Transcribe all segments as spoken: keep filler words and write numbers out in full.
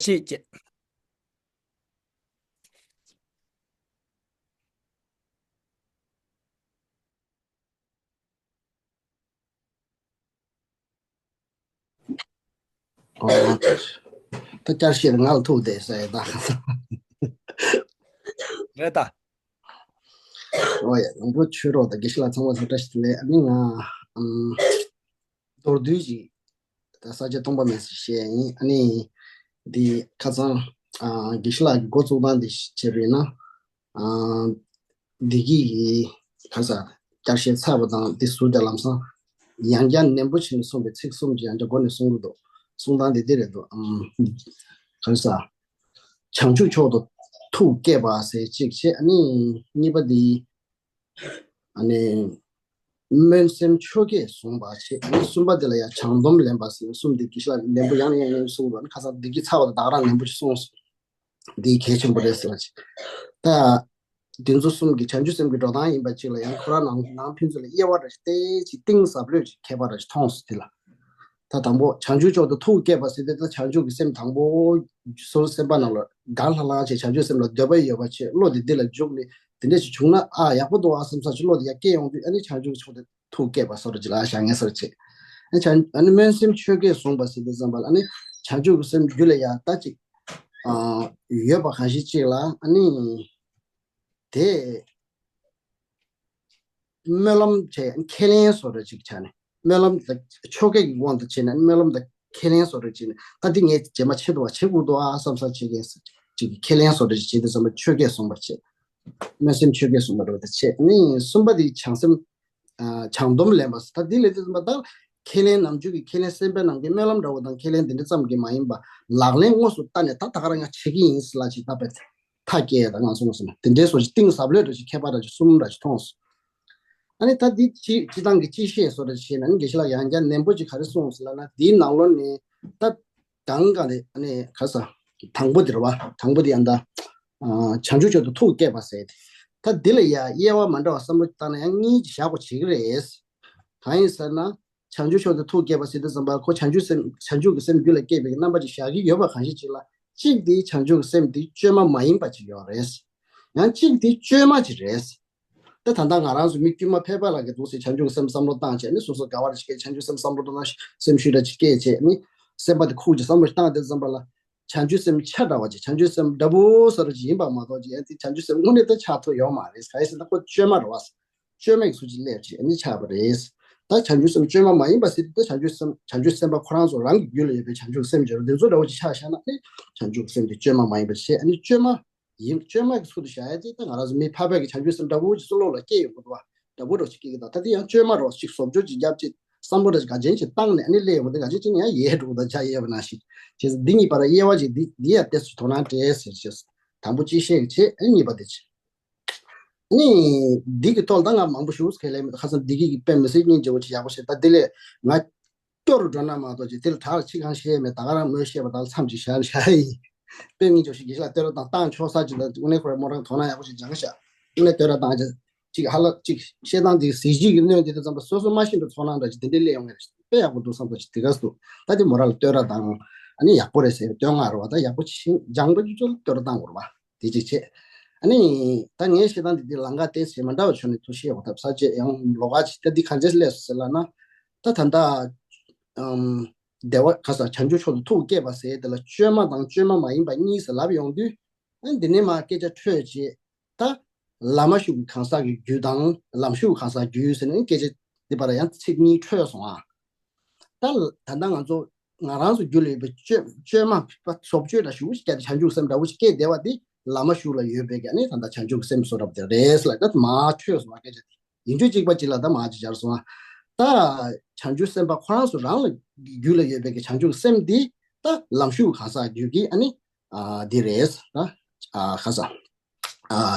ཅེས་བྱས། ཨོ། ད་བསྐྱར་བཤད་ང་ལ་ཐུག་བསྡད་ཟེར་ད། རེད་ད། ཨོ་ཡ། ཡང་པོ་ཆོས་རོགས་དང་དགེ་བཤེས་ལགས་ཚང་མ་ཚོ་བཀྲ་ཤིས་བདེ་ལེགས། ཨ་ནི་ང་ཨམ། མདོར་བསྡུས་ཅིག་ད་ས་སྐྱ་སྟོང་པ་མེད་ཟེར་བཤད་ཡིན། ཨ་ནི་འདི་ཁ་སང་ཨ་དགེ་བཤེས་ལགས་ཀྱི་འགོ་བཙུགས་སྟངས་འདི་བྱས་པ་ཡིན་ན། ཨ་བདེ་སྐྱིད་ཀྱི་ག་ས་བསྐྱར་བཤད་ཚར་བ་དང་འདི་ཟུར་དེ་ལམ་སང་ཡང་བསྐྱར་ནན་པོ་བྱས་ནས་གསུངས་པའི་ཚིག་གསུམ་གྱི་ཡང་བསྐྱར་མགོ་ནས་གསུང་གི་འདུག། གསུང་སྟངས་འདི་འདི་རེད་འདུག། ཨམ། ག་ས། བྱང་ཆུབ་མཆོག་ཏུ་ཐུགས་བསྐྱེད་པ་ཟེར་གཅིག་བྱས། ཨ་ནི་གཉིས་པ་འདི་ཨ་ནི་སྨོན་སེམས་ཆོས་བསྐྱེད་བཟུང་བ་བྱས། ཨ་ནི་གསུམ་པ་འདི་ལ་ཡང་བྱང་སྡོམ་ལེན་པ་ཟེར་གསུམ་འདི་དགེ་བཤེས་ལགས་ནན་པོ་ཡང་ནས་ཡང་ནས་གསུངས་འདུག། ཨ་ནི་ཁ་སང་བདེ་སྐྱིད་ཚར་བ་དང་ད་ག་རང་ནན་པོ་ཞིག་གསུངས་སོང་། འདི་གལ་ཆེན་པོ་རེད་ཟེར་བ་ཅིག། ད་འདི་ཚོ་གསུམ་གྱི་བྱང་ཆུབ་སེམས་ཀྱི་འགྲོ་སྟངས་ཡིན་པ་ཅིག་ལ་ཡང་ཁོ་རང་ནང་ནང་ཕན་ཚུན་ལ་དབྱེ་བ་འདྲ་ཞིག་ཏོག་ཙམ་གཏིང་ཟབ་ལོས་ཅིག་ཁྱད་པར་འདྲ་ཞིག་མཐོང་སོང་། དེ་ལ་ད་དང་པོ་བྱང་ཆུབ་མཆོག་ཏུ་ཐུགས་བསྐྱེད་པ་ཟེར་དུས། ད་བྱང་ཆུབ་ཀྱི་སེམས་དང་པོ་སོ་སོ་སེམས་པ་ནང་ལ་དགའ་ལྷང་ལྷང་བྱས། བྱང་ཆུབ་སེམས་ལ་འདོད་པ་ཡོད་པ་བྱས། བློ་དེ་འདི་ལ་འཇུག་ནས་དེ་འདྲ་ཞིག་བྱུང་ན་ཨ་ཡག་པོ་འདུག་ཨ་བསམ་ས་ཅིག་བློ་དེ་ཡར་སྐྱེ་ཡོང་དུས། ཨ་ནི་བྱང་ཆུབ་མཆོག་ཏུ་ཐུགས་བསྐྱེད་པ་སོར་ཅིག་ལ་བཞག་ངེས་སོར་ཅིག། ཨ་བྱང་ཨ་ནི་སྨོན་སེམས་ཆོས་བསྐྱེད་བཟུང་བ་ཟེར་དུས་ཙམ་པ་ལ། ཨ་ནི་བྱང་ཆུབ་ཀྱི་སེམས་རྒྱུད་ལ་ཡར་ད་ཅིག་ཨ་ཡོད་པ་གང་ཞིག་ཅིག་ལ། ཨ་ནི་དེ་སྨོན་ལམ་བྱས་ཁས་ལེན་སོར་ཅིག་བྱས་ནས། སྨོན་ལམ་དང་ཆོ་ག་གི་དབང་དུ་བྱས་ནས་སྨོན་ལམ་དང་ཁས་ལེན་སོར་བྱས་ནས། ད་འདི་ངས་རྗེས་མ་བྱེད་དུ་བ་བྱེད་དགོས་འདུག་ཨ་བསམ་ས་བྱེད་མཁན་ཅིག་གི་ཁས་ལེན་སོར་བྱས་དུས་ཙམ་པ་ཆོས་བསྐྱེད་བཟུང་བ་བྱས། སྨོན་སེམས་ཆོས་བསྐྱེད་བཟུང་བ་འདྲ་བ་དེ་བྱས། ཨ་ནི་གསུམ་པ་དེ་བྱང་སེམས། ཨ་བྱང་སྡོམ་ལེན་པ། ད་འདི་ལས་དུས་ཙམ་པ་ད་ཁས་ལེན་ནམ་རྒྱུན་གྱི་ཁས་ལེན་སེམས་པའི་ནང་གི་སྨོན་ལམ་འདྲ་བོ་དང་ཁས་ལེན་དེ་འདྲ་ཙམ་གྱིས་མ་ཡིན་པ། ལག་ལེན་དངོས་སུ་བསྟར་ནས་ད་ད་ག་རང་ང་བྱེད་ཀྱི་ཡིན་ཟེར་ལ་ཅིག་ད་པས་མཐའ་སྐྱེལ་ཡ་ད་ང་ཚོ་ང་ཚོ་ན་དེ་འདྲའི་སོ་ཅིག་གཏིང་ཟབ་ལོས་འདྲ་ཅིག་ཁྱད་པར་འདྲ་ཅིག་གསུམ་འདྲ་ཅིག་མཐོང་སོང་། ཨ་ནི་ད་འདི་སྤྱི་སྤྱི་བཏང་གི་སྤྱི་བཤད་སོ་འདྲ་ཅིག་བཤད་ན། ཨ་ནི་དགེ་བཤེས་ལགས་ཡང་བསྐྱར་ནན་པོ་ཅིག་ག་རེ་གསུངས་ཟེར་ལབ་ན། འདིའི་ནང་ལོགས་ནས་ད་གང་གང་རེད། ཨ་ནི་ག་ས་དང་པོ་དེ་རེད་བ། དང་པོ་དེ་ཡང་ད་ཨ་བྱང་ཆུབ་མཆོག་ཏུ་ཐུགས་བསྐྱེད་པ་ཟེར་དེ། ད་འདི་ལ་ཡ་དབྱེ་བ་མ་འདྲ་བ་བསམ་བློ་བཏང་ན་ཡང་གཉིས་ཅིག་བཞག་དགོས་བྱེད་ཀྱི་རེད། གང་ཡིན་ཟེར་ན། བྱང་ཆུབ་མཆོག་ཏུ་ཐུགས་བསྐྱེད་པ་ཟེར་དུས་ཙམ་པ་ཁོ་བྱང་ཆུབ་སེམས་བྱང་ཆུབ་ཀྱི་སེམས་རྒྱུད་ལ་སྐྱེས་པའི་རྣམ་པ་ཅིག་བཞག་གི་ཡོད་པ་གང་ཞིག་ཅིག་ལ། གཅིག་དེ་བྱང་ཆུབ་ཀྱི་སེམས་དེ་བཅོས་མ་མ་ཡིན་པ་ཅིག་ཡོད་རེད། ཡང་གཅིག་དེ་བཅོས་མ་ཅིག་རེད། ད་ད་ལྟ་ང་རང་ཚོ་མི་དཀྱུས་མ་ཕལ་པ་ལ་གི་འདུག་སེ་བྱང་ཆུབ་ཀྱི་སེམས་བསམ་བློ་བཏང་བྱས་ནས་སོ་སོ་དགའ་བ་ཅིག་སྐྱེས། བྱང་ཆུབ་སེམས་བསམ་བློ་བཏང་ན་སེམས་ཤུགས་འདྲ་ཅིག་སྐྱེས་བྱས་ནས་སེམས་པ་དེ་ཁུག་ཅིག་བསམ་བློ་ཞིག་བཏང་དེ་ཙམ་པ་ལ། བྱང་ཆུབ་སེམས་ཆ་འདྲ་བ་ཅིག་བྱང་ཆུབ་སེམས་འདྲ་པོ་ཟེར་ཅིག་ཡིན་པ་མ་གཏོགས་ཅིག་ཡང་དེ་བྱང་ཆུབ་སེམས་དངོས་གནས་ད་ཆགས་ཐུབ་ཡོད་མ་རེད། གང་ཡིན་ཟེར་ན་ཁོ་བཅོས་མ་རེད་བ། བཅོས་མའི་ཚུལ་གྱིས་སླེབས་བྱས་ནི་ཆགས་པ་རེད། ད་བྱང་ཆུབ་སེམས་བཅོས་མ་མ་ཡིན་པ་ཟེར་དུས། ད་བྱང་ཆུབ་སེམས་བྱང་ཆུབ་སེམས་དཔའ་ཁོ་རང་ཚོ་རང་གི་རྒྱུད་ལ་ཡོད་པའི་བྱང་ཆུབ་སེམས་ཀྱི་འདི་ཚོ་འདྲ་བོ་ཅིག་ཆ་བཞག་ན་ནི་བྱང་ཆུབ་སེམས་དེ་བཅོས་མ་མ་ཡིན་པ་བྱས། ཨ་ནི་བཅོས་མ་ཡིན། བཅོས་མ་གི་ཚུལ་དུ་བཞག་ཡ་དེ་ད་ང་རང་ཚོ་མི་ཕལ་པའི་གི་བྱང་ཆུབ་སེམས་འདྲ་བོ་ཅིག་སྲོག་ལོག་ལ་སྐྱེས་ཡོང་གི་འདུག་བ། འདྲ་བོ་འདྲ་བོ་ཅིག་སྐྱེ་གི་འདུག། ད་དེ་ཡང་བཅོས་མ་རེད་བ། ཅིག་བཟོ་བཅོས་ཅིག་བརྒྱབ་ཅིག་བསམ་བློ་འདྲ་ཅིག་ག་ཅན་ཅིག་བཏང་ནས་ཨ་ནི་སླེབས་ཡོང་གི་འདུག། ག་ཅན་ཅིག་ནི་ཡང་ཡལ་འགྲོ་གི་འདུག། བྱ་ཡལ་བ་ནང་བཞིན་བྱས། འདི་གཉིས་བར་དབྱེ་བ་ཅིག་འདི་འདི་ཡང་ཏོག་ཙམ་དོ་སྣང་སྤྲད་ཟེར་བྱས། དང་པོ་གཅིག་བཤད་ཀྱི་བྱས། ཨ་ནི་གཉིས་པ་དེ་བྱས། ནི་འདི་གི་ཐོག་ལ་ད་ང་མང་པོ་ཞུ་ཁས་ལེན་མེད། ཁ་སང་འདི་གི་དཔེ་མི་སྲིད་སྙིང་རྗེ་བོ་ཅིག་ཡག་པོ་བཤད། ད་འདི་ལས་ང་སྐྱོ་རུ་འགྲོ་ན་མ་གཏོགས་ཅིག་དེ་ལ་དྲག་ཅིག་གང་བཤད་མེད། ད་ག་རང་མོས་བཤད་པ་དང་མཚམས་ཅིག་བཞག་བཞག་ཡིན། དཔེ་སྙིང་རྗེ་བོ་ཞིག་དགེ་བཤེས་ལགས་བསྟོད་ར་བཏང་བཏང་ཆོག་ས་ཅིག་ད་དངོས་གནས་ཁོ་རང་མོ་རང་དོ་སྣང་ཡག་པོ་ཞིག་སྦྱངས་ཤག། དངོས་གནས་བསྟོད་ར་བཏང་ཅིག་ཅིག་ཧ་ལ་ཅིག་བཤད་སྟངས་དེ་གཟི་བརྗིད་ཀྱི་སྣོད་དེ་དུས་ཙམ་པ་སོ་སོ་མ་ཤེས་པའི་ཚོར་སྣང་འདྲ་ཅིག་དེ་འདྲའི་སླེབས་ཡོང་གི་རེད། དཔེ་ཡག་པོ་འདུག་བསམ་ཚོ་ཅིག་དེ་ག་སུ། ད་དེ་མོ་རང་ལ་བསྟོད་ར་བཏང་། ཨ་ནི་ཡག་པོ་རེད་ཟེར་བསྟོད་བསྔགས་རེད་བ། ད་ཡག་པོ་ཅིག་སྦྱངས་པ་ཅིག་ཚོ་ལ་བསྟོད་ར་བཏང་དགོས་རེད་བ། དེ་གཅིག་བྱས། ཨ་ནི་ད་ངའི་བཤད་སྟངས་འདི་འདི་ལམ་ཁ་ཏོག་ཙམ་མ་འདྲ་བ་བྱུང་ནས་ཐུགས་བཞེས་འོ་ཐབས་ས་བཅད་ཡང་ལོགས་ཀ་ཅིག་ད་འདི་གང་ཅི་སླེབས་སོང་ཟེར་ལབ་ན། ད་ད་ལྟ་ཨམ་བདེ་བ་ག་ས་བྱང་ཆུབ་མཆོག་ཏུ་ཐུགས་བསྐྱེད་པ་ཟེར་དེ་ལ་བཅོས་མ་དང་བཅོས་མ་མ་ཡིན་པ་གཉིས་ཟེར་ལབ་ཡོང་དུས། ཨ་འདི་ནས་མ་སྐད་ཆ་འཕྲོས་རྗེས། ད་ལམ་མ་ཞུགས་པའི་གང་ཟག་གི་རྒྱུད་དང་ལམ་ཞུགས་གང་ཟག་རྒྱུད་ཟེར་ནས་སྐད་ཆ་འདི་བར་ཡང་ཚིག་གཉིས་འཕྲོས་སོང་ཨ། ད་ད་ལྟ་ང་ཚོ་ང་རང་ཚོ་རྒྱུད་ལ་ཡོད་པའི་བཅོས་བཅོས་མ་བཟོ་བཅོས་འདྲ་ཞུ་ཞིག་བྱས་ཏེ་བྱང་ཆུབ་སེམས་འདྲ་བོ་ཞིག་སྐྱེས་བསྡད་པ་འདི་ལམ་མ་ཞུགས་ལ་ཡོད་པའི་གི་ཨ་ནི་ད་ལྟ་བྱང་ཆུབ་སེམས་བཟོ་འདྲ་པོ་དེ་རེད་ལ། ད་མ་འཕྲོས་སོང་བ་སྐད་ཆ་དེ་ཡིན་རྒྱུ་གཅིག་པ་གཅིག་ལ་ད་མ་ཅིག་སྦྱར་སོང་བ། ད་བྱང་ཆུབ་སེམས་དཔའ་ཁོ་རང་ཚོ་རང་ལ་རྒྱུད་ལ་ཡོད་པའི་གི་བྱང་ཆུབ་སེམས་འདི་ད་ལམ་ཞུགས་གང་ཟག་རྒྱུད་ཀྱི་ཨ་ནི་ཨ་འདི་རེད། ད་ཨ་ག་ས་ཨ་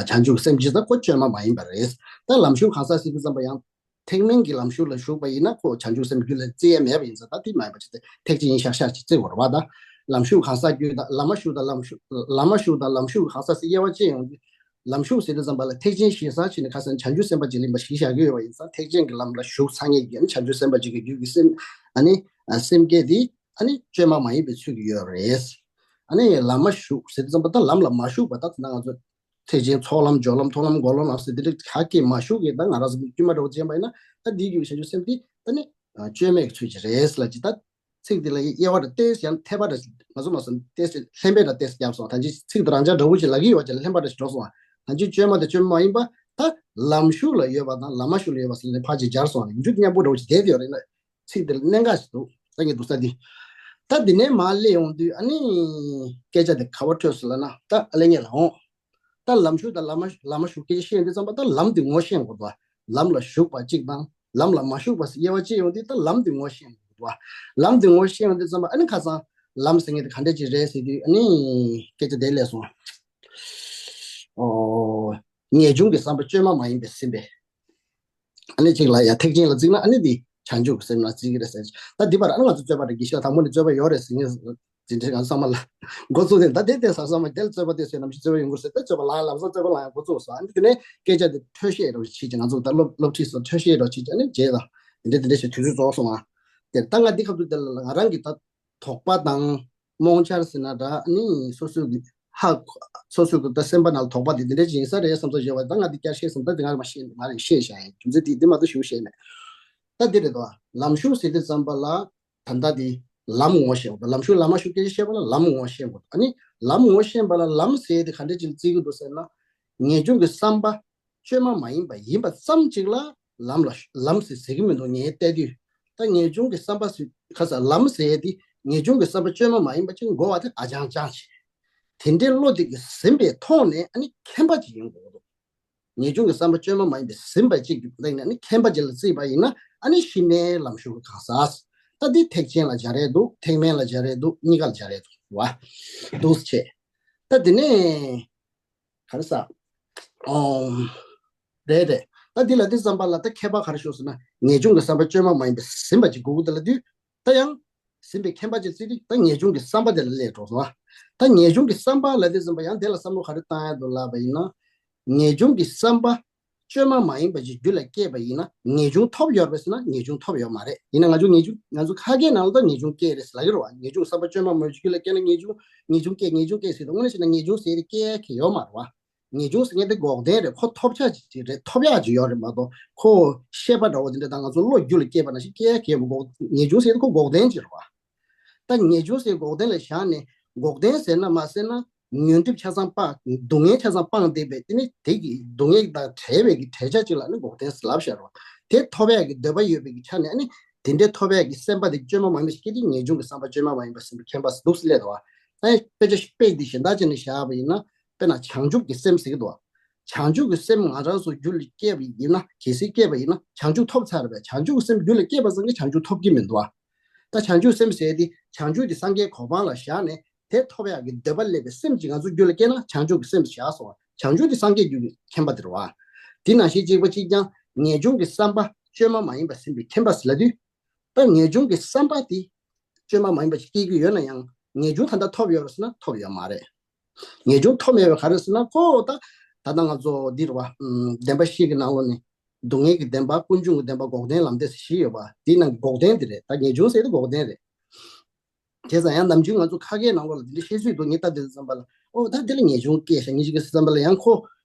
བྱང་ཆུབ་སེམས་ཅིག་ད་ཁོ་བཅོས་མ་མ་ཡིན་པ་རེད། ད་ལམ་ཞུགས་གང་ཟག་ཟེར་དུས་ཙམ་པ་ཡང་། ཐེག་དམན་གྱི་ལམ་ཞུགས་ལ་ཞུགས་པ་ཡིན་ན་ཁོ་བྱང་ཆུབ་སེམས་རྒྱུད་ལ་བརྩི་ཡས་མེད་པ་ཡིན་ཙང་། ད་དེ་མ་ཡིན་པ་ཅིག་སྟེ་ཐེག་ཆེན་ཡིན་ཤག་ཤག་ཅིག་བརྩི་དགོས་རེད་བ། ད་ལམ་ཞུགས་གང་ཟག་རྒྱུད་དང་ལམ་མ་ཞུགས་དང་ལམ་ཞུགས་ལམ་མ་ཞུགས་དང་ལམ་ཞུགས་གང་ཟག་ཟེར་དབྱེ་བ་ཕྱེ་ཡོང་དུས། ལམ་ཞུགས་ཟེར་དུས་ཙམ་པ་ལ་ཐེག་ཆེན་ཞེས་ས་ཕྱེ་ནས་ཁ་སང་བྱང་ཆུབ་སེམས་དཔའ་ཅིག་ལེན་པ་ཞིག་བཞག་གི་ཡོད་པ་ཡིན་ཙང་། ཐེག་ཆེན་གྱི་ལམ་ལ་ཞུགས་ཚར་མཁན་གྱི་ཨ་ནི་བྱང་ཆུབ་སེམས་དཔའ་ཅིག་གི་རྒྱུད་ཀྱི་སེམས་ཨ་ནི་སེམས་བསྐྱེད་དེ་ཨ་ནི་བཅོས་མ་མ་ཡིན་པའི་ཚུལ་གྱི་ཡོད་རེད། ཨ་ནི་ལམ་མ་ཞུགས་ཟེར་དུས་ཙམ་པ་ད་ལམ་ལ་མ་ཞུགས་པ་ད་ད་ང་ཚོ་ཐེག་ཆེན་ཚོགས་ལམ་སྦྱོར་ལམ་མཐོང་ལམ་སྒོམ་ལམ་ལམ་ཟེར་དེ་འདྲ་ག་གེ་མ་ཞུགས་གི་ད་ང་རང་ཚོ་དཀྱུས་མ་འདྲ་བོ་ཅན་པ་ཡིན་ན་ད་འདིའི་རྒྱུད་བྱང་ཆུབ་སེམས་དེ་ད་ནི་བཅོས་མའི་ཚུལ་གྱིས་རེད་ལ་ཅི་ད། ཚིག་འདི་ལ་དབྱེ་བ་དང་ཏོག་ཙམ་ཡང་འཐེབ་པ་འདྲ་ཞིག་ང་ཚོ་མ་སོང་ཏོག་ཙམ་ལྷན་པ་འདྲ་ཏོག་ཙམ་བརྒྱབ་སོང་། ད་ཅི་ཚིག་དེ་རང་འཇགས་འདྲ་བོ་ཅིག་ལབ་ཀྱི་ཡོད་པ་ཅིག་ལ་ལྷན་པ་འདྲ་ཞིག་འགྲོ་སོང་བ། ད་ཅི་བཅོས་མ་དང་བཅོས་མ་མ་ཡིན་པ་ད་ལམ་ཞུགས་ལ་ཡོད་པ་དང་ལམ་མ་ཞུགས་ལ་ཡོད་པ་ཟེར་ནས་ཕར་ཅིག་སྦྱར་སོང་བ། མཇུག་མཉམ་པོ་འདྲ་བོ་ཅིག་བསྡད་ཡོད་རེད་ན་ཚིག་དེ་ལ་གནད་འགག་ཞིག་འདུག་ད་ངས་འདུག་ས་འདི། ད་འདི་ནས་མར་སླེབས་ཡོང་དུས་ཨ་ནི་སྐད་ཆ་དེ་ག་པར་འཕྲོས་སོང་ལབ་ན་ད་ཨ་ལེ་ངས་ལ་འོང་། ད་ལམ་ཞུགས་དང་ལམ་མ་ལམ་མ་ཞུགས་སྐད་ཆ་བཤད་ཡོང་དུས་ཙམ་པ་ད་ལམ་དེ་ངོ་ཤེས་དགོས་འདུག་ལམ་ལ་ཞུགས་པ་གཅིག་དང་ལམ་ལ་མ་ཞུགས་པ་ཟེར་དབྱེ་བ་ཕྱེ་ཡོང་དུས་ད་ལམ་དེ་ངོ་ཤེས་དགོས་འདུག་ལམ་དེ་ངོ་ཤེས་ཡོང་དུས་ཙམ་པ་ཨ་ནི་ཁ་སང་ལམ་ཟེར་མཁན་དེ་ག་འདྲ་ཅིག་རེད་ཟེར་དུས་ཨ་ནི་སྐད་ཆ་དེ་སླེབས་སོང་། ཨོ། ངེས་འབྱུང་གི་བསམ་པ་བཅོས་མ་མ་ཡིན་པས་ཟིན་པས། ཨ་ནི་གཅིག་ལ་ཡ་ཐེག་ཆེན་ལ་བརྩིས་ན་ཨ་ནི་འདི་བྱང་ཆུབ་ཀྱི་སེམས་ལ་བརྩི་གི་རེད་ཟེར། ད་འདི་བར་ཨ་ནི་ང་ཚོ་རྩོད་པ་རེད་དགེ་བཤེས་དང་པོ་ནས་རྩོད་པ་ཡོད་རེད་ཟེར་ངེས་འཛིན་གྲྭའི་ང་ཚོ་ཚང་མ་ལ་འགོ་བཙུགས་ནས་ད་དེ་དེ་ས་ས་མ་དེ་ལ་རྩོད་པ་དེ་ཟེར་ནམ་ཞིག་རྩོད་པ་ཡོང་གི་རེད་ཟེར། ད་རྩོད་པ་ལ་ལམ་སང་རྩོད་པ་ལ་ཡང་འགོ་བཙུགས་སོང་། ཨ་ནི་དེ་ནས་སྐད་ཆ་དེ་འཕྲོས་བཤད་རོགས་བྱེད་ཅིག་ང་ཚོ་ད་སློབ་སློབ་ཁྲིད་སོགས་འཕྲོས་བཤད་རོགས་བྱེད་ཅིག་ཨ་ནི་རྗེས་ལ་འདི་འདྲ་འདི་འདྲ་ཞིག་དུས་ཚོད་རྫོགས་སོང་ཨ། དེ་ད་ང་འདི་སྐབས་སུ་དེ་ལ་ང་རང་གི་ད་དོགས་པ་དང་རྨོངས་འཆར་ཟེར་ན་འདྲ་ཨ་ནི་སོ་སོའི་གི་ཧ་སོ་སོའི་གི་ད་སེམས་པ་ནང་ལ་དོགས་པ་དེ་འདི་འདྲ་ཅིག་ཡིན་ས་རེད་བསམ་ཚོར་བྱས་པ་ད་ང་འདི་བསྐྱར་བཤད་སོང་ད་འདི་ང་མ་ཤེས་ང་རེ་བཤད་བཞག་ཡིན་རྒྱུ་མཚན་དེ་འདི་མ་གཏོགས་ཞུ་ཤེས་མེད། ད་འདི་རེད་དོ། ལམ་ཞུགས་ཟེར་དུས་ཙམ་པ་ལ་ད་ལྟ་དེ་ལམ་ངོ་ཤེས་དགོས། ལམ་ཞུགས་ལམ་མ་ཞུགས་སྐད་ཆ་བཤད་པ་ལ་ལམ་ངོ་ཤེས་དགོས། ཨ་ནི་ལམ་ངོ་ཤེས་པ་ལ་ལམ་ཟེར་དེ་ག་འདྲ་ཅིག་བརྩི་གི་འདུག་ཟེར་ན། ངེས་འབྱུང་གི་བསམ་པ་བཅོས་མ་མ་ཡིན་པ་ཡིན་པ་ཙམ་གཅིག་ལ་ལམ་ལ་ལམ་ཟེར་ཟེར་གི་མི་འདུག་ངས་བལྟས་དུས། ད་ངེས་འབྱུང་གི་བསམ་པ་ཟེར་ཁ་ས་ལམ་ཟེར་དེ་ངེས་འབྱུང་གི་བསམ་པ་བཅོས་མ་མ་ཡིན་པ་ཅིག་གོ་བ་དེ་ཨ་ཅང་ཅང་ཞིག་དེ་འདྲའི་བློ་དེ་གི་ཟིན་པའི་ཐོག་ནས་ཨ་ནི་མཁྱེན་པ་ཅིག་ཡིན་དགོས་འདུག་ངེས་འབྱུང་གི་བསམ་པ་བཅོས་མ་མ་ཡིན་པའི་ཟིན་པ་གཅིག་གི་སྟེང་ནས་ནི་མཁྱེན་པ་ཅིག་ལ་བརྩིས་པ་ཡིན་ན་ཨ་ནི་གཞི་ནས་ལམ་ཞུགས་གང་ཟག་ད་འདི་ཐེག་ཆེན་ལ་སྦྱར་ཡས་འདུག་ཐེག་དམན་ལ་སྦྱར་ཡས་འདུག་གཉིས་ཀ་ལ་སྦྱར་ཡས་འདུག་བ། འདུག་ཟེར་བྱས། ད་འདི་ནས་ག་རེ་ཟ། ཨོམ། རེད་རེད། ད་འདི་ལ་འདི་བསམ་པ་ལ་ད་ཁྱད་པར་ག་རེ་ཤོག་ཟེར་ན་ངེས་འབྱུང་གི་བསམ་པ་བཅོས་མ་མ་ཡིན་པའི་ཟིན་པ་ཅིག་དགོས་ཀྱི་འདུག་ལ་དུས། ད་ཡང་། ཟིན་པའི་མཁྱེན་པ་ཅིག་བརྩི་དུས་ད་ངེས་འབྱུང་གི་བསམ་པ་དེ་ལ་སླེབས་འགྲོ་སོང་ཨ། ད་ངེས་འབྱུང་གི་བསམ་པ་ལ་དེ་ཟིན་པ་ཡང་དེ་ལ་བསམ་བློ་ག་རེ་བཏང་ཡ་འདུག་ལབ་པ་ཡིན་ན། ངེས་འབྱུང་གི་བསམ་པ་བཅོས་མ་མ་ཡིན་པ་ཅིག་རྒྱུད་ལ་སྐྱེས་པ་ཡིན་ན་ངེས་འབྱུང་ཐོབ་ཡོད་རེད་ཟེར་ན་ངེས་འབྱུང་ཐོབ་ཡོད་མ་རེད། ཡིན་ན་ང་ཚོ་ངེས་འབྱུང་ང་ཚོ་ཁ་སྐད་ནང་ལ་ད་ངེས་འབྱུང་སྐྱེས་རེད་ཟེར་ལབ་ཀྱི་རེད་བ། ངེས་འབྱུང་བསམ་པ་བཅོས་མ་མ་ཡིན་པ་ཅིག་རྒྱུད་ལ་སྐྱེས་ན་ངེས་འབྱུང་ངེས་འབྱུང་སྐྱེས་ངེས་འབྱུང་སྐྱེས་ཟེར་དུས་དངོས་གནས་བྱས་ན་ངེས་འབྱུང་ཟེར་དེ་སྐྱེ་ཡ་གི་ཡོད་མ་རེད་བ། ངེས་འབྱུང་ཟེར་མཁན་དེ་འགོག་བདེན་རེད། ཁོ་ཐོབ་ཆ་ཅིག་རེད། ཐོབ་ཡག་ཅིག་ཡོད་རེད་མ་གཏོགས་ཁོ་ཤེས་པ་འདྲ་བོ་དེ་འདྲ་དང་ང་ཚོ་བློ་རྒྱུད་ལ་སྐྱེས་པ་ནང་བཞིན་སྐྱེ་ཡག་གི་ཡོད་མ་འགོག་ངེས་འབྱུང་ཟེར་དེ་ཁོ་འགོག་བདེན་ཅིག་རེད་བ། ད་ངེས་འབྱུང་ཟེར་འགོག་བདེན་ལ་བཞག་ནས་འགོག་བདེན་ཟེར་ན་མ་ཟེར་ན་ཉོན་སྒྲིབ་ཆ་ཚང་སྤངས་སྡུག་བསྔལ་ཆ་ཚང་སྤངས་བསྡད་པའི་དེ་ནི་དེ་གི་སྡུག་བསྔལ་དང་བྲལ་བའི་གི་བྲལ་བྱ་ཅིག་ལ་ནི་འགོག་བདེན་ཟེར་ལབ་བཞག་རེད་བ། དེ་ཐོབ་ཡག་གི་འདོད་པ་ཡོད་པའི་གི་ཆ་ནས་ནི་དེ་འདྲའི་ཐོབ་ཡག་གི་སེམས་པ་དེ་བཅོས་མ་མ་ཡིན་པ་ཞིག་སྐྱེས་དུས་ངེས་འབྱུང་གི་བསམ་པ་བཅོས་མ་མ་ཡིན་པ་ཟེར་ནས་མཁྱེན་པ་ཟེར་འདུག་ཟེར་སླེབས་འདུག་བ། ད་ཡང་དཔེ་ཆ་ཞིག་དཔེ་འདི་གཞན་དག་ཅིག་ནས་བཞག་པ་ཡིན་ན། དཔེར་ན་བྱང་ཆུབ་ཀྱི་སེམས་ཟེར་གྱི་འདུག་བ། བྱང་ཆུབ་ཀྱི་སེམས་ང་རང་ཚོ་རྒྱུད་ལ་སྐྱེས་པ་ཡིན་ན་གལ་སྲིད་སྐྱེས་པ་ཡིན་ན་བྱང་ཆུབ་ཐོབ་ཚར་བས་བྱང་ཆུབ་ཀྱི་སེམས་རྒྱུད་ལ་སྐྱེས་པ་ཙམ་གྱིས་བྱང་ཆུབ་ཐོབ་ཀྱི་མི་འདུག་བ། ད་བྱང་ཆུབ་སེམས་ཟེར་དེ་བྱང་ཆུབ་དེ་སངས་རྒྱས་གོ་འཕང་ལ་བཞག་ནས་དེ་ཐོབ་ཡག་གི་འདོད་པ་སླེབས་པའི་སེམས་ཀྱིས་ང་ཚོ་རྒྱུད་ལ་སྐྱེས་ན་བྱང་ཆུབ་ཀྱི་སེམས་བཞག་སོང་བ། བྱང་ཆུབ་དེ་སངས་རྒྱས་རྒྱུད་ཀྱི་མཁྱེན་པ་དེ་རེད་བ། དེ་ནང་བཞིན་གཅིག་པ་གཅིག་རྐྱང་ངེས་འབྱུང་གི་བསམ་པ་བཅོས་མ་མ་ཡིན་པ་ཟིན་པའི་མཁྱེན་པ་ཟེར་ལབ་དུས། ད་ངེས་འབྱུང་གི་བསམ་པ་དེ་བཅོས་མ་མ་ཡིན་པ་ཞིག་སྐྱེ་གི་ཡོད་ན་ཡང་ངེས་འབྱུང་ད་ལྟ་ཐོབ་ཡོད་རེད་ཟེར་ན་ཐོབ་ཡོད་མ་རེད། ངེས་འབྱུང་ཐོབ་མེད་པའི་ག་རེ་ཟེར་ན་ཁོ་ད་ད་ལྟ་ང་ཚོ་འདི་རེད་བ། ཨམ། བདེན་པ་བཞི་གི་ནང་ལོགས་ནས་སྡུག་བསྔལ་གྱི་བདེན་པ་ཀུན་འབྱུང་གི་བདེན་པ་འགོག་བདེན་ལམ་བདེ་ཟེར་བཞི་ཡོད་པ་འདིའི་ནང་གི་འགོག་བདེན་དེ་རེད། ད་ངེས་འབྱུང་ཟེར་དེ་འགོག་བདེན་རེད། བྱས་ཙང་ཡང་ནམ་རྒྱུན་ང་ཚོ་ཁ་སྐད་ནང་ལོགས་ལ་འདི་འདྲ་བཤད་ཚུལ་འདུག་ངས་ད་དེ་ཙམ་པ་ལ་ཨོ་ད་དེ་ལ་ངེས་འབྱུང་སྐྱེས་ཤག་ངེས་འབྱུང་སྐྱེས་ཙམ་པ་ལ་ཡང་ཁོ་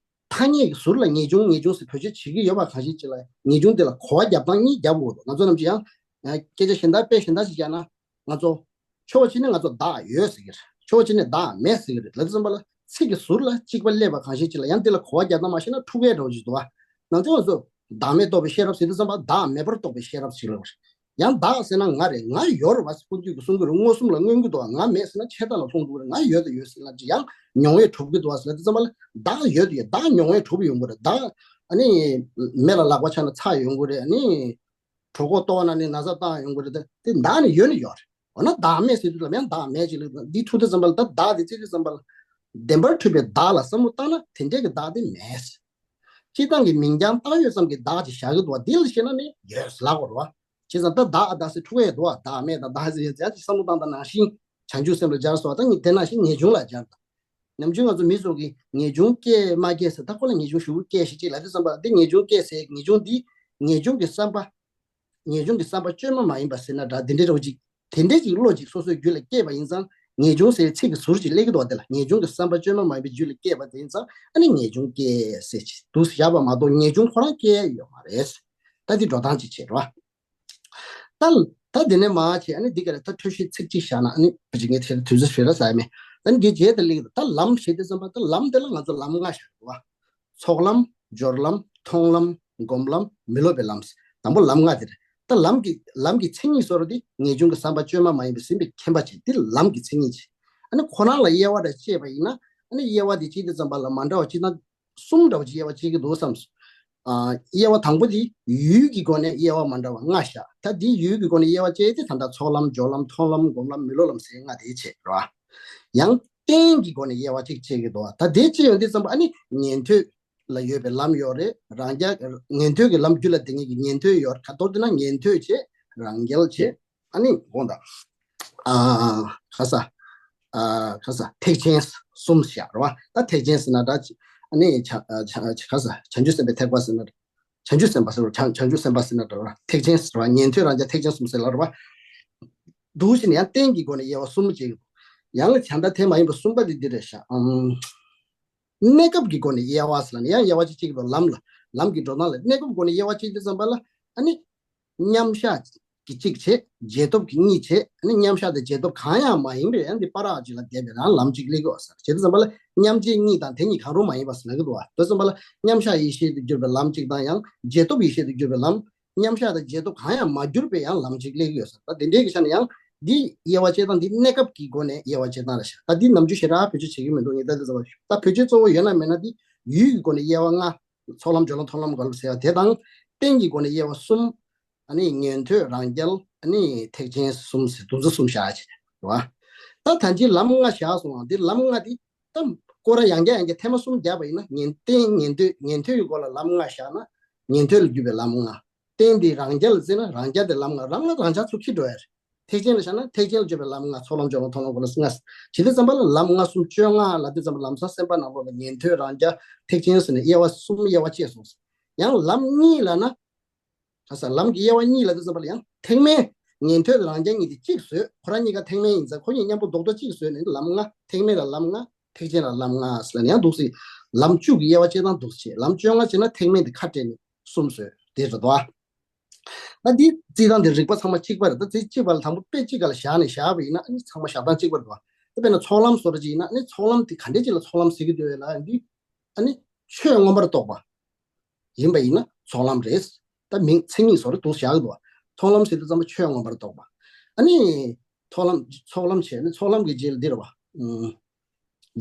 ཐ་སྙད་ཀྱི་ཟུར་ལ་ངེས་འབྱུང་ངེས་འབྱུང་ཟེར་བེད་སྤྱོད་བྱེད་ཀྱི་ཡོད་པ་གང་ཞིག་ཅིག་ལ་ངེས་འབྱུང་དེ་ལ་གོ་བ་རྒྱབ་སྟངས་གཉིས་རྒྱབ་དགོས་འདུག་ང་ཚོ་ནམ་རྒྱུན་ཡང་སྐད་ཆ་གཞན་དག་དཔེ་གཞན་དག་ཅིག་བཞག་ན། ང་ཚོ། ཕྱོགས་གཅིག་ནས་ང་ཚོ་བདག་ཡོད་ཟེར་གྱི་རེད། ཕྱོགས་གཅིག་ནས་བདག་མེད་ཟེར་གྱི་རེད། ལབ་དུས་ཙམ་པ་ལ་ཚིག་གི་ཟུར་ལ་གཅིག་པ་སླེབས་པ་གང་ཞིག་ཅིག་ལ་ཡང་དེ་ལ་གོ་བ་རྒྱག་སྟངས་མ་ཤེས་ན་འཁྲུག་པའི་འགྲོ་ཅིག་འདུག་བ། ང་ཚོས་ང་ཚོ་བདག་མེད་རྟོགས་པའི་ཤེས་རབ་ཟེར་དུས་ཙམ་པ་བདག་མེད་པར་རྟོགས་པའི་ཤེས་རབ་ཅིག་ལབ་རེད། ཡང་བདག་ཟེར་ན་ང་རེད། ང་ཡོད་རེད་བ་ཟེར་ཀུན་བཏུས་ཀྱིས་གསུང་གི་རེད། མངོན་སུམ་ལ་མངོན་གྱི་འདུག་བ། ང་མེད་ཟེར་ན་ཆད་ལྟ་ལ་མཐོང་འདུག་རེད། ང་ཡོད་དང་ཡོད་ཟེར་ན་ཅི་ཡང་མྱོང་བས་གྲུབ་ཀྱི་འདུག་བ་ཟེར་ལབ་དུས་ཙམ་པ་ལ་བདག་ཡོད་དང་ཡོད་བདག་མྱོང་བས་གྲུབ་ཡོང་གི་རེད། བདག་ཨ་ནི་མེ་ལ་ལག་པ་འཆང་ན་ཚ་ཡོང་གི་རེད། ཨ་ནི། གྲོད་ཁོག་ལྟོགས་ན་ནི་ན་ཚ་བཏང་ཡོང་གི་རེད། དེ་བདག་ནི་ཡོད་ནི་ཡོད་རེད། འོ་ན་བདག་མེད་ཟེར་དུས་ལ་ཡང་བདག་མེད་ཅིག་ལ་འདི་ཐུག་དུས་ཙམ་པ་ལ་ད་བདག་དེ་བརྩི་དུས་ཙམ་པ་ལ་བདེན་པར་གྲུབ་པའི་བདག་ལ་བསམ་བློ་བཏང་ན་དེ་འདྲའི་གི་བདག་དེ་མེད། སྤྱིར་བཏང་གི་མིང་རྐྱང་བཏགས་ཡོད་ཙམ་གྱི་བདག་ཅིག་བཞག་གི་འདུག་བ། འདི་ལ་བཤད་ན་ནི་ཡོད་ལབ་དགོས་རེད་བ། བྱས་ཙང་ད་བདག་བདག་ཟེར་འཁྲུག་ཡས་འདུག་བ། བདག་མེད་དང་བདག་ཟེར་ཡས་ཅིག་བསམ་བློ་བཏང་དང་ནང་བཞིན་བྱང་ཆུབ་སེམས་ལ་སྦྱར་སོང་བ། ད་ངས་དེ་ནང་བཞིན་ངེས་འབྱུང་ལ་སྦྱར་དང་། ནམ་རྒྱུན་ང་ཚོ་མི་ཚོ་གིས་ངེས་འབྱུང་སྐྱེས་མ་སྐྱེས་ཟེར་ད་ཁོ་ལ་ངེས་འབྱུང་ཞེ་པོ་སྐྱེས་ཤིག་ཅིག་ལབ་དུས་ཙམ་པ་འདི་ངེས་འབྱུང་སྐྱེས་ཟེར་ངེས་འབྱུང་འདི་ངེས་འབྱུང་གི་བསམ་པ། ངེས་འབྱུང་གི་བསམ་པ་བཅོས་མ་མ་ཡིན་པ་ཟེར་ན་འདྲ་འདི་འདྲའི་རོ་ཅིག་དེ་འདྲའི་ཅིག་བློ་ཅིག་སོ་སོའི་རྒྱུད་ལ་སྐྱེས་པ་ཡིན་ཙང་ ངེས་འབྱུང་ཟེར་ཚིག་གི་ཟུར་ཅིག་སླེབས་ཀྱི་འདུག་དེ་ལ་ངེས་འབྱུང་གི་བསམ་པ་བཅོས་མ་མ་ཡིན་པའི་རྒྱུད་ལ་སྐྱེས་པ་དེ་ཡིན་ཙང་ཨ་ནི་ངེས་འབྱུང་སྐྱེས་ཟེར་ཅིག་འདུག་བཞག་པ་མ་གཏོགས་ངེས་འབྱུང་ཁོ་རང་སྐྱེས་ཡོད་མ་རེད། ད་འདི་འགྲོ་སྟངས་ཅིག་བྱེད་རོགས། ད་ད་དེ་ནས་མ་བྱས་ཨ་ནི་འདི་ག་ལ་ད་འཕྲོས་ཤིང་ཚིག་གཅིག་བཞག་ན་ཨ་ནི་བུ་ཅིག་ངས་དེར་དུས་ཚོད་ཞེ་དྲག་ཟ་ཡ་མེད། ད་ནི་འདི་རྗེས་དེ་ལེགས་ད་ལམ་ཞེས་དེ་ཙམ་པ་ད་ལམ་དེ་ལ་ང་ཚོ་ལམ་ལྔ་བཞག་འདུག་བ། ཚོགས་ལམ། སྦྱོར་ལམ། མཐོང་ལམ། སྒོམ་ལམ། མི་སློབ་པའི་ལམ། དང་པོ་ལམ་ལྔ་དེ་རེད། ད་ལམ་གྱི་ལམ་གྱི་མཚན་ཉིད་སོ་ར་དེ་ངེས་འབྱུང་གི་བསམ་པ་བཅོས་མ་མ་ཡིན་པའི་ཟིན་པའི་མཁྱེན་པ་བྱེད་དེ་ལམ་གྱི་མཚན་ཉིད་བྱེད། ཨ་ནི་ཁོ་རང་ལ་དབྱེ་བ་འདྲ་བཅད་པ་ཡིན་ན་ཨ་ནི་དབྱེ་བ་དེ་གཅིག་དེ་ཙམ་པ་ལ་མ་འདྲ་བ་གཅིག་དང་གསུམ་འདྲ་བ་ཅིག་དབྱེ་བ་བཅད་ཀྱི་འདུག་བསམས་སོང་། ཨ། དབྱེ་བ་དང་པོ་དེ་ཡུལ་གྱི་སྒོ་ནས་དབྱེ་བ་མ་འདྲ་བ་ལྔ་བཞག་ད་དེ་ཡུལ་གྱི་སྒོ་ནས་དབྱེ་བ་བཅད་དེ་ད་ལྟ་ཚོགས་ལམ་སྦྱོར་ལམ་མཐོང་ལམ་སྒོམ་ལམ་མི་སློབ་ལམ་ཟེར་ལྔ་དེ་བྱས་རེད་བ། ཡང་རྟེན་གྱི་སྒོ་ནས་དབྱེ་བ་གཅིག་བཅད་ཀྱི་འདུག་ད་དེ་བཅད་ཡོང་དུས་ཙམ་པ་ཨ་ནི་ཉན་ཐོས་ལ་ཡོད་པའི་ལམ་ཡོད་རེད། རང་རྒྱལ་ཉན་ཐོས་ཀྱི་ལམ་རྒྱུད་ལ་ལྡན་མཁན་གྱི་ཉན་ཐོས་ཡོད་རེད། ཁ་ཐོར་དེ་ན་ཉན་ཐོས་བྱས་རང་རྒྱལ་བྱས། ཨ་ནི་དགོངས་དག་ཨ། ག་ས། ཨ། ག་ས་ཐེག་ཆེན་གསུམ་བཞག་རེད་བ། ད་ཐེག་ཆེན་ཟེར་ན་ད་ཨ་ནི་བྱ་བྱ་ག་ས་བྱང་ཆུབ་སེམས་དཔའི་ཐེག་པ་ཟེར་ན་བྱང་ཆུབ་སེམས་དཔའ་ཟེར་བ་བྱང་བྱང་ཆུབ་སེམས་དཔའ་ཟེར་ན་འདྲ་བ་ཐེག་ཆེན་ཟེར་བ་ཉན་ཐོས་རང་རྒྱལ་ཐེག་ཆེན་གསུམ་ཟེར་ལ་རེད་བ། འདུག་བཞིན་ཡང་རྟེན་གྱི་སྒོ་ནས་དབྱེ་བ་གསུམ་བྱེད་ཀྱི་འདུག་ཡང་ལ་བྱ་ད་དེ་མ་ཡིན་པ་གསུམ་པ་དེ་འདི་རེད་ཤག་ཨམ། གནས་སྐབས་ཀྱི་སྒོ་ནས་དབྱེ་བ་ཟེར་ལ་ནི་ཡང་དབྱེ་བ་གཅིག་གཅིག་གི་ལམ་ལ་ལམ་གྱི་འགྲོ་སྟངས་ལ་གནས་སྐབས་སྒོ་ནས་དབྱེ་བ་གཅིག་དེ་ཙམ་པ་ལ་ཨ་ནི། མཉམ་བཞག་གི་གཅིག་བྱེད། རྗེས་ཐོབ་ཀྱི་གཉིས་བྱེད། ཨ་ནི་མཉམ་བཞག་དང་རྗེས་ཐོབ་གང་ཡང་མ་ཡིན་པའི་ཡང་འདི་པ་རག་ཅིག་ལ་བསྡད་པའི་རང་ལམ་གཅིག་སླེབས་ཡོད་ཟེར། བྱེད་དུས་ཙམ་པ་ལ་མཉམ་རྗེས་གཉིས་དང་དེ་གཉིས་གང་རུང་མ་ཡིན་པ་ཟེར་ལབ་ཀྱི་འདུག་བ། དེ་ཙམ་པ་ལ་མཉམ་བཞག་ཡེ་ཤེས་དུ་གྱུར་པའི་ལམ་གཅིག་དང་ཡང་རྗེས་ཐོབ་ཡེ་ཤེས་དུ་གྱུར་པའི་ལམ། མཉམ་བཞག་དང་རྗེས་ཐོབ་གང་ཡང་མ་གྱུར་པའི་ཡང་ལམ་གཅིག་སླེབས་ཀྱི་ཡོད་ཟེར། ད་དེ་འདྲའི་གི་ཆ་ནས་ཡང་འདི་དབྱེ་བ་བཅད་སྟངས་འདི་གནས་སྐབས་ཀྱི་སྒོ་ནས་དབྱེ་བ་བཅད་སྟངས་རེད་ཤག་ད་འདི་ནམ་རྒྱུན་ཞེ་དྲག་བེད་སྤྱོད་བྱེད་ཀྱི་མི་འདུག་ངས་ད་དེ་ཙམ་པ་ད་བེད་སྤྱོད་གཙོ་བོ་ཡོད་ན་མེད་ན་འདི་ཡུལ་གྱི་སྒོ་ནས་དབྱེ་བ་ལྔ། ཚོགས་ལམ་སྦྱོར་ལམ་མཐོང་ལམ་སྒོམ་ལམ་ཟེར་བ་དེ་དང་། རྟེན་གྱི་སྒོ་ནས་དབྱེ་བ་གསུམ། ཨ་ནི་ཉན་ཐོས་རང་རྒྱལ་ཨ་ནི་ཐེག་ཆེན་གསུམ་ཟེར་འདུ་འཛི་གསུམ་བཞག་བྱས་རེད་བ། ད་ད་ཅི་ལམ་ལྔ་བཞག་སོང་བ་འདི་ལམ་ལྔ་འདི་ད་སྐོར་ར་ཡང་བརྒྱ་ཡང་བརྒྱ་ཐེངས་མ་གསུམ་བརྒྱབ་པ་ཡིན་ན་ཉན་རྟེན་ཉན་ཐོས་ཉན་ཐོས་ཀྱི་སྒོ་ལ་ལམ་ལྔ་བཞག་ན་ཉན་ཐོས་ལ་གྱུར་པའི་ལམ་ལྔ། རྟེན་འདི་རང་རྒྱལ་ལ་བརྩིས་ན་རང་རྒྱལ་དེ་ལམ་ལྔ་རང་ལ་རང་ཆགས་ཚུར་འཁྱེར་འགྲོ་ཡ་རེད། ཐེག་ཆེན་ལ་བཞག་ན་ཐེག་ཆེན་ལ་བརྗོད་པའི་ལམ་ལྔ་ཚོགས་ལམ་སྦྱོར་ལམ་མཐོང་ལམ་སྒོམ་ལམ་ལྔ། བྱེད་དུས་ཙམ་པ་ལ་ལམ་ལྔ་གསུམ་བཅོ་ལྔ་ལབ་དུས་ཙམ་པ་ལམ་སང་སེམས་པ་ནང་ལོགས་ལ་ཉན་ཐོས་རང་རྒྱལ་ཐེག་ཆེན་ཟེར་ནས་དབྱེ་བ་གསུམ་དབྱེ་བ་བཅད་སོང་ཟེར། ཡང་ལམ་གཉིས་ལབ་ན། ག་ས་ལམ་གྱི་དབྱེ་བ་གཉིས་ལབ་དུས་ཙམ་པ་ལ་ཡང་ཐེག་དམན། ཉན་ཐོས་དང་རང་རྒྱལ་གཉིས་དེ་གཅིག་བཟོས་ཁོ་རང་གཉིས་ཀ་ཐེག་དམན་ཡིན་ཙང་ཁོ་གཉིས་མཉམ་པོ་རྡོག་རྡོག་གཅིག་བཟོས་ནས་ལམ་ལྔ་ཐེག་དམན་ལ་ལམ་ལྔ་ཐེག་ཆེན་ལ་ལམ་ལྔ་ཟེར་ལ་ཡང་འདུག་སེ། ལམ་བཅུ་གི་དབྱེ་བ་བཅད་སྟངས་འདུག་སེ་བྱས་ལམ་བཅོ་ལྔ་བྱས་ན་ཐེག་དམན་དེ་ཁ་བྲལ་ནས་གསུམ་བཟོས་དེ་རེད་དོ། ད་འདི་རྩིས་སྟངས་འདི་རིགས་པ་ཚང་མ་གཅིག་པ་རེད། ད་རྩིས་གཅིག་པ་ལ་དང་པོ་དཔེ་གཅིག་ག་ལ་བཞག་ནས་བཞག་པ་ཡིན་ན་ཨ་ནི་ཚང་མ་བཞག་སྟངས་གཅིག་པ་རེད་བ། ད་དཔེར་ན་ཚོགས་ལམ་བཟོ་འདྲ་ཅིག་ཡིན་ན་ཨ་ནི་ཚོགས་ལམ་དེ་ག་འདྲས་ཅིག་ལ་ཚོགས་ལམ་ཟེར་གྱི་འདུག་ལབ་ཡ་འདི་ཨ་ནི་ཆོས་མངོན་པར་རྟོགས་པ་ཡིན་པ་ཡིན་ན་ཚོགས་ལམ་རེད། ད་མིང་མཚན་ཉིད་བཟོ་འདྲ་འདུག་བཞག་གི་འདུག་བ། མཐོང་ལམ་ཟེར་དུས་ཙམ་པ་ཆོས་མངོན་པར་རྟོགས་པ། ཨ་ནི་མཐོང་ལམ་ཚོགས་ལམ་བྱས་ནས་ཚོགས་ལམ་གྱི་རྗེས་ལ་འདི་རེད་བ། ཨུམ།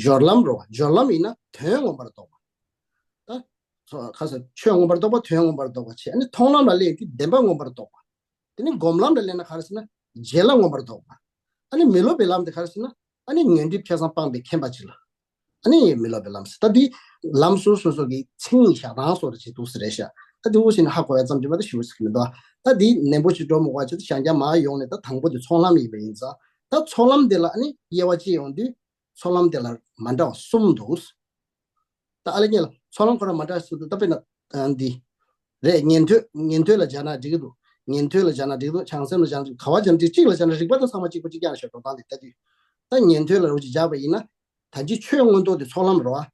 སྦྱོར་ལམ་རེད་བ། སྦྱོར་ལམ་ཡིན་ན་དོན་མངོན་པར་རྟོགས་པ། ད། ཁ་ས་ཆོས་མངོན་པར་རྟོགས་པ་དོན་མངོན་པར་རྟོགས་པ་བྱས་ཨ་ནི་མཐོང་ལམ་ལ་སླེབས་དུས་བདེན་པ་མངོན་པར་རྟོགས་པ། དེ་ནི་སྒོམ་ལམ་ལ་སླེབས་ན་ག་རེ་ཟེར་ན་རྗེས་ལ་མངོན་པར་རྟོགས་པ། ཨ་ནི་མི་སློབ་པའི་ལམ་དེ་ག་རེ་ཟེར་ན་ཨ་ནི་ངན་འགྲིབ་ཆ་ཚང་སྤངས་པའི་མཁྱེན་པ་ཅིག་ལ། ཨ་ནི་མི་སློབ་པའི་ལམ་ཟེར་ད་འདི་ལམ་སོ་སོ་སོ་གི་མཚན་ཉིད་བཞག་སྟངས་སོགས་རེ་བྱེད་འདུག་ཟེར་རེད་ཤག་ད་འདི་འུ་ཞིག་ནི་ཧ་གོ་བའི་ཙམ་གྱིས་མ་གཏོགས་ཞུ་ཟེར་གི་མི་འདུག་ད་འདི་ནན་པོ་ཞིག་འགྲོ་མི་དགོས་ཅིག་ད་གཞན་རྒྱ་མ་ཡོང་ནས་ད་དང་པོ་དེ་ཚོགས་ལམ་ཡིན་པ་ཡིན་ཙང་ད་ཚོགས་ལམ་དེ་ལ་ཨ་ནི་དབྱེ་བ་ཕྱེ་ཡོང་དུས། ཚོགས་ལམ་དེ་ལ་མ་འདྲ་བ་གསུམ་འདུག་ད་ཨ་ལེ་ཉེ་ལ་ཚོགས་ལམ་ཁོ་རང་མ་འདྲ་ཟེར་དུས་ད་དཔེར་ན་འདི། རེད་ཉན་ཐོས་ཉན་ཐོས་ལ་སྦྱར་ན་འགྲིག་གི་འདུག་ཉན་ཐོས་ལ་སྦྱར་ན་འགྲིག་འདུག་བྱང་སེམས་ལ་སྦྱར་ན་འགྲིག་ག་བ་སྦྱར་ན་འགྲིག་གཅིག་ལ་སྦྱར་ན་རིགས་པ་དང་ཚང་མ་གཅིག་པ་གཅིག་རྐྱང་རེད་ཤག་འགྲོ་སྟངས་དེ་ལྟ་དུས། ད་ཉན་ཐོས་ལ་རོ་ཅིག་སྦྱར་བ་ཡིན་ན། ད་ཅི་ཆོས་མངོན་རྟོགས་དེ་ཚོགས་ལམ་རེད་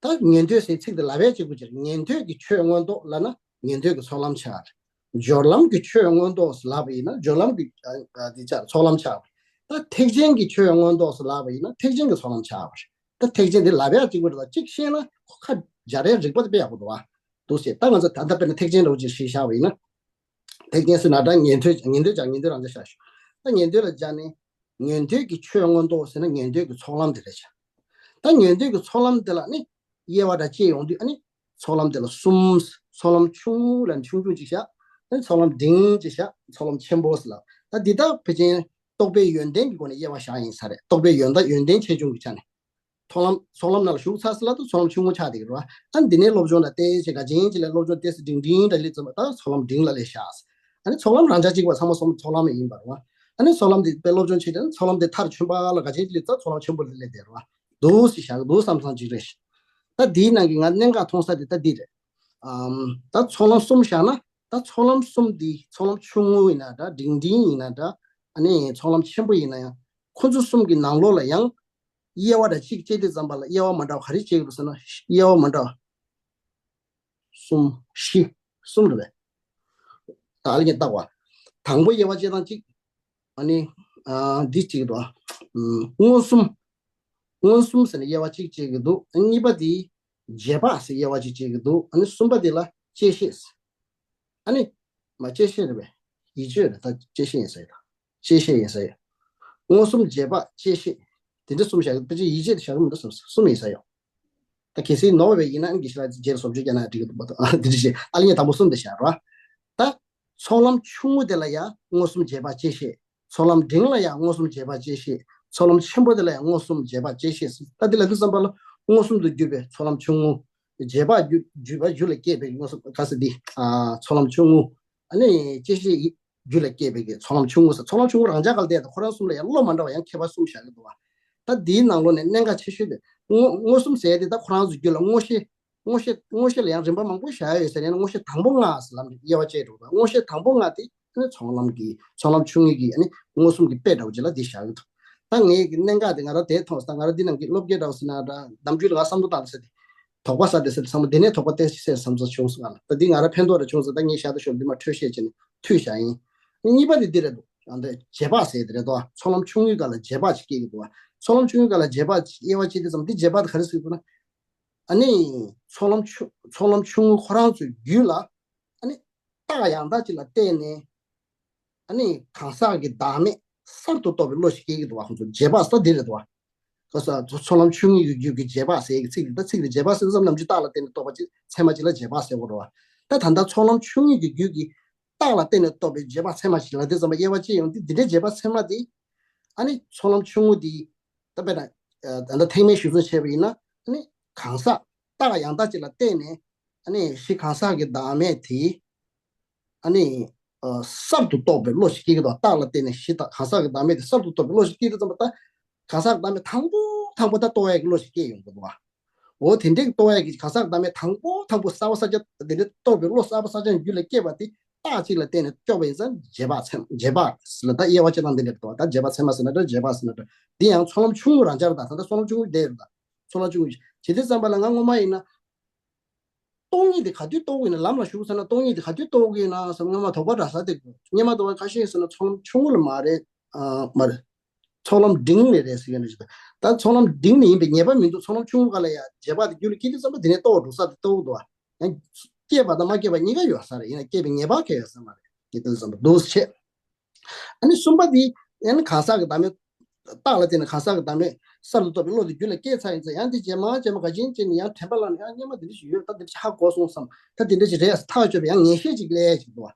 བ། ད་ཉན་ཐོས་ཟེར་ཚིག་དེ་ལབ་ཡས་གཅིག་པུ་ཅིག་རེད་ཉན་ཐོས་ཀྱི་ཆོས་མངོན་རྟོགས་ལབ་ན་ཉན་ཐོས་ཀྱི་ཚོགས་ལམ་ཆགས་རེད། སྦྱོར་ལམ་གྱི་ཆོས་མངོན་རྟོགས་ལབ་པ་ཡིན་ན་སྦྱོར་ལམ་གྱི་དེ་ཆགས་ཚོགས་ལམ་ཆགས་རེད། ད་ཐེག་ཆེན་གྱི་ཆོས་མངོན་རྟོགས་ལབ་པ་ཡིན་ན་ཐེག་ཆེན་གྱི་ཚོགས་ལམ་ཆགས་པ་རེད། ད་ཐེག་ཆེན་དེ་ལབ་ཡ་གཅིག་པུ་རེད་ད་གཅིག་ཤེས་ན་ཁོ་ཁ་སྦྱར་ཡའི་རིགས་པ་དེ་དཔེ་ཡག་པོ་འདུག་བ། འདུག་ཟེར་ད་ང་ཚོ་ད་ལྟ་དཔེར་ན་ཐེག་ཆེན་འདྲ་བོ་ཅིག་ཤེས་བཞག་པ་ཡིན་ན། ཐེག་ཆེན་ཟེར་ན་ད་ཉན་ཐོས་ཉན་ཐོས་ཀྱང་ཉན་ཐོས་རང་ཅག་བཞག་ཞུ། ད་ཉན་ཐོས་ལ་སྦྱར་ནས། ཉན་ཐོས་ཀྱི་ཆོས་མངོན་རྟོགས་ཟེར་ན་ཉན་ཐོས་ཀྱི་ཚོགས་ལམ་དེ་རེད་བྱ། ད་ཉན་ཐོས་ཀྱི་ཚོགས་ལམ་དེ་ལ་ནི། དབྱེ་བ་འདྲ་བཅད་ཡོང་དུས་ཨ་ནི། ཚོགས་ལམ་དེ་ལ་གསུམ། ཚོགས་ལམ་ཆུང་ངུ་ལ་ཆུང་ཆུང་ཅིག་བཞག་ཨ་ནི་ཚོགས་ལམ་འབྲིང་ཅིག་བཞག་ཚོགས་ལམ་ཆེན་པོ་ཟེར་ལ། ད་འདི་དག་ཕལ་ཆེར་རྟོག་པའི་ཡོན་ཏན་གྱི་སྒོ་ནས་དབྱེ་བ་བཞག་ཡིན་ས་རེད། རྟོག་པའི་ཡོན་ཏན་ཡོན་ཏན་ཆེ་ཆུང་གི་ཆ་ནས། ཚོགས་ལམ་ཚོགས་ལམ་ནང་ལ་ཞུགས་ཚར་ཟེར་ལ་ད་ཚོགས་ལམ་ཆུང་ངུ་ཆགས་བསྡད་ཀྱི་རེད་བ། ཨ་ནི་འདི་ནས་སློབ་སྦྱོང་ལ་བལྟས་བྱས་ག་ཅིང་ཅི་ལས་སློབ་སྦྱོང་བལྟས་སེ་འབྲིང་འབྲིང་འདྲ་སླེབས་ཙམ་པ་ད་ཚོགས་ལམ་འབྲིང་ལ་སླེབས་ཤག་ཨ་ནི་ཚོགས་ལམ་རང་ཆ་གཅིག་པ་ཚང་མ་སོང་ཚོགས་ལམ་ཡིན་པ་རེད་བ། ཨ་ནི་ཚོགས་ལམ་འདི་དཔེ་སློབ་སྦྱོང་བྱེད་དུས་ཚོགས་ལམ་འདི་མཐར་ཕྱིན་པ་ལ་ག་ཅིང་ཅི་སླེབས་ཙམ་ཚོགས་ལམ་ཆེན་པོ་ལ་སླེབས་བསྡད་རེད་བ། འདུག་སེ་བཞག་འདུག་བསམ་བསམ་ཅིག་རེད། ད་འདིའི་ནང་གི་ང་གནད་འགག་མཐོང་ས་དེ་ད་འདི་རེད། ཨམ། ད་ཚོགས་ལམ་གསུམ་བཞག་ན་ད་ཚོགས་ལམ་གསུམ་འདི་ཚོགས་ལམ་ཆུང་ངུ་ཡིན་ན་འདྲ་འབྲིང་འབྲིང་ཡིན་ན་འདྲ་ཨ་ནི་ཚོགས་ལམ་ཆེན་པོ་ཡིན་ན་ཡང་། ཁོ་ཚོ་གསུམ་གྱི་ནང་ལོགས་ལ་ཡང་དབྱེ་བ་འདྲ་གཅིག་བྱས་དུས་ཙམ་པ་ལ་དབྱེ་བ་མ་འདྲ་བ་ག་རེ་བྱེད་ཀྱི་འདུག་ཟེར་ན། དབྱེ་བ་མ་འདྲ་བ་གསུམ་བཞི་གསུམ་རེད་པས། ད་ཨ་ལེ་ངས་བལྟ་བ། དང་པོ་དབྱེ་བ་བྱེད་སྟངས་གཅིག་ཨ་ནི་ཨ་འདི་གཅིག་འདུག་ཨ། ཨམ་མངོན་སུམ། མངོན་སུམ་ཟེར་ནས་དབྱེ་བ་གཅིག་བྱེད་ཀྱི་འདུག་གཉིས་པ་དེ་རྗེས་དཔག་ཟེར་དབྱེ་བ་གཅིག་བྱེད་ཀྱི་འདུག་ཨ་ནི་གསུམ་པ་དེ་ལ་བཅད་ཤེས། ཨ་ནི་མ་བཅད་ཤེས་རེད་པས། ཡིད་དཔྱོད་རེད། ད་བཅད་ཤེས་ཡིན་ས་ཡོད། བཅད་ཤེས་ཡིན་ས་ཡོད། མངོན་སུམ་རྗེས་དཔག་བཅད་ཤེས། དེ་འདྲ་གསུམ་བཞག་གི། ཕལ་ཆེར་ཡིད་དཔྱོད་དེ་བཞག་གི་མི་འདུག་གསུམ་གསུམ་ཡིན་ས་ཡོད། ད་གལ་སྲིད་ནོར་བ་ཡིན་ན་ཨ་ནི་དགེ་བཤེས་ལགས་རྗེས་ལ་བཟོ་བཅོས་བརྒྱབ་ན་འགྲིག་གི་འདུག་པ། དེ་འདྲ་བྱས་ཨ་ལེ་ངས་དང་པོ་གསུམ་དེ་བཞག་རོགས། ད་ཚོགས་ལམ་ཆུང་ངུ་དེ་ལ་ཡང་མངོན་སུམ་རྗེས་དཔག་བཅད་ཤེས། ཚོགས་ལམ་འབྲིང་ལ་ཡང་མངོན་སུམ་རྗེས་དཔག་བཅད་ཤེས། ཚོགས་ལམ་ཆེན་པོ་དེ་ལ་ཡང་མངོན་སུམ་རྗེས་དཔག་བཅད་ཤེས། ད་དེ་ལ་དུས་ཙམ་པ་ལ་མངོན་སུམ་དུ་གྱུར་པའི་ཚོགས་ལམ་ཆུང་ངུ། རྗེས་དཔག་རྒྱུ་རྒྱུ་བ་རྒྱུ་ལ་སྐྱེས་པའི་མངོན་སུམ་ག་ཟེར་འདི། ཨ་ཚོགས་ལམ་ཆུང་ངུ། ཨ་ནི་བཅད་ཤེས་ཡིད་རྒྱུ་ལ་སྐྱེས་པའི་གི་ཚོགས་ལམ་ཆུང་ངུ་ཟེར། ཚོགས་ལམ་ཆུང་ངུ་རང་འཇགས་སྒང་ལ་བསྡད་དང་ཁོ་རང་གསུམ་ལ་ཡང་བློ་མ་འདྲ་བ་ཡང་ཁྱད་པར་གསུམ་བཞག་གི་འདུག་བ། ད་འདིའི་ནང་ལོགས་ནས་གནད་འགག་ཆེ་ཤོས་དེ་མངོན་མངོན་སུམ་ཟེར་ཡ་དེ་ད་ཁོ་རང་ཚོ་རྒྱུད་ལ་མངོན་ཤེས། མངོན་ཤེས་མངོན་ཤེས་ལ་ཡང་རིམ་པ་མང་པོ་བཞག་ཡ་ཡོད་ཟེར་ཡང་མངོན་ཤེས་དང་པོ་ལྔ་ཟེར་ལབ་ནས་དབྱེ་བ་བཅད་འགྲོ་བ། མངོན་ཤེས་དང་པོ་ལྔ་དེ་ཨ་ནི་ཚོགས་ལམ་གྱི་ཚོགས་ལམ་ཆུང་ངུ་གི་ཨ་ནི་མངོན་སུམ་གྱི་དཔེ་འདྲ་བོ་ཅིག་ལ་འདི་བཞག་གི་འདུག་ད་ངས་ཀྱི་གནད་འགག་དེ་ང་རང་དེ་མཐོང་སོང་། ད་ང་རང་འདི་ནང་གི་སློབ་དགེ་འདྲ་བོ་ཟེར་ན་འདྲ། གཏམ་རྒྱུད་ལ་ང་བསམ་བློ་བཏང་ཟེར་དེ། དོགས་པ་ཟ་དེ་ཟེར་དེ་བསམ་བློ་དེ་ནས་དོགས་པ་ཏོག་ཙམ་སེལ་བསམ་བློ་བྱུང་སོང་ང་ལ། ད་འདི་ང་རང་ཕན་ཐོགས་རེ་བྱུང་སོང་། ད་ངས་བཞག་ད་ཞོར་འདི་མ་འཕྲོས་བཤད་བྱས་ནས་མཐུད་བཞག་ཡིན། གཉིས་པ་དེ་འདི་རེད་འདུག་ཨ་འདི་རྗེས་དཔག་ཟེར་དེ་རེད་དོ། ཚོགས་ལམ་ཆུང་ངུའི་སྒང་ལ་རྗེས་དཔག་ཅིག་སྐྱེ་གི་འདུག་བ། ཚོགས་ལམ་ཆུང་ངུའི་སྒང་ལ་རྗེས་དཔག་ཅིག་དབྱེ་བ་ཕྱེ་དུས་ཙམ་འདི་རྗེས་དཔག་དེ་ག་རེ་ཟེར་གི་འདུག་ན། ཨ་ནི་ཚོགས་ལམ་ཆུ་ཚོགས་ལམ་ཆུང་ངུ་ཁོ་རང་ཚོའི་རྒྱུད་ལ་ཨ་ནི་རྟགས་ཡང་དག་ཅིག་ལ་བརྟེན་ནས་ཨ་ནི་གང་ཟག་གི་བདག་མེད་གསར་དུ་རྟོགས་པའི་བློ་ཞིག་སྐྱེ་གི་འདུག་བ། ཁོང་ཚོ་རྗེས་དཔག་ཟེར་འདི་རེད་འདུག་བ། ཁོ་ཚོ་ཚོགས་ལམ་ཆུང་ངུའི་རྒྱུད་ཀྱི་རྗེས་དཔག་ཟེར་གི་ཚིག་འདི། ད་ཚིག་འདི་རྗེས་དཔག་ཟེར་ཙམ་ནམ་རྒྱུན་རྟགས་ལ་བརྟེན་ནས་རྟོགས་པ་ཅིག་ཚད་མ་ཅིག་ལ་རྗེས་དཔག་ཟེར་གོ་རེད་བ། ད་ད་ལྟ་ཚོགས་ལམ་ཆུང་ངུའི་རྒྱུད་ཀྱི་རྟགས་ལ་བརྟེན་ནས་རྟོགས་པའི་རྗེས་དཔག་ཚད་མ་ཞིག་ལ་དེ་ཙམ་པ་དབྱེ་བ་ཕྱེ་ཡོང་དུས། འདི་འདྲའི་རྗེས་དཔག་ཚད་མ་དེ་ཨ་ནི་ཚོགས་ལམ་ཆུང་ངུ་དེ་ད་དཔེར་ན་ད་ལྟ་ཐེག་དམན་གཞིར་བཟུང་བྱས་པ་ཡིན་ན། ཨ་ནི་གང་ཟག་རྟགས་ཡང་དག་ཅིག་ལ་བརྟེན་ནས་ཨ་ནི་གཞི་གང་ཟག་གི་བདག་མེད་དེ་ཨ་ནི་གསར་དུ་རྟོགས་པའི་བློ་ཞིག་སྐྱེ་གི་འདུག་རྟགས་ལ་བརྟེན་ནས་གཞི་དང་གང་ཟག་གི་བདག་མེད་དེ་གསར་དུ་རྟོགས་པའི་བློ་ཞིག་སྐྱེ་དུས་ཙམ་པ། ད་གང་ཟག་གི་བདག་མེད་དང་པོ་དང་པོ་ད་རྟོགས་ཡ་གི་བློ་ཞིག་སྐྱེ་ཡོང་གི་འདུག་བ། འོ་དེ་འདྲའི་རྟོགས་ཡ་གི་གང་ཟག་གི་བདག་མེད་དང་པོ་དང་པོ་གསར་པ་གསར་བརྗེ་དེ་འདྲའི་རྟོགས་པའི་བློ་གསར་པ་གསར་བརྗེ་རྒྱུད་ལ་སྐྱེས་པ་དེ་རྟགས་གཅིག་ལ་བརྟེན་ནས་སྐྱོབ་པ་ཡིན་ཙང་རྗེས་དཔག་ཚད་རྗེས་དཔག་ཟེར་ལ་ད་དབྱེ་བ་ཕྱེ་སྟངས་འདི་འདྲ་འདུག་ད་རྗེས་དཔག་ཚད་མ་ཟེར་ན་འདྲ། རྗེས་དཔག་ཟེར་ན་འདྲ། འདི་ཡང་ཚོགས་ལམ་ཆུང་ངུ་རང་འཇགས་རེད། ད་ད་ལྟ་ཚོགས་ལམ་ཆུང་ངུ་བསྡད་ཡོད་རེད། ད་ཚོགས་ལམ་ཆུང་ངུ་བྱེད་དུས་ཙམ་པ་ལ་ང་སྔོན་མ་ཡིན་ན། སྟོང་ཉིད་དེ་ག་དུས་རྟོགས་ཀྱི་ཡིན་ན། ལམ་ལ་ཞུགས་ཚར་ན་སྟོང་ཉིད་དེ་ག་དུས་རྟོགས་ཀྱི་ཡིན་ན་བསམ། སྔོན་མ་དོགས་པ་འདྲ་ཟ་དེ། སྔོན་མ་དོགས་པ་ཁ་ཤས་ཟེར་ན་ཚོགས་ལམ་ཆུང་ངུ་ལ་མ་རེད། ཨ་མ་རེད། ཚོགས་ལམ་འབྲིང་ལ་རེད་ཟེར་གྱི་འདུག་ད་ཚོགས་ལམ་འབྲིང་ནས་ཡིན་པའི་ངེས་པ་མི་འདུག་ཚོགས་ལམ་ཆུང་ངུ་སྒང་ལ་ཡང་རྗེས་དཔག་དེ་རྒྱུད་ལ་སྐྱེས་དུས་ཙམ་པ་དེ་ནས་རྟོགས་འགྲོ་ས་དེ་རྟོགས་འདུག་ཡང་སྐྱེས་པ་དང་མ་སྐྱེས་པ་གཉིས་ཀ་ཡོད་ས་རེད། ཡིན་ན་སྐྱེས་པའི་ངེས་པ་གང་ཡོད་ས་མ་རེད། ངས་དེ་ཙམ་པ་འདུག་བྱས། ཨ་ནི་གསུམ་པ་དེ་ཡང་ན་གང་ཟག་གི་བདག་མེད། རྟགས་ལ་བརྟེན་ནས་གང་ཟག་གི་བདག་མེད་གསར་དུ་རྟོགས་པའི་བློ་དེ་རྒྱུད་ལ་སྐྱེས་ཚར་ཡིན་ཙང་། ཡང་དེ་རྗེས་མ་རྗེས་མ་ག་ཅིན་ཅིན་ནས་ཡང་དྲན་པ་བླངས་ནས། ཡང་སྔོན་མ་དེ་འདྲ་ཞིག་ཡོད། ད་དེ་འདྲ་ཧ་གོ་སོང་བསམ། ད་དེ་འདྲ་ཞིག་རེད་ཐག་ཆོད་པའི་ཡང་ངེས་ཤེས་ཅིག་སླེབས་ཡ་ཅིག་འདུག་བ།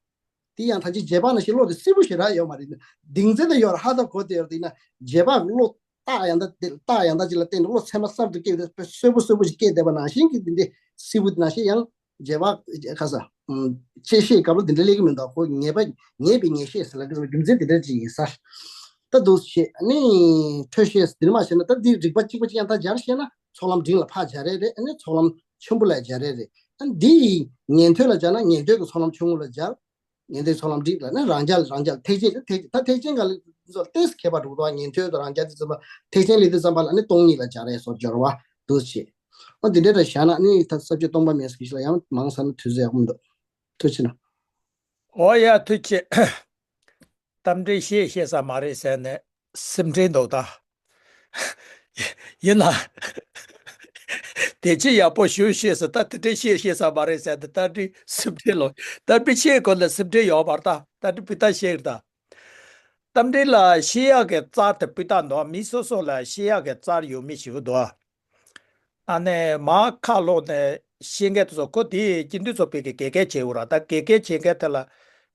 དེ་ཡང་ད་ཅི་རྗེས་དཔག་ནང་བཞིན་བློ་དེ་བསིལ་པོ་ཞེ་དྲག་ཡོད་མ་རེད། གདིང་ཚད་དེ་ཡོད་རེད། ཧ་ད་གོ་དེ་ཡོད་རེད། ཡིན་ན་རྗེས་དཔག་གི་བློ་རྟགས་ཡང་དག་དེ། རྟགས་ཡང་དག་ཅིག་ལ་བརྟེན་ནས་བློ་ཚད་མ་གསར་དུ་སྐྱེས་ཏེ་གསོན་པོ་གསོན་པོ་ཞིག་སྐྱེས་བསྡད་པ་ནང་བཞིན་གྱི་དེ་འདྲའི་བསིལ་པོ་དེ་ནང་བཞིན་ཡང་རྗེས་དཔག་ག་ས། ཨམ། བཅད་ཤེས་སྐབས་ལ་དེ་འདྲ་སླེབས་ཀྱི་མི་འདུག་ཁོ་ངེས་པ་ངེས་པའི་ངེས་ཤེས་ཟེར་ལ་དེ་རྒྱུ་མཚན་དེ་འདྲ་ཅིག་ཡིན་ས། ད་འདུག་བྱས་ནས་འཕྲོས་ཤེས་དེ་མ་བྱས་ན། ད་འདི་རིགས་པ་གཅིག་པ་གཅིག་ཡང་དག་སྦྱར་ཤེས་ན་ཚོགས་ལམ་འབྲིང་ལ་ཕར་སྦྱར་ཡ་རེད། ཨ་ནི་ཚོགས་ལམ་ཆེན་པོ་ལ་སྦྱར་ཡ་རེད། ཨ་ནི་འདི་ཡི་ཉན་ཐོས་ལ་སྦྱར་ན་ཉན་ཐོས་ཀྱི་ཚོགས་ལམ་ཆུང་ངུ་ལ་སྦྱར། ཉན་ཐོས་ཚོགས་ལམ་འབྲིང་ལ་ནི་རང་རྒྱལ་རང་རྒྱལ། ཐེག་ཆེན་ཐེག་ད་ཐེག་ཆེན་སྒང་ལ་ཚོ་ཏོག་ཙམ་ཁྱད་པར་འདུག་ད་ཉན་ཐོས་དང་རང་རྒྱལ་དེ་ཙམ་པ། ཐེག་ཆེན་ལ་དེ་ཙམ་པ་ལ་ནི་སྟོང་ཉིད་ལ་སྦྱར་ཡ་སོགས་སྦྱོར་བ་འདུག་བྱས། ཨོ་འདི་འདྲ་འདྲ་བཞག་ན་ནི་ད་ས་བཅད་སྟོང་པ་མེད་ཟེར་གྱི་ཞིག་ལ་ཡང་མང་ས་ན་དུས་ཚོད་ཡག་པོ་མི་འདུག་ཐུགས་རྗེ་ཆེ་གནང་། ཨོ་ཡ་ཐུགས་རྗེ་ཆེ། རྟ་མགྲིན་བཤད་ཤེས་ས་མ་རེད་ཟེར་ནས་སེམས་ཁྲལ་འདུག་ད། ཡིན་ན། དེ་ཅི་ཡག་པོ་ཞུ་ཤེས་ས། ད་དེ་འདྲའི་བཤད་ཤེས་ས་མ་རེད་ཟེར་ནས་རྟ་མགྲིན་སེམས་ཁྲལ་ལོ། རྟ་མགྲིན་བཤད་དགོས་ན་སེམས་ཁྲལ་ཡོད་པར་ད། རྟ་མགྲིན་སྤུས་དག་བཤད་ད། རྟ་མགྲིན་ལ་བཤད་ཡག་གི་རྩར་དེ་སྤུས་དག་འདུག་མི་སོ་སོ་ལ་བཤད་ཡག་གི་རྩར་ཡོད་མི་ཞིག་འདུག་ཨ་ནེ་མ་ཁ་ལོག་ནས་བཤད་མཁན་དེ་ཚོ། ཁོ་དེ་སྤྱི་འཐུས་ཚོགས་པའི་གི་དགེ་རྒན་བྱེད་འོ་ར། ད་དགེ་རྒན་བྱེད་མཁན་དེ་ལ།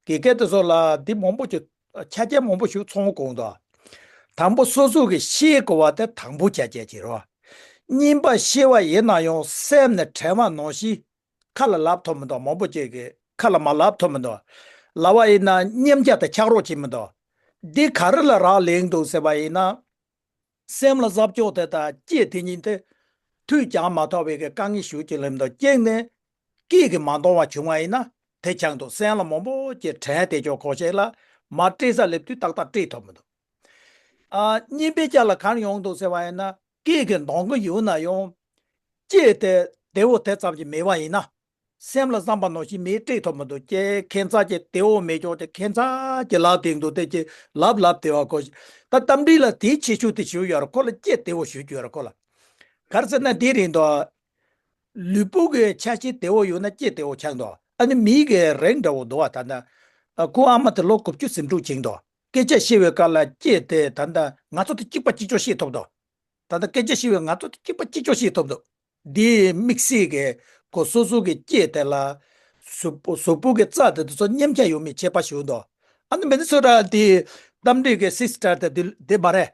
དགེ་རྒན་དེ་ཚོ་ལ་འདི་མང་པོ་ཅིག་ཆ་རྐྱེན་མང་པོ་ཞིག་ཚང་དགོས་འདུག་དང་པོ་སོ་སོ་གི་བཤད་དགོས་པ་དེ་དང་པོ་ཆ་རྐྱེན་བྱེད་རོགས། གཉིས་པ་བཤད་པ་ཡིན་ན་ཡང་སེམས་ནས་དྲན་པ་ནང་བཞིན་ཁ་ལ་ལབ་ཐུབ་མི་འདུག་མང་པོ་ཅིག་གིས་ཁ་ལ་མ་ལབ་ཐུབ་མི་འདུག་ལབ་པ་ཡིན་ན་མཉམ་རྒྱག་དེ་ཆགས་རོགས་བྱེད་མི་འདུག་འདི་ག་རེ་ལ་རག་ལས་འདུག་ཟེར་བ་ཡིན་ན། སེམས་ལ་གཟབ་ཆོག་དེ་དང་ལྕེ་དེ་གཉིས་དེ་མཐུད་ཀྱང་མ་ཐུབ་པའི་གི་དཀའ་ངལ་ཞེ་པོ་ཅིག་སླེབས་འདུག་སྐྱེས་ནས་སྐད་ཀྱིས་མ་འདང་བ་བྱུང་བ་ཡིན་ན་དེ་ཆགས་འདུག་སེམས་ལ་མང་པོ་ཅིག་དྲན་བསྡད་ཆོག་ཁོ་ཤེས་ལ་མ་སྤྲད་ས་སླེབས་དུས་ཏག་ཏག་སྤྲད་ཐུབ་མི་འདུག་ཨ། གཉིས་པའི་ཆ་ལ་གང་ཡོང་འདུག་ཟེར་བ་ཡིན་ན། སྐད་ཀྱི་གདངས་ཀྱི་ཡོད་ན་ཡང་། ལྕེ་དེ་བདེ་བོ་དེ་ཙམ་གྱིས་མེད་པ་ཡིན་ན། སེམས་ལ་བསམ་པ་ནང་བཞིན་མི་སྤྲད་ཐུབ་མི་འདུག་ཀྱེ། ཁྱད་མཚར་གྱི་བདེ་བོ་མེད་ཀྱང་ཀྱེ། ཁྱད་མཚར་གྱི་ལབ་བསྡད་འདུག་དེ་ཀྱེ་ལབ་ལབ་བསྡད་པ་ཁོ། ད་རྟ་མགྲིན་ལ་དེའི་ཁྱད་ཆོས་དེ་ཞུ་ཡོད་རེད། ཁོ་ལ་ལྕེ་བདེ་བོ་ཞུ་རྒྱུ་ཡོད་རེད་ཁོ་ལ། ག་རེ་ཟེར་ན་འདི་རེད་འདུག་ལུས་པོ་གི་ཆ་ཤས་བདེ་བོ་ཡོད་ན་ལྕེ་བདེ་བོ་ཆགས་འདུག་ཨ་ནི་མིའི་གི་རེག་འདྲ་བོ་འདུག་བ། ད་ལྟ་ཁོ་ཨ་མ་དེ་ལོ་དགུ་བཅུ་ཟིན་འགྲོ་བྱེད་འདུག་སྐད་ཆ་བཤད་པའི་སྐབས་ལ་ལྕེ་དེ་ད་ལྟ་ང་ཚོ་དེ་གཅིག་པ་གཅིག་ལྕོགས་བཤད་ཐུབ་འདུག་ད་ལྟ་སྐད་ཆ་བཤད་པའི་ང་ཚོ་དེ་གཅིག་པ་གཅིག་ལྕོགས་བཤད་ཐུབ་འདུག་འདིའི་དམིགས་བསལ་གྱི་ཁོ་སོ་སོ་གི་ལྕེ་དེ་ལ་གཟུགས་པོ་གཟུགས་པོ་གི་རྩ་དེ་དེ་ཚོ་མཉམ་ཆགས་ཡོད་མེད་ཁྱད་པར་ཞུགས་འདུག་ཨ་ནི་མི་ནི་སོ་ཊ་དེ་རྟ་མགྲིན་གྱི་སིས་ཊར་དེ་དེ་དེ་མ་རེད།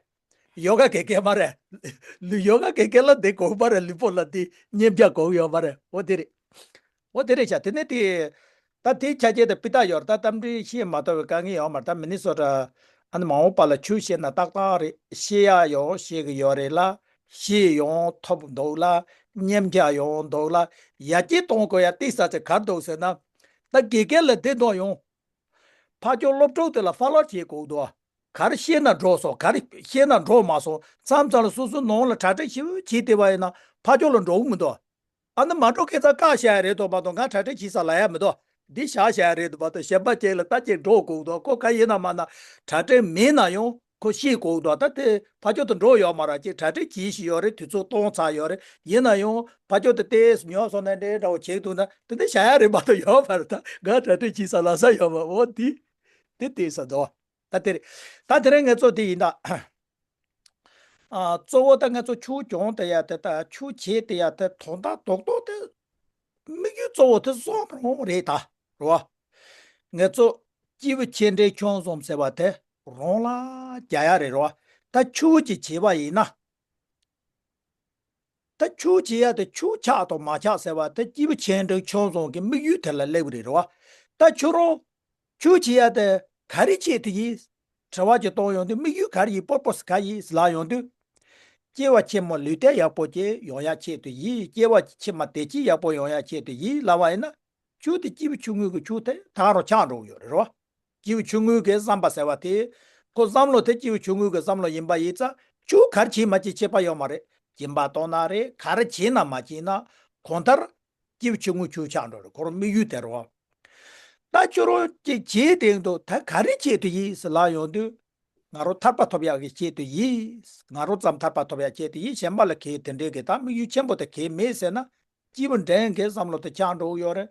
ཡོ་ག་དགེ་རྒན་མ་རེད། ལུས་ཡོ་ག་དགེ་རྒན་ལ་དེ་དགོས་མ་རེད། ལུས་པོ་ལ་དེ་མཉམ་ཆགས་དགོས་ཡོད་མ་རེད། འོ་དེ་རེད། འོ་དེ་རེད་ཤག་དེ་ནས་དེ། ད་དེའི་ཆ་རྐྱེན་དེ་སྤུས་དག་ཡོད་རེད། ད་རྟ་མགྲིན་ཤེས་མ་ཐུབ་པའི་དཀའ་ངལ་ཡོད་མ་རེད། ད་མི་ནི་སོ་ཊ་ཨ་ནི་མ་འོངས་པ་ལ་ཆོས་བཤད་ན་ཏག་ཏག་རེད། བཤད་ཡག་ཡང་བཤད་གི་ཡོད་རེད་ལ། བཤད་ཡང་ཐུབ་འདུག་ལ། མཉམ་ཆགས་ཡང་འདུག་ལ། ཡར་རྒྱས་གཏོང་དགོས་ཡ་ཏིག་ས་ཚེ་གར་འདུག་ཟེར་ན། ད་དགེ་རྒན་ལ་དེ་འདོག་ཡོང་། ཕ་ཆོས་སློབ་ཕྲུག་དེ་ལ་ཧྥ་ལོ་བྱེད་དགོས་འདུག་ག་རེ་བཤད་ན་འགྲོ་སོང་། ག་རེ་བཤད་ན་འགྲོ་མ་སོང་། མཚམས་མཚམས་ལ་སོ་སོའི་ནང་ལ་གྲ་སྒྲིག་ཞིབ་བྱས་བསྡད་པ་ཡིན་ན་ཕ་ཆོས་ལ་འགྲོ་གི་མི་འདུག་ཨ་ནི་མ་འགྲོ་ཁན་ཚ་བཀག་བཞག་ཡ་རེད་དོ་མ་གཏོགས་ང་གྲ་སྒྲིག་བྱེད་ས་ལ་ཡ་མི་འདུག་འདི་བཞག་བཞག་ཡ་རེད་དོ་མ་གཏོགས་གཞན་པ་ཅིག་ལ་ལྟ་ཅིག་འགྲོ་དགོས་འདུག་ཁོ་ག་ཡིན་ན་མ་ན་གྲ་སྒྲིག་མེད་ན་ཡང་ཁོ་ཤེས་དགོས་འདུག་ད་དེ་ཕ་ཆོས་དེ་འགྲོ་ཡོད་མ་རེད། ཅིག་གྲ་སྒྲིག་བྱེད་བཞིན་ཡོད་རེད། དུས་ཚོད་གཏོང་ཚར་ཡོད་རེད། ཡིན་ན་ཡང་ཕ་ཆོས་དེ་ཏེས་ཉོ་སོང་ན་འདྲེ་འདྲ་བོ་བྱེད་འདུག་ན་དེ་འདྲ་བཞག་ཡ་རེད་མ་གཏོགས་ཡོད་མ་རེད། ད་ང་གྲ་སྒྲིག་བྱེད་ས་ལ་ས་ཡོད་མ། འོ་འདི་དེ་ཏེས་ས་འདུག་ད་དེ་རེད། ད་དེ་རིང་ང་ཚོ་དེ་ཡིན་ད། ཨ། གཙོ་བོ་ད་ང་ཚོ་ཆོས་སྦྱོང་དེ་ཡ་དེ་ད་ཆོས་བྱེད་དེ་ཡ་དེ་དོན་དག་རྡོག་རྡོག་དེ་དམིགས་ཡུལ་གཙོ་བོ་དེ་གསུམ་རང་རེད་ད། རེད་བ། ང་ཚོ་སྐྱེས་བུ་ཆེ་འབྲིང་ཆུང་གསུམ་ཟེར་བ་དེ་རང་ལ་རྒྱག་ཡ་རེད། རེད་བ། ད་ཆོས་ཀྱི་བྱེད་པ་ཡིན་ན། ད་ཆོས་བྱེད་ཡ་དེ་ཆོས་ཆགས་དང་མ་ཆགས་ཟེར་བ་དེ་སྐྱེས་བུ་ཆེ་འབྲིང་ཆུང་གསུམ་གྱི་དམིགས་ཡུལ་དེ་ལ་སླེབས་རེད། རེད་བ། ད་ཁྱོད་རང་ཆོས་བྱེད་ཡ་དེ་ག་རེ་ཆེད་དུ་ཡིན། དྲི་བ་ཅིག་གཏོང་ཡོང་དུས་དམིགས་ཡུལ་ག་རེ་ཡིན། པོར་པོ་སི་ག་ཡིན་ལབ་ཡོང་དུས། སྐྱེ་བ་ཕྱི་མ་ལུས་རྟེན་ཡག་པོ་ཅིག་ཡོང་ཡ་ཆེད་དུ་ཡིན། སྐྱེ་བ་ཕྱི་མ་བདེ་སྐྱིད་ཡག་པོ་ཡོང་ཡ་ཆེད་དུ་ཡིན་ལབ་པ་ཡིན་ན། ཆོས་དེ་སྐྱེས་བུ་ཆུང་ངུའི་གི་ཆོས་དེ་ད་རུང་ཆགས་འགྲོ་གི་ཡོད་རེད། རེད་བ། སྐྱེས་བུ་ཆུང་ངུའི་གི་བསམ་པ་ཟེར་བ་དེ། ཁོ་བསམ་བློ་དེ་སྐྱེས་བུ་ཆུང་ངུའི་གི་བསམ་བློ་ཡིན་པ་ཡིན་ཙང་ཆོས་ག་རེ་བྱེད་མ་བྱེད་ཁྱད་པར་ཡོད་མ་རེད། སྦྱིན་པ་གཏོང་ན་རེད། ག་རེ་བྱེད་ན་མ་བྱེད་ན་གང་ལྟར་སྐྱེས་བུ་ཆུང་ངུའི་ཆོས་ཆགས་འགྲོ་རེད། ཁོ་རང་དམིགས་ཡུལ་དེ་རེད་བ། ད་ཁྱོད་རང་ཅིག་བྱེད་དེ་འདུག་ད་ག་རེ་ཆེད་དུ་ཡིན་ཟེར་ལབ་ཡོང་དུས། ང་རང་ཐར་པ་ཐོབ་ཡག་གི་ཆེད་དུ་ཡིན། ང་རང་ཙམ་ཐར་པ་ཐོབ་ཡག་ཆེད་དུ་ཡིན། གཞན་པ་ལ་གལ་དེ་འདྲའི་གི་ད་དམིགས་ཡུལ་ཆེན་པོ་དེ་གལ་མེད་ཟེར་ན། སྐྱེས་བུ་འབྲིང་གི་བསམ་བློ་དེ་ཆགས་འགྲོ་གི་ཡོད་རེད།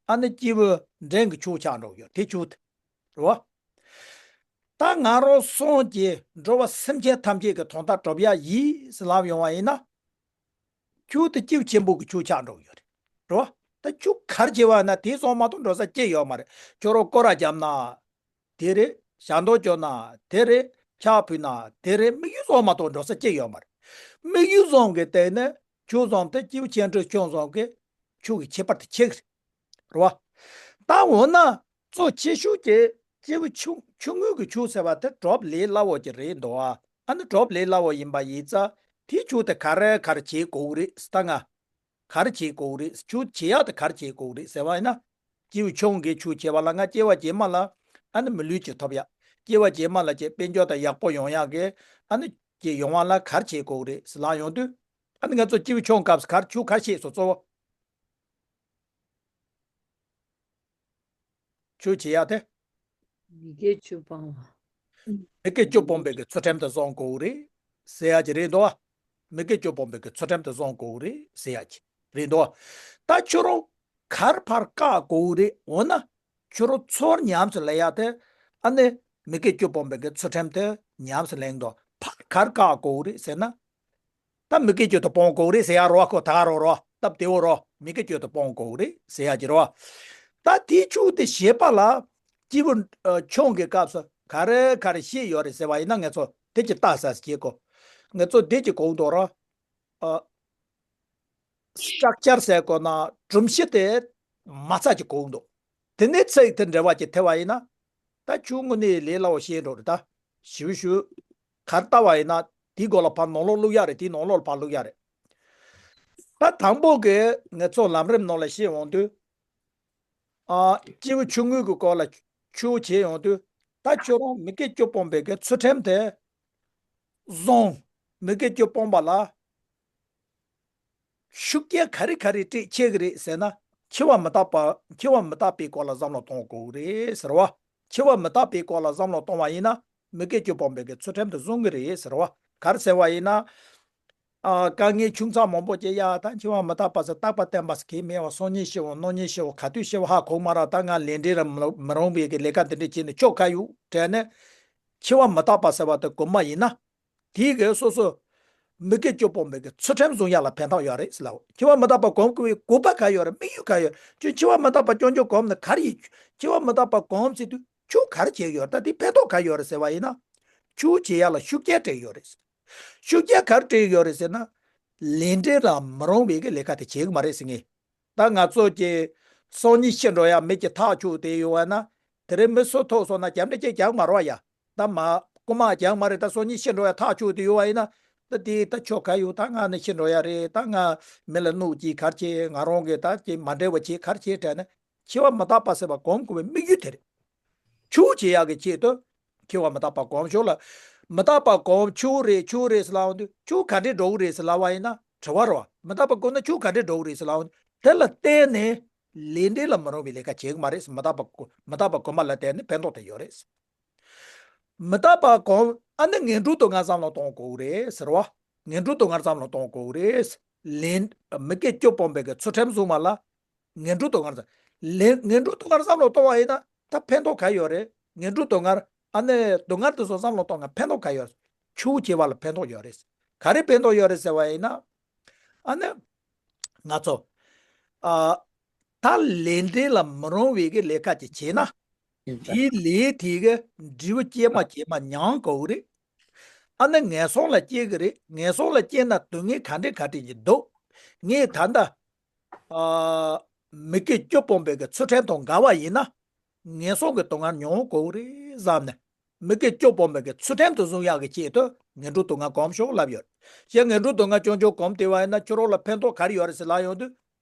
ཨ་ནི་སྐྱེས་བུ་འབྲིང་གི་ཆོས་ཆགས་འགྲོ་གི་ཡོད་དེ་ཆོས་དེ། རེད་བ། ད་ང་རང་སོང་གི་འགྲོ་བ་སེམས་ཅན་ཐམས་ཅད་ཀྱི་དོན་དག་སྒྲུབ་ཡག་ཡིན་ཟེར་ལབ་ཡོང་བ་ཡིན་ན། ཆོས་དེ་སྐྱེས་བུ་ཆེན་པོ་གི་ཆོས་ཆགས་འགྲོ་གི་ཡོད་རེད། རེད་བ། ད་ཆོས་ག་རེ་བྱེད་པ་ན་དེ་སོང་མ་གཏོགས་འགྲོ་ས་ཅི་ཡོད་མ་རེད། ཁྱོད་རང་སྐོར་ར་བརྒྱབ་ན། དེ་རེད། ཞལ་འདོན་བཅོལ་ན་དེ་རེད། ཕྱག་ཕུལ་ན་དེ་རེད། དམིགས་ཡུལ་གསུམ་མ་གཏོགས་འགྲོ་ས་ཅི་ཡོད་མ་རེད། དམིགས་ཡུལ་གསུམ་གྱི་སྟེང་ནས་ཆོས་གསུམ་དེ་སྐྱེས་བུ་ཆེ་འབྲིང་ཆུང་གསུམ་གྱི་ཆོས་ཀྱི་ཁྱད་པར་དེ་ཕྱེ་གི་རེད། རེད་བ། ད་འོ་ན་གཙོ་ཆེ་ཤོས་ཀྱི་སྐྱེས་བུ་ཆུང་ཆུང་ངུ་གི་ཆོས་ཟེར་བ་དེ་སྒྲུབ་ལས་སླ་བོ་ཅིག་རེད་འདུག་ཨ་ནི་སྒྲུབ་ལས་སླ་བོ་ཡིན་པ་ཡིན་ཙང་དེའི་ཆོས་དེ་ག་རེ་ག་རེ་བྱེད་དགོས་རེད་ཟེར་ད་ང་། ག་རེ་བྱེད་དགོས་རེད། ཆོས་བྱེད་ཡག་དེ་ག་རེ་བྱེད་དགོས་རེད་ཟེར་བ་ཡིན་ན། སྐྱེས་བུ་ཆུང་གིས་ཆོས་བྱེད་པ་ལ་ང་སྐྱེ་བ་རྗེས་མ་ལ་ཨ་ནི་མི་ལུས་ཅིག་ཐོབ་ཡག་སྐྱེ་བ་རྗེས་མ་ལ་ཅིག་དཔལ་འབྱོར་དང་ཡག་པོ་ཡོང་ཡག་གི་ཨ་ནི་ཅིག་ཡོང་བ་ལ་ག་རེ་བྱེད་དགོས་རེད་ཟེར་ལབ་ཡོང་དུས། ཨ་ནི་ང་ཚོ་སྐྱེས་བུ་ཆུང་སྐབས་སུ་ག་རེ་ཆོས་ག་རེ་བཤད་སོང་གཙོ་བོ། ཆོས་བྱེད་ཡག་དེ། མི་དགེ་བཅུ་སྤོང་བ། མི་དགེ་བཅུ་སྤོང་བའི་གི་ཚུལ་ཁྲིམས་དེ་བསྲུང་དགོས་རེད་ཟེར་ཡག་ཅིག་རེད་འདུག་མི་དགེ་བཅུ་སྤོང་བའི་གི་ཚུལ་ཁྲིམས་དེ་བསྲུང་དགོས་རེད་ཟེར་ཡག་ཅིག་རེད་འདུག་ད་ཁྱོད་རང་ག་རེ་ཕར་བཀག་དགོས་རེད། འོ་ན་ཁྱོད་རང་ཚུར་ཉམས་སུ་ལེན་ཡག་དེ་ཨ་ནི་མི་དགེ་བཅུ་སྤོང་བའི་གི་ཚུལ་ཁྲིམས་དེ་ཉམས་སུ་ལེན་འདུག་ཕར་ག་རེ་བཀག་དགོས་རེད་ཟེར་ན། ད་མི་དགེ་བཅུ་དེ་སྤོང་དགོས་རེད་ཟེར་ཡག་རེད་བ། ཁོ་ད་རེད་རེད་བ། སྟབས་བདེ་བོ་རེད་བ། མི་དགེ་བཅུ་དེ་སྤོང་དགོས་རེད་ཟེར་ཡག་ཅིག་རེད་བ། ད་དེའི་ཆོས་དེ་བྱེད་པ་ལ་སྐྱེས་བུ་ཆུང་གི་སྐབས་སུ་ག་རེ་ག་རེ་བཤད་ཡོད་རེད་ཟེར་བ་ཡིན་ན། ང་ཚོ་དེ་ཅིག་ལྟ་ས་ཞིག་གོ་ང་ཚོ་དེ་ཅིག་གོ་འདུག་ར། ཨ། སི་ཊྲག་ཅར་ཟེར་དགོས་ན་སྒྲོམ་གཞི་དེ་མ་རྩ་ཅིག་གོ་འདུག་དེ་ནས་ཚིག་དེ་འབྲེལ་བ་ཅིག་ཐེབས་པ་ཡིན་ན། ད་ཆོས་དངོས་གནས་ལས་སླ་བོ་ཤེས་འགྲོ་རེད་ད། ཞིབ་ཞུ། གར་ལྟ་བ་ཡིན་ན་དེའི་སྒོ་ལ་ཕར་ནང་ལོགས་བླུག་ཡག་རེད། དེའི་ནང་ལོགས་ལ་ཕར་བླུག་ཡག་རེད། ད་དང་པོ་གི་ང་ཚོ་ལམ་རིམ་ནང་ལ་བཤད་འོང་དུས། ཨ། སྐྱེས་བུ་ཆུང་ངུ་གི་སྐོར་ལ་ཆོས་བྱེད་ཡོང་དུས། ད་ཁྱོད་རང་མི་དགེ་བཅུ་སྤོང་བའི་གི་ཚུལ་ཁྲིམས་དེ། བཟུང་། མི་དགེ་བཅུ་སྤོང་བ་ལ་ཤུགས་རྐྱེན་ག་རེ་ག་རེ་སྤྲད་ཆེ་གི་རེད་ཟེར་ན། འཆི་བ་མི་རྟག་པ། འཆི་བ་མི་རྟག་པའི་སྐོར་ལ་བསམ་བློ་གཏོང་དགོས་རེད་ཟེར་བ། འཆི་བ་མི་རྟག་པའི་སྐོར་ལ་བསམ་བློ་གཏོང་བ་ཡིན་ན། མི་དགེ་བཅུ་སྤོང་བའི་གི་ཚུལ་ཁྲིམས་དེ་བཟུང་གི་རེད་ཟེར་བ། ག་རེ་ཟེར་བ་ཡིན་ན། ཨ། དཀའ་ངལ་ཆུང་ཙག་མང་པོ་ཅིག་ཡ། ད་འཆི་བ་མི་རྟག་པ་ཟེར་རྟག་པ་བརྟན་པ་ཟེར་གང་མེད་པ། སང་ཉིན་ཤི་འོང་། གནངས་ཉིན་ཤི་འོང་། ག་དུས་ཤི་བ་ཧ་གོ་མ་ར། ད་ང་ལས་འབྲས་ལ་མི་མི་རུང་བའི་གི་ལས་ཀ་འདི་འདྲ་བྱས་ནས་ཆོ་ག་ཡོད་དྲན་ནས། འཆི་བ་མི་རྟག་པ་ཟེར་བ་དེ་གོ་མ་ཡིན་ན། དེའི་གི་སོ་སོ་མི་དགེ་བཅུ་སྤོང་བའི་གི་ཚུལ་ཁྲིམས་བཟུང་ཡ་ལ་ཕན་ཐོགས་ཡོད་རེད་ཟེར་ལ། འཆི་བ་མི་རྟག་པ་གོམས་དགོས་པའི་དགོས་པ་ག་ཡོད་རེད། དམིགས་ཡུལ་ག་ཡོད་རེད། ཁྱོད་འཆི་བ་མི་རྟག་པ་རྐྱང་རྐྱང་གོམས་ནས་ག་རེ་ཡིན། འཆི་བ་མི་རྟག་པ་གོམས་ཟེར་དུས་ཆོས་ག་རེ་བྱེད་ཡོད་རེད། ད་དེ་ཕན་ཐོགས་ག་ཡོད་རེད་ཟེར་བ་ཡིན་ན། ཆོས་བྱེད་ཡ་ལ་ཤུགས་རྐྱེན་སྤྲད་ཡོད་རེད། ཤུགས་རྐྱེན་ག་རེ་སྤྲད་ཡོད་རེད་ཟེར་ན། ལས་འབྲས་ལ་མི་རུང་བའི་གི་ལས་ཀ་དེ་བྱེད་གི་མ་རེད་ཟེར་ངེས། ད་ང་ཚོ་གི་སང་ཉིན་ཤི་འགྲོ་ཡ་མི་གཅིག་ཐག་ཆོད་དེ་ཡོད་པ་ན། དེ་རིང་མི་སུ་ཐུག་སོང་ན་རྒྱབ་འདྲེ་གཅིག་རྒྱག་མ་རོགས་ཡ། ད་མ་རྐུ་མ་རྒྱག་མ་རེད། ད་སང་ཉིན་ཤི་འགྲོ་ཡ་ཐག་ཆོད་དེ་ཡོད་པ་ཡིན་ན། ད་དེ་ད་ཆོ་ག་ཡོད། ད་ང་ནི་ཤི་འགྲོ་ཡ་རེད། ད་ང་མི་ལ་གནོད་ཀྱིས་ག་རེ་བྱེད། ང་རང་གི་ད་ཀྱི་མ་འདྲ་བ་བྱེད་ག་རེ་བྱེད་དྲན་ནས། འཆི་བ་མི་རྟག་པ་ཟེར་བ་གོམས་དགོས་པའི་དམིགས་ཡུལ་དེ་རེད། ཆོས་བྱེད་ཡག་གི་ཆེད་དུ་འཆི་བ་མི་རྟག་པ་གོམས་ཤོག་ལ། མི་རྟག་པ་གོམས། ཆོས་རེད་ཆོས་རེད་ཟེར་ལབ་ཡོང་དུས། ཆོས་ག་འདྲས་འགྲོ་གི་རེད་ཟེར་ལབ་པ་ཡིན་ན་དྲི་བ་རེད་བ། མི་རྟག་པ་གོམས་ན་ཆོས་ག་འདྲས་འགྲོ་གི་རེད་ཟེར་ལབ་ཡོང་དུས། དེ་ལ་བརྟེན་ནས་ལས་འབྲས་ལ་མི་རུང་བའི་ལས་ཀ་བྱེད་གི་མ་རེད། མི་རྟག་པ་གོ- མི་རྟག་པ་གོམས་པ་ལ་བརྟེན་ནས་ཕན་ཐོགས་དེ་ཡོད་རེད། མི་རྟག་པ་གོམས། ཨ་ནི་ངན་འགྲོའི་སྡུག་བསྔལ་བསམ་བློ་གཏོང་དགོས་རེད་ཟེར་བ། ངན་འགྲོའི་སྡུག་བསྔལ་བསམ་བློ་གཏོང་དགོས་རེད། ལན། མི་དགེ་བཅུ་སྤོང་བའི་གི་ཚུལ་ཁྲིམས་བཟུང་བ་ལ། ངན་འགྲོའི་སྡུག་བསྔལ་བསམ། ལན། ངན་འགྲོའི་སྡུག་བསྔལ་བསམ་བློ་གཏོང་བ་ཡིན་ན་ད་ཕན་ཐོགས་ག་ཡོད་རེད། ངན་འགྲོའི་སྡུག་བསྔལ། ཨ་ནི་སྡུག་བསྔལ་དེ་ཚོ་བསམ་བློ་གཏོང་ན་ཕན་ཐོགས་ག་ཡོད་རེད། ཆོས་བྱེད་པ་ལ་ཕན་ཐོགས་ཡོད་རེད། ག་རེ་ཕན་ཐོགས་ཡོད་རེད་ཟེར་བ་ཡིན་ན། ཨ་ནི། ང་ཚོ། ཨ། ད་ལས་འབྲས་ལ་མི་རུང་བའི་གི་ལས་ཀ་ཅིག་བྱས་ན། དེའི་ལས་དེ་གི་འབྲས་བུ་སྐྱེས་མ་སྐྱེས་མ་མྱང་དགོས་རེད། ཨ་ནི་ངན་སོང་ལ་སྐྱེ་གི་རེད། ངན་སོང་ལ་སྐྱེས་ན་སྡུག་བསྔལ་ག་འདྲས་ག་འདྲས་ཅིག་འདུག་ངས་ད་ལྟ། ཨ། མི་དགེ་བཅུ་སྤོང་བའི་གི་ཚུལ་ཁྲིམས་དང་འགལ་བ་ཡིན་ན། ངན་སོང་གི་སྡུག་བསྔལ་མྱོང་དགོས་རེད་བསམ་ནས། མི་དགེ་བཅུ་སྤོང་བའི་གི་ཚུལ་ཁྲིམས་དེ་བཟུང་ཡག་གི་ཆེད་དུ་ངན་འགྲོའི་སྡུག་བསྔལ་གོམས་ཤོག་ལབ་ཡོད། ཞེས་ངན་འགྲོའི་སྡུག་བསྔལ་རྐྱང་རྐྱང་གོམས་བསྡད་པ་ཡིན་ན་ཁྱོད་རང་ལ་ཕན་ཐོགས་ག་རེ་ཡོད་རེད་ཟེར་ལབ་ཡོང་དུས།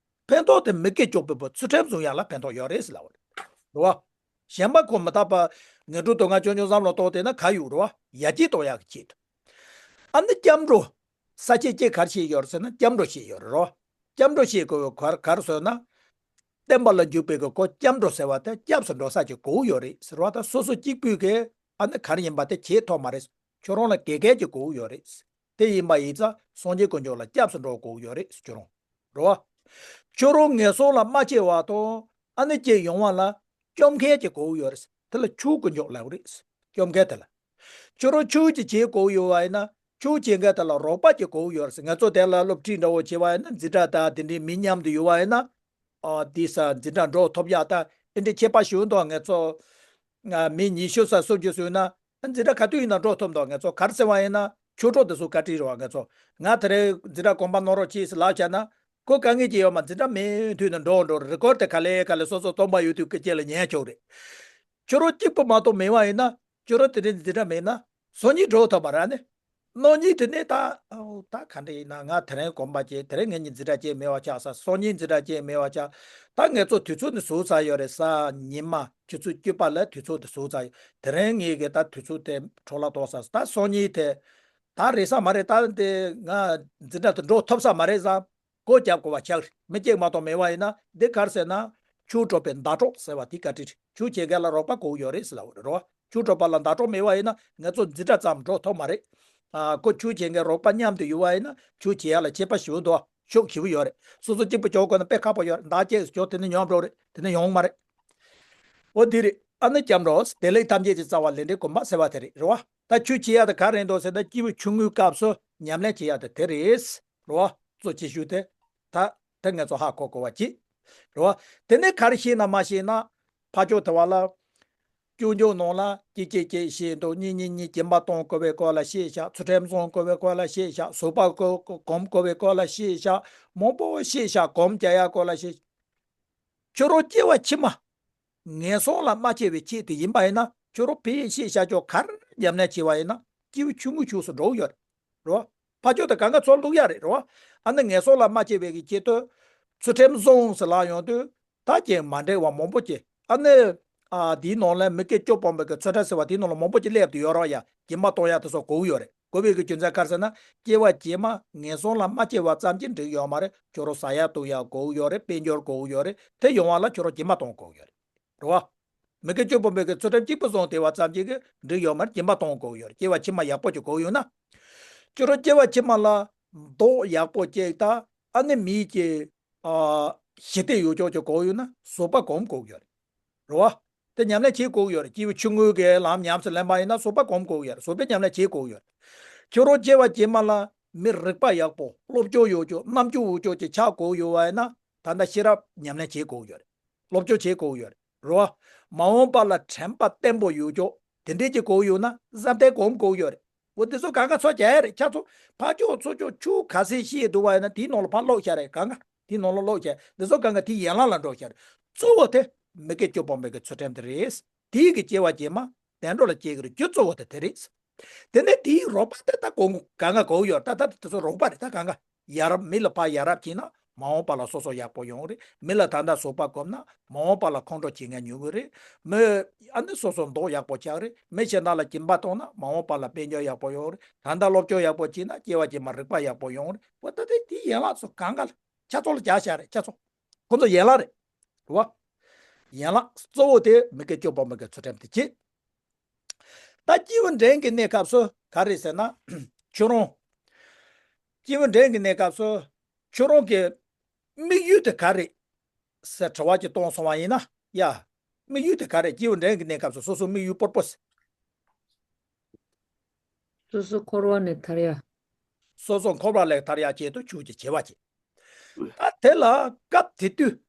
ཕན་ཐོགས་དེ་མི་དགེ་བཅུ་སྤོང་བའི་ཚུལ་ཁྲིམས་བཟུང་ཡག་ལ་ཕན་ཐོགས་ཡོད་རེད་ཟེར་ལབ་པ་རེད། རེད་བ། གཞན་པ་ཁོ་མི་རྟག་པ། ངན་འགྲོའི་སྡུག་བསྔལ་རྐྱང་རྐྱང་བསམ་བློ་གཏོང་བསྡད་ན་ག་ཡོད་རེད་བ། ཡར་རྒྱས་གཏོང་ཡག་གི་ཆེད་དུ། ཨ་ནི་སྐྱབས་འགྲོ། ས་བཅད་གཅིག་ག་རེ་བཤད་ཡོད་རེད་ཟེར་ན་སྐྱབས་འགྲོ་བཤད་ཡོད་རེད་རོ། སྐྱབས་འགྲོ་བཤད་དགོས་པའི་ག་རེ་ག་རེ་ཟེར་ན། བསྟན་པ་ལ་འཇུག་པའི་གི་གོ་སྐྱབས་འགྲོ་ཟེར་བ་དེ་སྐྱབས་སུ་འགྲོ་ས་ཅིག་དགོས་ཡོད་རེད་ཟེར་བ་དང་། སོ་སོ་གཅིག་པུས་གི་ཨ་ནི་ག་རེ་ཡིན་པ་དེ་བྱེད་ཐུབ་མ་རེད། ཁྱོད་རང་ལ་དགེ་རྒན་ཅིག་དགོས་ཡོད་རེད། དེ་ཡིན་པ་ཡིན་ཙང་སངས་རྒྱས་དཀོན་མཆོག་ལ་སྐྱབས་སུ་འགྲོ་དགོས་ཡོད་རེད་ཁྱོད་རང་། རེད་བ། ཁྱོད་རང་ངན་སོང་ལ་མ་སྐྱེ་བ་དང་ཨ་ནི་སྐྱེ་ཡོང་བ་ལ་སྐྱོབ་མཁན་ཅིག་དགོས་ཡོད་རེད། དེ་ལ་ཆོས་དཀོན་མཆོག་ལབ་རེད། སྐྱོབ་མཁན་དེ་ལ། ཁྱོད་རང་ཆོས་ཀྱི་བྱེད་དགོས་ཡོད་པ་ཡིན་ན་ཆོས་བྱེད་མཁན་དེ་ལ་རོགས་པ་ཅིག་དགོས་ཡོད་རེད། ང་ཚོ་དེ་ལ་སློབ་ཁྲིད་འདྲ་བོ་བྱེད་པ་ཡིན་ན་འཛིན་གྲྭ་དང་དེ་འདྲའི་མི་མཉམ་དུ་ཡོད་པ་ཡིན་ན། ཨ། དེ་ས་འཛིན་གྲྭ་འགྲོ་ཐུབ་ཡག་ད་ཨེ་འདྲའི་ཁྱད་པར་ཞིག་འདུག་ང་ཚོ། ང་མི་ཉི་ཤུ་ཙམ་སུམ་ཅུ་ཙམ་ཡོད་ན། འཛིན་གྲྭ་ག་དུས་ཡིན་ན་འགྲོ་ཐུབ་འདུག་ང་ཚོ་ག་རེ་ཟེར་བ་ཡིན་ན་ཆོས་གྲོགས་དེ་ཚོ་བཀའ་དྲིན་རེད་བ། ང་ཚོ་ང་དེ་རིང་འཛིན་གྲྭ་གོམ་པ་ནོར་རོགས་གྱིས་ལབ་བྱས་ན། ཁོ་དཀའ་ངལ་ཅིག་ཡོད་མ། འཛིན་གྲྭ་མེད་དུས་ན་འགྲོ་འགྲོ་རེ་ཀོར་དེ་ག་ལེ་ག་ལེ་སོ་སོ་སྟོང་པ་ཡོད་དུས་སྐད་ཆ་ལ་ཉན་ཆོག་རེད། ཁྱོད་རང་གཅིག་པུ་མ་གཏོགས་མེད་པ་ཡིན་ན། ཁྱོད་རང་དེ་རིང་འཛིན་གྲྭ་མེད་ན། སང་ཉིན་འགྲོ་ཐུབ་པ་རེད་ནི། གནངས་ཉིན་དེ་ནས་ད། ཨོ་ད་ག་འདྲ་ཡིན་ན་ང་དེ་རིང་གོམ་པ་བྱས། དེ་རིང་ངེད་གཉིས་འཛིན་གྲྭ་བྱས་མེད་པ་ཆགས་ས། སང་ཉིན་འཛིན་གྲྭ་བྱས་མེད་པ་ཆགས། ད་ངེད་ཚོ་དུས་ཚོད་ནི་ཟུར་ཚར་ཡོད་རེད། གཟའ་ཉི་མ་ཆུ་ཚོད་བཅུ་པ་ལ་དུས་ཚོད་དེ་ཟུར་ཚར་ཡོད། དེ་རིང་ངེད་ཀྱི་ད་དུས་ཚོད་དེ་འཕྲོ་བརླག་གཏོང་ས། ད་སང་ཉིན་དེ་ད་རེད་ས་མ་རེད། ད་དེ་ང་འཛིན་གྲྭ་དེ་འགྲོ་ཐུབ་ས་མ་རེད་ས། སྒོ་རྒྱབ་དགོས་པ་ཆགས་རེད། མི་གཅིག་མ་གཏོགས་མེད་པ་ཡིན་ན། འདི་ག་རེ་ཟེར་ན། ཆོས་གྲོགས་པའི་ཟླ་གྲོགས་ཟེར་བ་དེ་བཀའ་དྲིན་རེད། ཆོས་བྱེད་མཁན་ལ་རོགས་པ་དགོས་ཡོད་རེད་ཟེར་ལབ་པ་རེད་རོ། ཆོས་གྲོགས་པ་ལ་ཟླ་གྲོགས་མེད་པ་ཡིན་ན་ང་ཚོ་འཛིན་གྲྭ་ཙམ་འགྲོ་ཐུབ་མ་རེད། ཨ། ཁོ་ཆོས་བྱེད་མཁན་རོགས་པ་མཉམ་དུ་ཡོད་པ་ཡིན་ན་ཆོས་བྱེད་ཡ་ལ་ཁྱད་པར་ཞེ་པོ་འདུག་ཤུགས་ཞེ་པོ་ཡོད་རེད། སོ་སོ་གཅིག་པུ་འཇོག་དགོས་ན་དཔེ་ཁག་པོ་ཡོད་རེད། ཟླ་གཅིག་འཇོག་དེ་ནས་ཡོང་འགྲོ་རེད། དེ་ནས་ཡོང་མ་རེད། འོ་དེ་རེད། ཨ་ནི་སྐྱབས་འགྲོ་བདེ་ལེགས་ཐམས་ཅད་ཀྱི་རྩ་བ་ལས་འབྲས་གོམས་པ་ཟེར་བ་དེ་རེད་རོ། ད་ཆོས་བྱེད་ཡ་དེ་ག་རེ་འདུག་ཟེར་ན་སྐྱེས་བུ་ཆུང་ངུའི་སྐབས་སུ་ཉམས་ལེན་བྱེད་ཡ་དེ་དེ་རེད། རེད་བ། གཙོ་ཆེ་ཤོས་དེ། ད་དེ་ངེད་ཚོ་ཧ་གོ་དགོས་པ་གཅིག་རེད་བ། དེ་ནས་ག་རེ་ཤེས་ན་མ་ཤེས་ན། ཕར་ཕྱོགས་དེ་བ་ལ། སྐྱོན་བརྗོད་ནང་ལ་གཅིག་གཅིག་གཅིག་ཤེས་འདུག་གཉིས་གཉིས་གཉིས་སྦྱིན་པ་གཏོང་དགོས་པའི་སྐོར་ལ་ཤེས་བཞག་ཚུལ་ཁྲིམས་བཟུང་དགོས་པའི་སྐོར་ལ་ཤེས་བཞག་ཟོག་པ་གོ་གོམས་དགོས་པའི་སྐོར་ལ་ཤེས་བཞག་མང་པོ་ཤེས་བཞག་གོམས་རྒྱག་ཡ་སྐོར་ལ་ཤེས། ཁྱོད་རང་སྐྱེ་བ་ཕྱི་མ། ངན་སོང་ལ་མ་སྐྱེ་བའི་ཆེད་དུ་ཡིན་པ་ཡིན་ན་ཁྱོད་རང་ཕན་ཡོན་ཤེས་བྱ་ཆོག་གར་ཉམས་ལེན་བྱས་པ་ཡིན་ན་སྐྱེས་བུ་ཆུང་ངུའི་ཕྱོགས་སུ་འགྲོ་གི་ཡོད་རེད། རེད་བ། ཕར་ཕྱོགས་དེ་གང་ག་ཚོར་འདུག་ཡ་རེད་རེད་བ། ཨ་ནི་ངན་སོང་ལ་མ་སྐྱེ་བའི་གི་ཆེད་དུ། ཚུལ་ཁྲིམས་བཟུང་ཟེར་ལབ་ཡོང་དུས། ད་ཀྱེ་མ་འདྲེས་པ་མང་པོ་ཅིག་ཨ་ནི། ཨ་དེའི་ནང་ལ་མི་དགེ་བཅུ་སྤོང་བའི་གི་ཚུལ་ཁྲིམས་ཟེར་བ་དེའི་ནང་ལ་མང་པོ་ཅིག་སླེབས་དུ་ཡོད་རེད་བ་ཡ། སྦྱིན་པ་གཏོང་ཡ་དེ་ཚོ་དགོས་ཀྱི་ཡོད་རེད། དགོས་པའི་གི་རྒྱུ་མཚན་ག་རེ་ཟེར་ན། སྐྱེ་བ་རྗེས་མ་ངན་སོང་ལ་མ་སྐྱེ་བ་ཙམ་གྱིས་འགྲིག་ཡོད་མ་རེད། ཁྱོད་རང་ཟ་ཡག་འཐུང་ཡག་དགོས་ཡོད་རེད། དཔལ་འབྱོར་དགོས་ཡོད་རེད། དེ་ཡོང་བ་ལ་ཁྱོད་རང་སྦྱིན་པ་གཏོང་དགོས་ཡོད་རེད། རེད་བ། མི་དགེ་བཅུ་སྤོང་བའི་གི་ཚུལ་ཁྲིམས་གཅིག་པུ་བསྲུངས་བསྡད་པ་ཙམ་གྱིས་གི་འགྲིག་ཡོད་མ་རེད། སྦྱིན་པ་གཏོང་དགོས་ཡོད་རེད། སྐྱེ་བ་ཕྱི་མ་ཡག་པོ་ཅིག་དགོས་ཡོད་ན། ཁྱོད་རང་སྐྱེ་བ་ཕྱི་མ་ལ་མདོག་ཡག་པོ་སྐྱེས་དང་། ཨ་ནི་མིའི་གི་ཨ་ཞི་བདེ་ཡོད་ཅོག་ཅིག་དགོས་ཡོད་ན་བཟོད་པ་སྒོམ་དགོས་ཡོད་རེད། རེད་བ། དེ་ཉམས་ལེན་བྱེད་དགོས་ཡོད་རེད། སྐྱེས་བུ་ཆུང་ངུའི་གི་ལམ་ཉམས་སུ་ལེན་པ་ཡིན་ན་བཟོད་པ་སྒོམ་དགོས་ཡོད་རེད། བཟོད་པའི་ཉམས་ལེན་བྱེད་དགོས་ཡོད་རེད། ཁྱོད་རང་སྐྱེ་བ་རྗེས་མ་ལ་མི་རིག་པ་ཡག་པོ། སློབ་སྦྱོང་ཡོད་ཅོག་རྣམ་དཔྱོད་ཡོད་ཅོག་ཅིག་ཆགས་དགོས་ཡོད་པ་ཡིན་ན། ད་ལྟ་ཤེས་རབ་ཉམས་ལེན་བྱེད་དགོས་ཡོད་རེད། སློབ་སྦྱོང་བྱེད་དགོས་ཡོད་རེད། རེད་བ། མ་འོངས་པ་ལ་དྲན་པ་བརྟན་པོ་ཡོད་ཅོག་དེ་འདྲས་ཅིག་དགོས་ཡོད་ན་བསམ་གཏན་སྒོམ་དགོས་ཡོད་རེད། འོ་དེ་ཚོ་གང་ག་ཚོ་རྒྱག་ཡ་རེད། ཁྱེད་ཚོ་ཕར་ཕྱོགས་ཚུར་ཕྱོགས་ཆུ་ག་ཚད་བཤད་འདུག་བ་ཡིན་ན་དེའི་ནང་ལ་ཕར་ཀློག་བཞག་རེད། གང་ག་དེའི་ནང་ལ་ཀློག་བཞག་དེ་ཚོ་གང་ག་དེའི་ཡན་ལག་ལ་འགྲོ་བཞག་རེད། གཙོ་བོ་དེ་མི་དགེ་བཅུ་སྤོང་བའི་གི་ཚུལ་ཁྲིམས་དེ་རེད། དེའི་གི་སྐྱེ་བ་རྗེས་མ་བདེ་འགྲོ་ལ་སྐྱེ་གི་རེད། རྒྱུ་གཙོ་བོ་དེ་དེ་རེད། དེ་ནས་དེའི་རོགས་པ་དེ་ད་གོ་གང་ག་གོ་ཡོད། ད་ད་དེ་ཚོ་རོགས་པ་རེད། ད་གང་ག་ཡ་རབས། མི་ལ་ཕར་ཡ་རབས་བྱས་ན་མ་འོངས་པ་ལ་སོ་སོ་ཡག་པོ་ཡོང་རེད། མི་ལ་ད་ལྟ་བཟོད་པ་སྒོམ་ན་མ་འོངས་པ་ལ་ཁོང་ཁྲོ་བྱེད་མཁན་ཉུང་གི་རེད། མི་ཨ་ནི་སོ་སོ་མདོག་ཡག་པོ་ཆགས་རེད། མི་གཞན་དག་ལ་སྦྱིན་པ་གཏོང་ན་མ་འོངས་པ་ལ་དཔལ་འབྱོར་ཡག་པོ་ཡོང་རེད། ད་ལྟ་སློབ་སྦྱོང་ཡག་པོ་བྱས་ན་སྐྱེ་བ་རྗེས་མ་རིག་པ་ཡག་པོ་ཡོང་རེད། འོ་ད་དེ་དེའི་ཡན་ལག་ཚོ་གང་ག་ལ་ཁྱེད་ཚོ་ལ་རྒྱག་བཞག་རེད། ཁྱེད་ཚོ། ཁོ་ཚོ་ཡན་ལག་རེད། རེད་བ། ཡན་ལག་གཙོ་བོ་དེ་མི་དགེ་བཅུ་སྤོང་བའི་གི་ཚུལ་ཁྲིམས་དེ་བྱེད། ད་སྐྱེས་བུ་འབྲིང་གི་གནས་སྐབས་སུ་ག་རེ་ཟེར་ན། ཁྱོད་རང་། སྐྱེས་བུ་འབྲིང་གི་གནས་སྐབས་སུ་ཁྱོད་རང་གི་དམིགས་ཡུལ་དེ་ག་རེ་ཟེར་དྲི་བ་ཅིག་གཏོང་སོང་བ་ཡིན་ན། ཡ། དམིགས་ཡུལ་དེ་ག་རེ། སྐྱེས་བུ་འབྲིང་གི་གནས་སྐབས་སུ་སོ་སོའི་དམིགས་ཡུལ་སྤོར་པོ་ཟེར། སོ་སོ་འཁོར་བ་ནས་ཐར་ཡ། སོ་སོ་འཁོར་བ་ལས་ཐར་ཡ་ཆེད་དུ་ཆོས་ཀྱི་བྱ་བ་བྱེད། ད་དེ་ལ་སྐབས་དེ་དུས།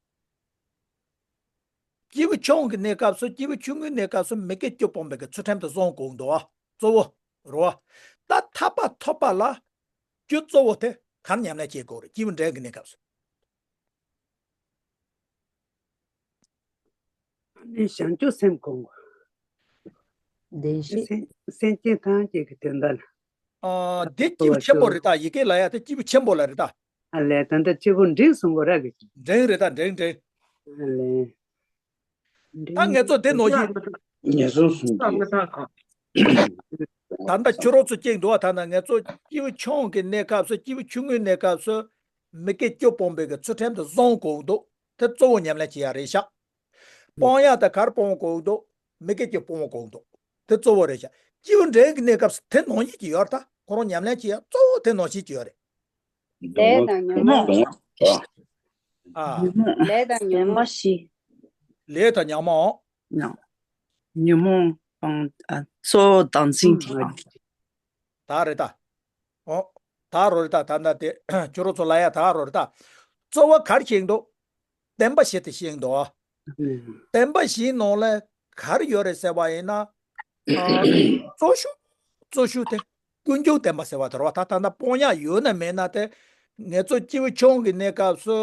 སྐྱེས་བུ་ཆུང་གི་གནས་སྐབས་སུ། སྐྱེས་བུ་ཆུང་ངུའི་གནས་སྐབས་སུ་མི་དགེ་བཅུ་སྤོང་བའི་གི་ཚུལ་ཁྲིམས་དེ་བསྲུང་དགོས་འདུག་བ། གཙོ་བོ། རེད་བ། ད་ཐར་པ་ཐོབ་པ་ལ་རྒྱུ་གཙོ་བོ་དེ་ག་རེ་ཉམས་ལེན་བྱེད་དགོས་རེད། སྐྱེས་བུ་འབྲིང་གི་གནས་སྐབས་སུ། ཨ་ནི་བྱང་ཆུབ་སེམས་སྒོམ་དགོས། བདེན་བཞི། སེམས་སེམས་ཅན་ཐམས་ཅད་ཀྱི་དོན་དག་ལ། ཨ། འདི་སྐྱེས་བུ་ཆེན་པོ་རེད་ད། ཡི་གེ་ལ་ཡ་དེ་སྐྱེས་བུ་ཆེན་པོ་ལ་རེད་ད། ཨ་ལས། ད་ལྟ་སྐྱེས་བུ་འབྲིང་གསུང་གི་རེད་གི། འབྲིང་རེད་ད། འབྲིང་འབྲིང་། ཨ་ལས། ད་ངེད་ཚོ་དེ་ནང་བཞིན། ངེད་ཚོ་གསུང་གི། ད་ལྟ་ཁྱོད་རང་ཚོ་སྐྱེས་འདུག་བ། ད་ནང་ངེད་ཚོ་སྐྱེས་བུ་ཆུང་གི་གནས་སྐབས་སུ། སྐྱེས་བུ་ཆུང་ངུའི་གནས་སྐབས་སུ་མི་དགེ་བཅུ་སྤོང་བའི་གི་ཚུལ་ཁྲིམས་དེ་བསྲུང་དགོས་འདུག་དེ་གཙོ་བོ་ཉམས་ལེན་བྱེད་ཡ་རེད་ཤག་སྤོང་ཡ་དེ་ག་རེ་སྤོང་དགོས་འདུག་མི་དགེ་བཅུ་སྤོང་དགོས་འདུག་དེ་གཙོ་བོ་རེད་ཤག་སྐྱེས་བུ་འབྲིང་གི་གནས་སྐབས་སུ་དེ་ནང་བཞིན་གྱི་ཡོད་རེད་ད། ཁོ་རང་ཉམས་ལེན་བྱེད་ཡ་གཙོ་བོ་དེ་ནང་བཞིན་གྱི་ཡོད་རེད། ལས་དང་ཉོན་མོངས། ཨ། ལས་དང་ཉོན་མོངས། ལས་དང་ཉོན་མོངས། ཉོན་མོངས་སྤང་། ཨ། གཙོ་བོ་བདག་འཛིན་དེ་སྤང་། ད་རེད་ད། ཨོ། ད་རོ་རེད་ད། ད་ད་དེ་ཁྱོད་རང་ཚོ་ལ་ཡ་ད་རོ་རེད་ད། གཙོ་བོ་ག་རེ་བཤད་འདུག་བདེན་པ་བཞི་དེ་བཤད་འདུག་བདེན་པ་བཞིའི་ནང་ལ་ག་རེ་ཡོད་རེད་ཟེར་བ་ཡིན་ན། ཨ། གཙོ་ཤོས། གཙོ་ཤོས་དེ་ཀུན་འབྱུང་བདེན་པ་ཟེར་བ་དེ་རེད་བ། ད་ད་ལྟ་སྤོང་ཡག་ཡོད་ན་མེད་ན་དེ། ངེད་ཚོ་སྐྱེས་བུ་ཆུང་གི་གནས་སྐབས་སུ་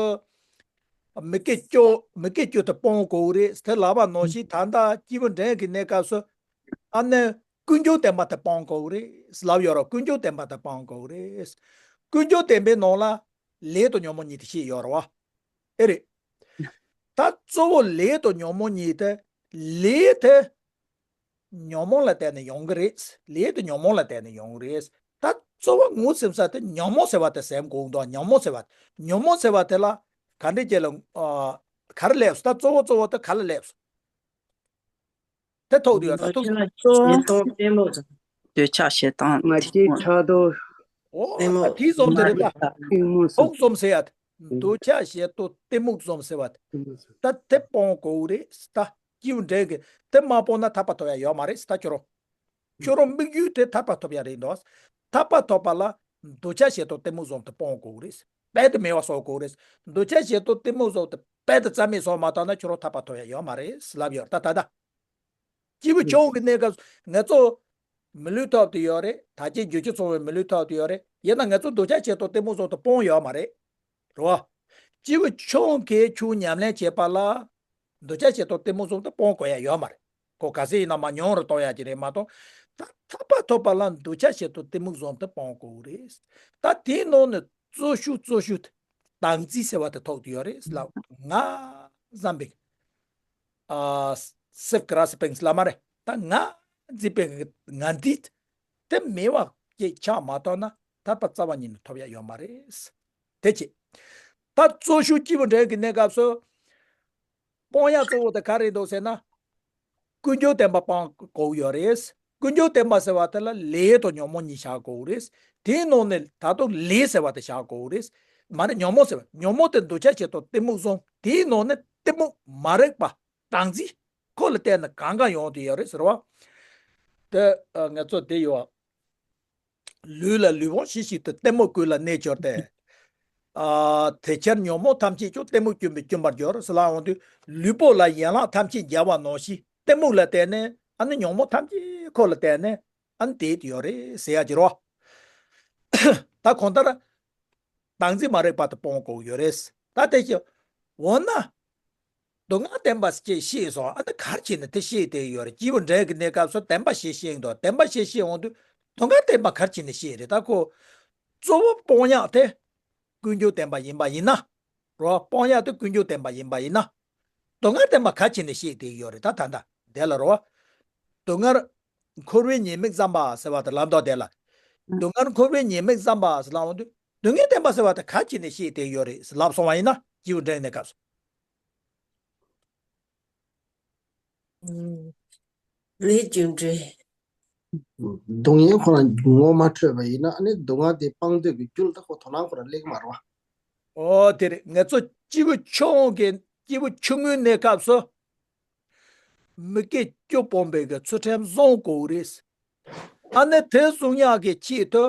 མི་དགེ་བཅུ། མི་དགེ་བཅུ་དེ་སྤོང་དགོས་རེད་དེ་ལབ་པ་ནང་བཞིན། ད་ལྟ་སྐྱེས་བུ་འབྲིང་གི་གནས་སྐབས་སུ་ཨ་ནི་ཀུན་འབྱུང་བདེན་པ་དེ་སྤོང་དགོས་རེད་ལབ་ཡོད་རེད། ཀུན་འབྱུང་བདེན་པ་དེ་སྤོང་དགོས་རེད། ཀུན་འབྱུང་བདེན་པའི་ནང་ལ་ལས་དང་ཉོན་མོངས་གཉིས་དེ་བཤད་ཡོད་རེད་བ། ཨེ་རེད། ད་གཙོ་བོ་ལས་དང་ཉོན་མོངས་གཉིས་དེ། ལས་དེ་ཉོན་མོངས་ལ་བརྟེན་ནས་ཡོང་གི་རེད། ལས་དེ་ཉོན་མོངས་ལ་བརྟེན་ནས་ཡོང་གི་རེད། ད་གཙོ་བོ་ངོས་ཟིན་ས་དེ་ཉོན་མོངས་ཟེར་བ་དེ་ཟིན་དགོས་འདུག་ཉོན་མོངས་ཟེར་བ། ཉོན་མོངས་ཟེར་བ་དེ་ལ་ག་འདྲས་བྱས་ལ། ཨ། ག་རེ་སླེབས་སོང་། ད་གཙོ་བོ་གཙོ་བོ་དེ་ག་ལ་སླེབས་སོང་། དེ་ཐོག་ཏུ་ཡོད་ད། ཐུགས། འདོད་ཆགས་ཞེ་སྡང་གཏི་མུག། ང་རྒྱལ་ཕྲག་དོག་ཨོ། གཏི་མུག་ད་དེ་བཟུམ་དེ་རེད་ད། གཏི་མུག་ཟེར། ཐུགས་བཟུམ་ཟེར་ཡ། འདོད་ཆགས་ཞེ་སྡང་གཏི་མུག་བཟུམ་ཟེར་བ། ད་དེ་སྤོང་དགོས་རེད་ད། སྐྱེས་བུ་འབྲིང་གིས་དེ་མ་སྤོང་ན་ཐར་པ་ཐོབ་ཡ་ཡོད་མ་རེད་ད། ཁྱོད་རང་། ཁྱོད་རང་དམིགས་ཡུལ་དེ་ཐར་པ་ཐོབ་ཡ་རེད་འདུག་ཐར་པ་ཐོབ་པ་ལ་འདོད་ཆགས་ཞེ་སྡང་གཏི་མུག་བཟུམ་དེ་སྤོང་དགོས་རེད། རྦད་དེ་མེད་པ་བཟོ་དགོས་རེད། འདོད་ཆགས་ཞེ་སྡང་གཏི་མུག་བཟུམ་དེ་རྦད་དེ་རྩ་མེད་བཟོ་མ་བཏང་ན་ཁྱོད་རང་ཐར་པ་ཐོབ་ཡ་ཡོད་མ་རེད་ལབ་ཡོད་ད། ད་ད། སྐྱེས་བུ་ཆུང་གི་གནས་སྐབས་ང་ཚོ་མི་ལུས་ཐོབ་ཏུ་ཡོད་རེད། ད་ཅི་རྒྱུ་ཅི་ཚང་བའི་མི་ལུས་ཐོབ་ཏུ་ཡོད་རེད། ཡིན་ན་ང་ཚོ་འདོད་ཆགས་ཞེ་སྡང་གཏི་མུག་བཟུམ་དེ་སྤོང་ཡོད་མ་རེད། རེད་བ། སྐྱེས་བུ་ཆུང་གིས་ཆོས་ཉམས་ལེན་བྱེད་པ་ལ་འདོད་ཆགས་ཞེ་སྡང་གཏི་མུག་བཟུམ་དེ་སྤོང་དགོས་ཡ་ཡོད་མ་རེད། ཁོ་ག་ཚད་ཡིན་ན་མ་ཉུང་རུ་གཏོང་ཡ་ཅིག་རེད་མ་གཏོགས། ད་ཐར་པ་ཐོབ་པ་ལ་འདོད་ཆགས་ཞེ་སྡང་གཏི་མུག་བཟུམ་དེ་སྤོང་དགོས་རེད། ད་དེའི་ནང་ནས་གཙོ་ཤོས་གཙོ་ཤོས་དེ་བདག་འཛིན་ཟེར་བ་དེ་ཐོག་ཏུ་ཡོད་རེད་ལབ། ང་བཟང་པའི། ཨ། self་grasping་ལབ་མ་རེད། ད་ང་འཛིན་པའི་ང་འདི་དེ་མེད་པ་ ཅིག་ཆགས་མ་ཐུབ་ན་ཐར་པ་རྩ་བ་ཉིད་ནས་ཐོབ་ཡ་ཡོད་མ་རེད། དེ་བྱས། ད་གཙོ་ཤུགས་སྐྱེས་བུ་འབྲིང་གི་གནས་སྐབས་སུ། སྤོང་ཡག་གཙོ་བོ་དེ་ག་རེ་འདུག་ཟེར་ན། ཀུན་འབྱུང་བདེན་པ་སྤང་དགོས་ཡོད་རེད། ཀུན་འབྱུང་བདེན་པ་ཟེར་བ་དེ་ལ་ལས་དང་ཉོན་མོངས་གཉིས་བཞག་དགོས་རེད། དེའི་ནང་ནས་ད་དུང་ལས་ཟེར་བ་དེ་བཞག་དགོས་རེད། མ་རེད། ཉོན་མོངས་ཟེར་བ། ཉོན་མོངས་དེ་འདུ་བྱ་བྱེད་དང་གཏི་མུག་གསུམ། དེའི་ནང་ནས་གཏི་མུག་མ་རིག་པ་སྦྲང་རྩི་ཁོ་ལ་བརྟེན་ནས་གང་གང་ཡོང་དུ་ཡོད་རེད་ཟེར་བ། དེ་ཨ་ང་ཚོ་དེ་ཡོད། ལུས་ལ་ལུས་ཕུང་ཤི་ཞིང་དུ། གཏི་མུག་ཀུན་ལ་གནས་གྱུར་ཏེ། ཨ་དེ་ཕྱིར་ཉོན་མོངས་ཐམས་ཅད་ཀྱང་། གཏི་མུག་སྐྱོན་པས་འཇོམས་པར་འགྱུར་ཟེར་ལབ་འོང་དུས། ལུས་པོ་ལ་ཡན་ལག་ཐམས་ཅད་འཇལ་བ་ནང་བཞིན། གཏི་མུག་ལ་བརྟེན་ནས་ཨ་ནི་ཉོན་མོངས་ཐམས་ཅད་ཁོ་ལ་བརྟེན་ནས་ཨ་ནི་དེ་ཡོད་རེད་ཟེར་ཡ་ཅིག་རོ། ད་གང་ལྟར་སྦྲང་རྩི་མ་རིག་པ་དེ་སྤོང་དགོས་ཡོད་རེད། ད་དེ་བཞིན་འོ་ན། སྡུག་བསྔལ་བདེན་པ་ཅིག་ཤེས་སོང་། ཨ་ནི་ག་རེ་བྱས་ནས་དེ་ཤེས་བསྡད་ཡོད་རེད། སྐྱེས་བུ་འབྲིང་གི་གནས་སྐབས་སུ་བདེན་པ་ཞིག་ཤེས་འདུག་བདེན་པ་ཞིག་ཤེས་འོང་དུས་སྡུག་བསྔལ་བདེན་པ་ག་རེ་བྱས་ནས་ཤེས་རེད། ད་ཁོ་གཙོ་བོ་སྤོང་ཡག་དེ་ཀུན་འབྱུང་བདེན་པ་ཡིན་པ་ཡིན་ན། རོ། སྤོང་ཡག་དེ་ཀུན་འབྱུང་བདེན་པ་ཡིན་པ་ཡིན་ན། སྡུག་བསྔལ་བདེན་པ་ག་རེ་བྱས་ནས་ཤེས་བསྡད་ཡོད་རེད། ད་ད་ད་དེ་ལ་རོ། སྡུག་བསྔལ་འཁོར་བའི་ཉེས་དམིགས་བསམ་པ་ཟེར་བ་དེ་ལབ་འདུག་དེ་ལ། སྡུག་བསྔལ་འཁོར་བའི་ཉེས་དམིགས་བསམ་པ་ཟེར་ལབ་འོང་དུས། སྡུག་བསྔལ་བདེན་པ་ཟེར་བ་དེ་ག་རེ་བྱས་ནས་ཤེས་བསྡད་ཡོད་རེད་ཟེར་ལབ་སོང་བ་ཡིན་ན། སྐྱེས་བུ་འབྲིང་གནས་སྐབས་སུ། ཨུམ། ལས་རྒྱུ་འབྲས། སྡུག་བསྔལ་ཁོ་ན་ངོ་མ་འཕྲོད་པ་ཡིན་ན། ཨ་ནི་སྡུག་བསྔལ་དེ་སྤང་འདོད་ཀྱི་རྒྱུ་ལ་ད་ཁོ་དོ་སྣང་ཁོ་རང་སླེབས་ཀྱི་མ་རེད་བ། ཨོ་དེ་རེད། ང་ཚོ་སྐྱེས་བུ་ཆུང་ངུའི་གི་སྐྱེས་བུ་ཆུང་ངུའི་གནས་སྐབས་སུ། མི་དགེ་བཅུ་སྤོང་བའི་གི་ཚུལ་ཁྲིམས་བཟུང་དགོས་རེད། ཨ་ནི་དེ་བཟུང་ཡག་གི་ཆེད་དུ་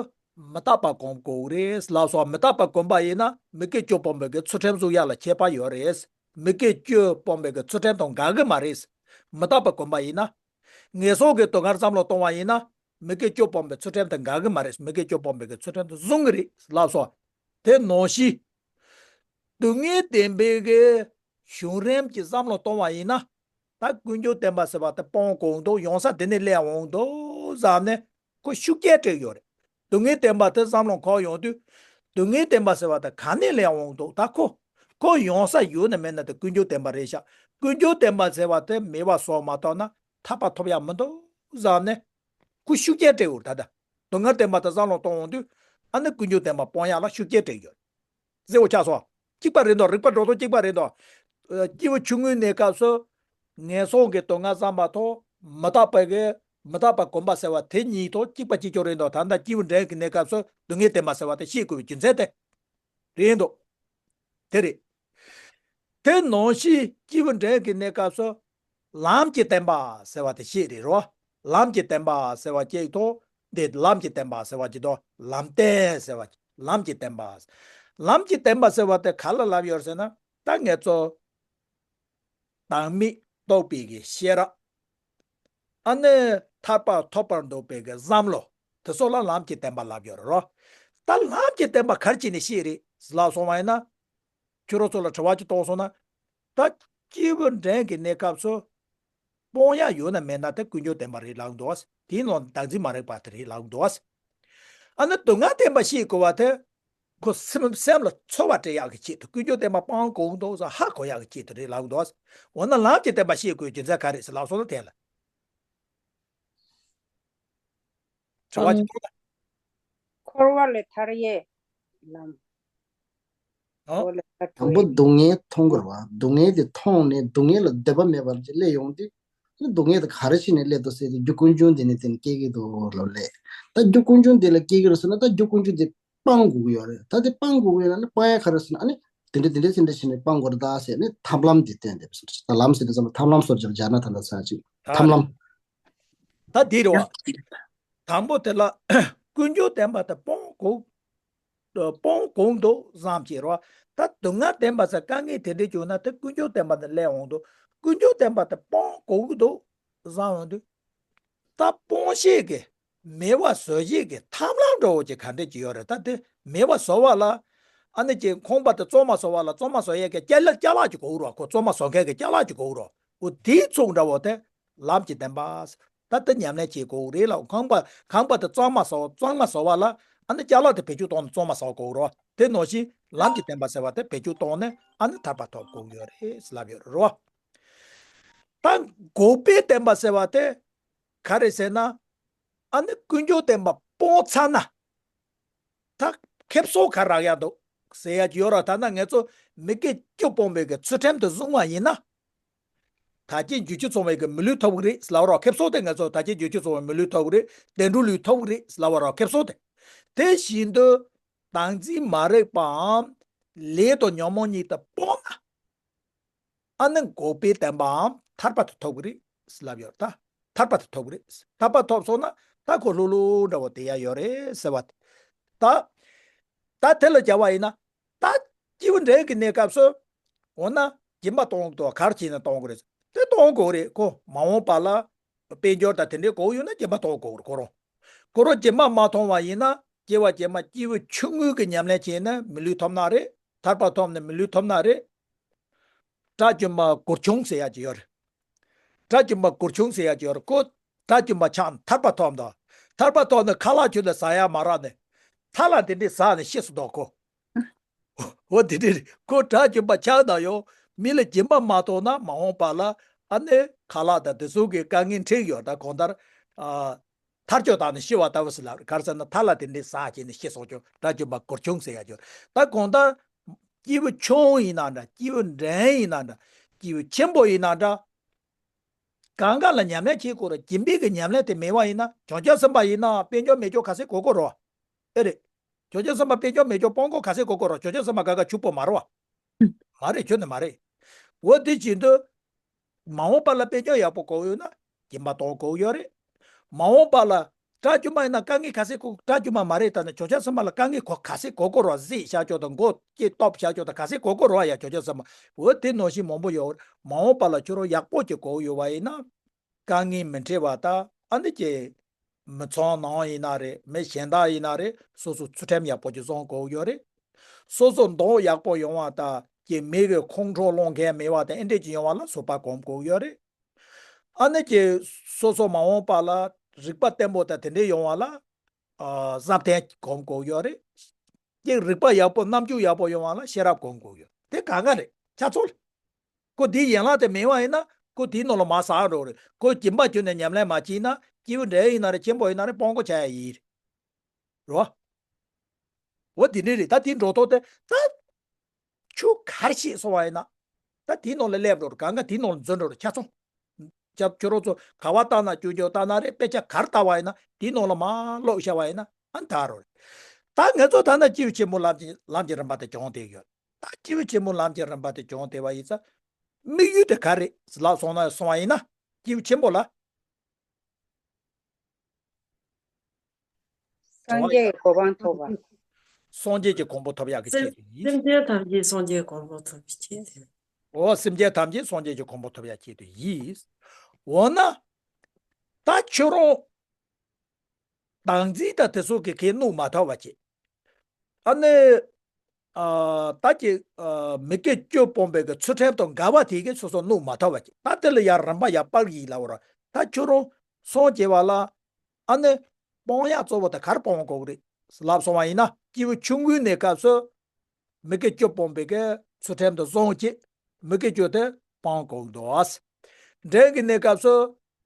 མི་རྟག་པ་སྒོམ་དགོས་རེད་ལབ་སོང་། མི་རྟག་པ་སྒོམ་པ་ཡིན་ན་མི་དགེ་བཅུ་སྤོང་བའི་གི་ཚུལ་ཁྲིམས་བཟུང་ཡག་ལ་ཁྱད་པར་ཡོད་རེད། མི་དགེ་བཅུ་སྤོང་བའི་གི་ཚུལ་ཁྲིམས་དང་འགལ་གི་མ་རེད། མི་རྟག་པ་སྒོམ་པ་ཡིན་ན། ངན་སོང་གི་སྡུག་བསྔལ་བསམ་བློ་གཏོང་བ་ཡིན་ན། མི་དགེ་བཅུ་སྤོང་བའི་ཚུལ་ཁྲིམས་དང་འགལ་གི་མ་རེད། མི་དགེ་བཅུ་སྤོང་བའི་གི་ཚུལ་ཁྲིམས་དེ་བཟུང་གི་རེད་ལབ་སོང་། དེ་ནང་བཞིན། སྡུག་བསྔལ་བདེན་པའི་གི་བྱུང་རིམ་གྱི་བསམ་བློ་གཏོང་བ་ཡིན་ན། ད་ཀུན་འབྱུང་བདེན་པ་ཟེར་བ་དེ་སྤོང་དགོས་འདུག་ཡོང་ས་དེ་ནས་སླེབས་འོང་འདུག་བསམ་ནས་ཁོ་ཤུགས་རྐྱེན་སྤྲད་ཡོད་རེད། སྡུག་བསྔལ་བདེན་པ་དེ་བསམ་བློ་འཁོར་ཡོང་དུས། སྡུག་བསྔལ་བདེན་པ་ཟེར་བ་དེ་ག་ནས་སླེབས་འོང་འདུག་ད་ཁོ། ཁོ་ཡོང་ས་ཡོད་ན་མེད་ན་དེ་ཀུན་འབྱུང་བདེན་པ་རེད་ཤག་ཀུན་འབྱུང་བདེན་པ་ཟེར་བ་དེ་མེད་པ་བཟོ་མ་ཐུབ་ན་ཐར་པ་ཐོབ་ཡག་མི་འདུག་བསམ་ནས། ཁོ་ཤུགས་རྐྱེན་སྤྲད་འོང་། ད་ལྟ་སྡུག་བསྔལ་བདེན་པ་དེ་བསམ་བློ་གཏོང་འོང་དུས། ཨ་ནི་ཀུན་འབྱུང་བདེན་པ་སྤོང་ཡག་ལ་ཤུགས་རྐྱེན་སྤྲད་ཡོད། གསལ་བོ་ཆགས་སོང་། གཅིག་པ་རེད་འདུག་རིག་པ་འགྲོ་སྟངས་གཅིག་པ་རེད་འདུག་ཨ། སྐྱེས་བུ་ཆུང་ངུའི་གནས་སྐབས་སུ། ངན་སོང་གི་སྡུག་བསྔལ་བསམ་པ་དང་མི་རྟག་པའི་གི་མི་རྟག་པ་སྒོམ་པ་ཟེར་བ་དེ་གཉིས་དང་གཅིག་པ་གཅིག་རྐྱང་རེད་འདུག་ད་ལྟ་སྐྱེས་བུ་འབྲིང་གི་གནས་སྐབས་སུ་སྡུག་བསྔལ་བདེན་པ་ཟེར་བ་དེ་ཤེས་དགོས་པའི་རྒྱུ་མཚན་དེ་རེད་འདུག་དེ་རེད། དེ་ནང་བཞིན་སྐྱེས་བུ་འབྲིང་གི་གནས་སྐབས་སུ། ལམ་གྱི་བདེན་པ་ཟེར་བ་དེ་ཤེས་རེད་རོ། ལམ་གྱི་བདེན་པ་ཟེར་བ་གཅིག་དང་། འདི་ལམ་གྱི་བདེན་པ་ཟེར་བ་གཅིག་དང་། ལམ་བདེན་ཟེར་བ་གཅིག་ལམ་གྱི་བདེན་པ། ལམ་གྱི་བདེན་པ་ཟེར་བ་དེ་ག་ལ་ལབ་ཡོད་ཟེར་ན། ད་ངེད་ཚོ་བདག་མེད་རྟོགས་པའི་གི་ཤེས་རབ། ཨ་ནི་ཐར་པ་ཐོབ་པར་འདོད་པའི་གི་བསམ་བློ། དེ་ཚོ་ལ་ལམ་གྱི་བདེན་པ་ལབ་ཡོད་རེད་རོ། ད་ལམ་གྱི་བདེན་པ་ག་རེ་བྱས་ནས་ཤེས་རེད་ལབ་སོང་བ་ཡིན་ན། ཁྱོད་རང་ཚོ་ལ་དྲི་བ་ཅིག་གཏོང་སོང་ན། ད་སྐྱེས་བུ་འབྲིང་གི་གནས་སྐབས་སུ། སྤོང་ཡག་ཡོད་ན་མེད་ན་དེ་ཀུན་འབྱུང་བདེན་པ་རེད་ལབ་འདུག་དེའི་ནང་བདག་འཛིན་མ་རིག་པ་དེ་རེད་ལབ་འདུག་ཨ་ནི་སྡུག་བསྔལ་བདེན་པ་ཤེས་དགོས་པ་དེ། ཁོ་སེམས་སེམས་ལ་ཚོར་བ་སྤྲད་ཡག་གི་ཆེད་དུ་ཀུན་འབྱུང་བདེན་པ་སྤང་དགོས་འདུག་ཟེར་ཧ་གོ་ཡག་གི་ཆེད་དུ་རེད་ལབ་འདུག་འོ་ན་ལམ་གྱི་བདེན་པ་ཤེས་དགོས་རྒྱུ་མཚན་ག་རེ་ཟེར་ལབ་སོང་ན་དེ་ལ། དྲི་བ་ཅིག་གཏོང་དང་། འཁོར་བ་ལས་ཐར་ཡས་ལམ། ཨོ། འཁོར་བ་ལས་ཐར་དང་པོ་ཐུབ་ཡས། སྡུག་བསྔལ་མཐོང་དགོས་རེད་བ། སྡུག་བསྔལ་དེ་མཐོང་ནས་སྡུག་བསྔལ་ལ་འདོད་པ་མེད་པར་ཅིག་སླེབས་ཡོང་དུས། སྡུག་བསྔལ་དེ་ག་རེ་བྱས་ནས་སླེབས་འདུག་ཟེར་དུས་རྒྱུ་ཀུན་འབྱུང་དེ་ནས་དེ་ནས་སྐྱེ་གི་འདུག་ལབ་ལས། ད་རྒྱུ་ཀུན་འབྱུང་དེ་ལ་སྐྱེ་གི་རེད་ཟེར་ན། ད་རྒྱུ་ཀུན་འབྱུང་དེ་སྤང་དགོས་ཀྱི་ཡོད་རེད། ད་དེ་སྤང་དགོས་ཀྱི་ཡོད་ན་ནི་སྤང་ཡ་ག་རེ་ཟེར་ན། ཨ་ནི་དེ་འདྲ་དེ་འདྲ་དེ་འདྲ་བྱས་ནས་སྤང་དགོས་རེད་ད་ཟེར་ནས་ཐབས་ལམ་དེ་བསྟན་བསྡད་པ་ཟེར། ད་ལམ་ཟེར་དུས་ཙམ་ལ་ཐབས་ལམ་སོགས་ཀྱང་སྦྱར་ན་ད་ལྟ་ཚར་ཅིག་ཐབས་ལམ། ད་འདི་རེད་བ། དང་པོ་དེ་ལ་ཀུན་འབྱུང་བདེན་པ་དེ་སྤོང་དགོས། སྤོང་དགོས་འདུག་བསམ་གྱི་རེད་བ། ད་སྡུག་བསྔལ་བདེན་པ་ཟེར་དཀའ་ངལ་དེ་འདྲ་བྱུང་ན་དེ་ཀུན་འབྱུང་བདེན་པ་དེ་སླེབས་འོང་འདུག་ཀུན་འབྱུང་བདེན་པ་དེ་སྤོང་དགོས་ཀྱི་འདུག་བསམ་འོང་དུས། ད་སྤོང་བྱེད་ཀྱི་མེད་པ་བཟོ་བྱེད་ཀྱི་ཐབས་ལམ་འདྲ་བོ་ཅིག་ག་འདྲ་ཅིག་ཡོད་རེད། ད་དེ་མེད་པ་བཟོ་བ་ལ། ཨ་ནི་ཅིག་ཁང་པ་དེ་བཙོང་མ་བཟོ་བ་ལ་བཙོང་མ་བཟོ་ཡས་ཀྱི་ཅ་ལག་ཅ་ལག་ཅིག་དགོས་རེད་བ། ཁོ་བཙོང་མ་བཟོ་མཁན་གྱི་ཅ་ལག་ཅིག་དགོས་རེད་བ། འོ་དེའི་ཚོགས་འདྲ་བོ་དེ་ལམ་གྱི་བདེན་པ། ད་དེ་ཉམས་ལེན་བྱེད་དགོས་རེད་ལ། ཁང་པ་ཁང་པ་དེ་བཙོང་མ་བཟོ་བཙོང་མ་བཟོ་བ་ལ། ཨ་ནི་ཅ་ལག་དེ་བེད་སྤྱོད་གཏོང་ནས་བཙོང་མ་བཟོ་དགོས་རེད་བ། དེ་ནང་བཞིན་ལམ་གྱི་བདེན་པ་ཟེར་བ་དེ་བེད་སྤྱོད་གཏོང་ནས་ཨ་ནི་ཐར་པ་ཐོབ་དགོས་ཀྱི་ཡོད་རེད་ལབ་ཡོད་རེད་བ། ད་འགོག་པའི་བདེན་པ་ཟེར་བ་དེ་ག་རེ་ཟེར་ན། ཨ་ནི་ཀུན་འབྱུང་བདེན་པ་ སྤོང་ཚར་ན། ད་ཁེབས་སོ་ག་རག་ཡ་འདུག་ཟེར་ཡ་ཅིག་ཡོད་ར། ད་ན་ང་ཚོ་མི་དགེ་བཅུ་སྤོང་བའི་གི་ཚུལ་ཁྲིམས་དེ་བཟུང་བ་ཡིན་ན། དག་བྱེད་རྒྱུ་ཅུ་ཚང་བའི་གི་མི་ལུས་ཐོབ་གི་རེད་ལབ་ར། ཁེབས་སོ་དེ་ང་ཚོ་དག་བྱེད་རྒྱུ་ཅུ་ཚང་བའི་མི་ལུས་ཐོབ་གི་རེད། བདེ་འགྲོ་ལུས་ཐོབ་གི་རེད་ལབ་ར། ཁེབས་སོ་དེ། དེ་བཞིན་དུ་བདག་འཛིན་མ་རིག་པའམ་ལས་དང་ཉོན་མོངས་གཉིས་དེ་སྤོང་ན། ཨ་ནི་འགོག་པའི་བདེན་པའམ་ཐར་པ་དེ་ཐོབ་ཀྱི་རེད་ལབ་ཡོད་ད། ཐར་པ་དེ་ཐོབ་ཀྱི་རེད། ཐར་པ་ཐོབ་སོང་ན་ད་ཁོ་ལྷུག་ལྷུག་འདྲ་བོ་དེ་ཡ་ཡོད་རེད་ཟེར་བ། ད་ད་དེ་ལ་བྱ་བ་ཡིན་ན། ད་སྐྱེས་བུ་འདྲེ་གི་གནས་སྐབས་སུ། འོ་ན་སྦྱིན་པ་གཏོང་དགོས། ག་རེ་བྱས་ནས་གཏོང་དགོས་རེད། དེ་གཏོང་དགོས་རེད། ཁོ་མ་འོངས་པ་ལ་དཔལ་འབྱོར་དང་དེ་འདྲའི་དགོས་ཡོད་ན་སྦྱིན་པ་གཏོང་དགོས་རེད། ཁོ་རང་ཁོ་རང་སྦྱིན་པ་མ་གཏོང་བ་ཡིན་ན། སྐྱེ་བ་རྗེས་མ་སྐྱེས་བུ་ཆུང་ངུའི་གི་ཉམས་ལེན་བྱས་ན་མི་ལུས་ཐོབ་ན་རེད། ཐར་པ་ཐོབ་ནས་མི་ལུས་ཐོབ་ན་རེད། དགྲ་བཅོམ་པ་གུར་ཆུང་ཟེར་ཡ་ཅིག་ཡོད་རེད། དགྲ་བཅོམ་པ་གུར་ཆུང་ཟེར་ཡ་ཅིག་ཡོད་རེད། ཁོ་དགྲ་བཅོམ་པ་ཆགས་ནས་ཐར་པ་ཐོབ་འདུག་ཐར་པ་ཐོབ་ནས་ཁ་ལག་ཁྱོན་ནས་ཟ་ཡ་མ་རག་ནས། ཐ་ལ་དེ་འདྲས་ཟ་ནས་ཤི་སོང་འདུག་ཁོ། འོ་དེ་འདྲས་རེད། ཁོ་དགྲ་བཅོམ་པ་ཆགས་ན་ཡང་མི་ལ་སྦྱིན་པ་མ་གཏོང་ན་མ་འོངས་པ་ལ་ཨ་ནི་ཁ་ལག་དང་དེ་ཚོ་གི་དཀའ་ངལ་འཕྲད་ཡོད། ད་གང་ལྟར། ཨ། ཐར་ཅོག་བཏང་ནས་ཤི་བ་ལྟ་བུ་ཟེར་ལབ་རེད། ག་རེ་ཟེར་ན་ཐ་ལ་དེ་འདྲས་ཟ་བྱས་ནས་ཤི་སོང་ཅོག་དགྲ་བཅོམ་པ་གུར་ཆུང་ཟེར་ཡ་ཅོག་ད་གང་ལྟར་སྐྱེས་བུ་ཆུང་ཡིན་ན་འདྲ། སྐྱེས་བུ་འདྲན་ཡིན་ན་འདྲ། སྐྱེས་བུ་ཆེན་པོ་ཡིན་ན་འདྲ། གང་ག་ལ་ཉམས་ལེན་བྱེད་དགོས་རེད། སྦྱིན་པའི་གི་ཉམས་ལེན་དེ་མེད་པ་ཡིན་ན། བྱང་ཆུབ་སེམས་དཔའ་ཡིན་ན་དཔལ་འབྱོར་མེད་ཅོག་ག་ཚད་དགོས་དགོས་རེད་བ། ཨེ་རེད། བྱང་ཆུབ་སེམས་དཔའ་དཔལ་འབྱོར་མེད་ཅོག་སྤོང་དགོས་ག་ཚད་དགོས་དགོས་རེད་བ། བྱང་ཆུབ་སེམས་དཔའ་ག་ག་ཕྱུག་པོ་མ་རེད་བ། མ་རེད། ཁྱོན་ནས་མ་རེད། འོ་དེ་བཞིན་དུ། མ་འོངས་པ་ལ་དཔལ་འབྱོར་ཡག་པོ་དགོས་ཡོད་ན་སྦྱིན་པ་གཏོང་དགོས་ཡོད་རེད། མ་འོངས་པ་ལ་དགྲ་བཅོམ་པ་ཡིན་ན་དཀའ་ངལ་ག་ཚད་དགོས། དགྲ་བཅོམ་པ་མ་རེད། ད་ནི་བྱང་ཆུབ་སེམས་དཔའ་ལ་དཀའ་ངལ་ག་ཚད་དགོས་དགོས་རེད་བ། གཟིགས་བཞག་ཅོག་དང་མགོ་སྐྱེས་སྟོབས་བཞག་ཅོག་དང་ག་ཚད་དགོས་དགོས་རེད་བ་ཡ། བྱང་ཆུབ་སེམས་དཔའ། འོ་དེ་ནང་བཞིན་མང་པོ་ཡོད་རེད། མ་འོངས་པ་ལ་ཁྱོད་རང་ཡག་པོ་ཅིག་དགོས་ཡོད་པ་ཡིན་ན། དཀའ་ངལ་མི་འཕྲད་པ་དང་ཨ་ནི་ཀྱི། མི་ཚང་ནང་ཡིན་ན་རེད། མི་གཞན་དག་ཡིན་ན་རེད། སོ་སོ་ཚུལ་ཁྲིམས་ཡག་པོ་ཅིག་བཟུང་དགོས་ཡོད་རེད། སོ་སོ་མདོག་ཡག་པོ་ཡོང་བ་དང་ཀྱི་མི་གི་ཁོང་ཁྲོ་སློང་མཁན་མེད་པ་དང་ཨེ་འདྲས་ཅིག་ཡོང་བ་ལ་བཟོད་པ་སྒོམ་དགོས་ཡོད་རེད། ཨ་ནི་ཀྱི་སོ་སོ་མ་འོངས་པ་ལ་རིག་པ་བརྟན་པོ་དང་དེ་འདྲས་ཡོང་བ་ལ། ཨ། བསམ་གཏན་སྒོམ་དགོས་ཡོད་རེད། ཀྱི་རིག་པ་ཡག་པོ་རྣམ་འགྱུར་ཡག་པོ་ཡོང་བ་ལ་ཤེས་རབ་སྒོམ་དགོས་ཡོད། དེ་གང་ག་རེད། ཆ་ཚང་རེད། ཁོ་དེའི་ཡན་ལག་དེ་མེད་པ་ཡིན་ན་ཁོ་དེའི་ནང་ལ་མར་ཟག་འགྲོ་རེད། ཁོ་སྦྱིན་པ་བྱས་ནས་ཉམས་ལེན་མ་བྱས་ན་སྐྱེས་བུ་འདྲ་ཡིན་ན་རེད། ཆེན་པོ་ཡིན་ན་རེད། སྤོང་དགོས་ཆགས་ཡ་ཡིན། རེད་བ། འོ་དེ་འདྲ་རེད། ད་དེ་འགྲོ་ཐོག་དེ་ད། ཆུ་གར་ཤེས་སོང་བ་ཡིན་ན། ད་དེའི་ནང་ལ་སླེབས་འགྲོ་རེད། གང་ག་དེའི་ནང་ལ་འཛུལ་འགྲོ་རེད། ཆ་ཚང་། ཅབ་ཁྱོད་རང་ཚོ་ག་བ་ལྟ་ན་སྐྱོན་བརྗོད་ལྟ་ན་རེད། དཔེ་ཆ་གར་ལྟ་བ་ཡིན་ན་དེའི་ནང་ལ་མར་ལོག་བཞག་པ་ཡིན་ན་ཨ་ནི་ད་རོ་རེད། ད་ང་ཚོ་ད་ན་སྐྱེས་བུ་ཆེན་པོ་ལམ་གྱི་ལམ་གྱི་རིམ་པ་དེ་སྦྱོང་བསྡད་ཡོད། ད་སྐྱེས་བུ་ཆེན་པོ་ལམ་གྱི་རིམ་པ་དེ་སྦྱོང་བསྡད་པ་ཡིན་ཙང་། དམིགས་ཡུལ་དེ་ག་རེད་ལབ་སོང་ན་སོང་བ་ཡིན་ན། སྐྱེས་བུ་ཆེན་པོ་ལ། སངས་རྒྱས་ཀྱི་གོ་འཕང་ཐོབ་པ། སངས་རྒྱས་ཀྱི་གོ་འཕང་ཐོབ་ཡག་གི་ཆེད་དུ་ཡིན། སེམས་ཅན་ཐམས་ཅད་སངས་རྒྱས་གོ་འཕང་ཐོབ་པའི་ཆེད་དུ། འོ། སེམས་ཅན་ཐམས་ཅད་སངས་རྒྱས་ཀྱི་གོ་འཕང་ཐོབ་ཡག་ཆེད་དུ་ཡིན། འོ་ན། ད་ཁྱོད་རང་། བདག་འཛིན་དང་དེ་ཚོ་གི་གའི་བསྣུབས་མ་ཐུབ་པ་བྱེད། ཨ་ནི། ཨ། ད་ཀྱི། ཨ། མི་དགེ་བཅུ་སྤོང་བའི་གི་ཚུལ་ཁྲིམས་དང་འགལ་བ་དེ་གི་སོ་སོ་བསྣུབས་མ་ཐུབ་པ་བྱེད། ད་དེ་ལ་ཡང་རིམ་པ་ཡང་སྤར་གི་ཡིན་ལབ་པ་རེད། ད་ཁྱོད་རང་སངས་རྒྱས་པ་ལ། ཨ་ནི། སྤོང་ཡག་གཙོ་བོ་དེ་ག་རེ་སྤོང་དགོས་ཀྱི་རེད་ལབ་སོང་བ་ཡིན་ན། སྐྱེས་བུ་ཆུང་ངུའི་གནས་སྐབས་སུ། མི་དགེ་བཅུ་སྤོང་བའི་གི་ཚུལ་ཁྲིམས་དེ་བཟུང་བྱས། མི་དགེ་བཅུ་དེ་སྤོང་དགོས་འདུག་འབྲིང་གི་གནས་སྐབས་སུ།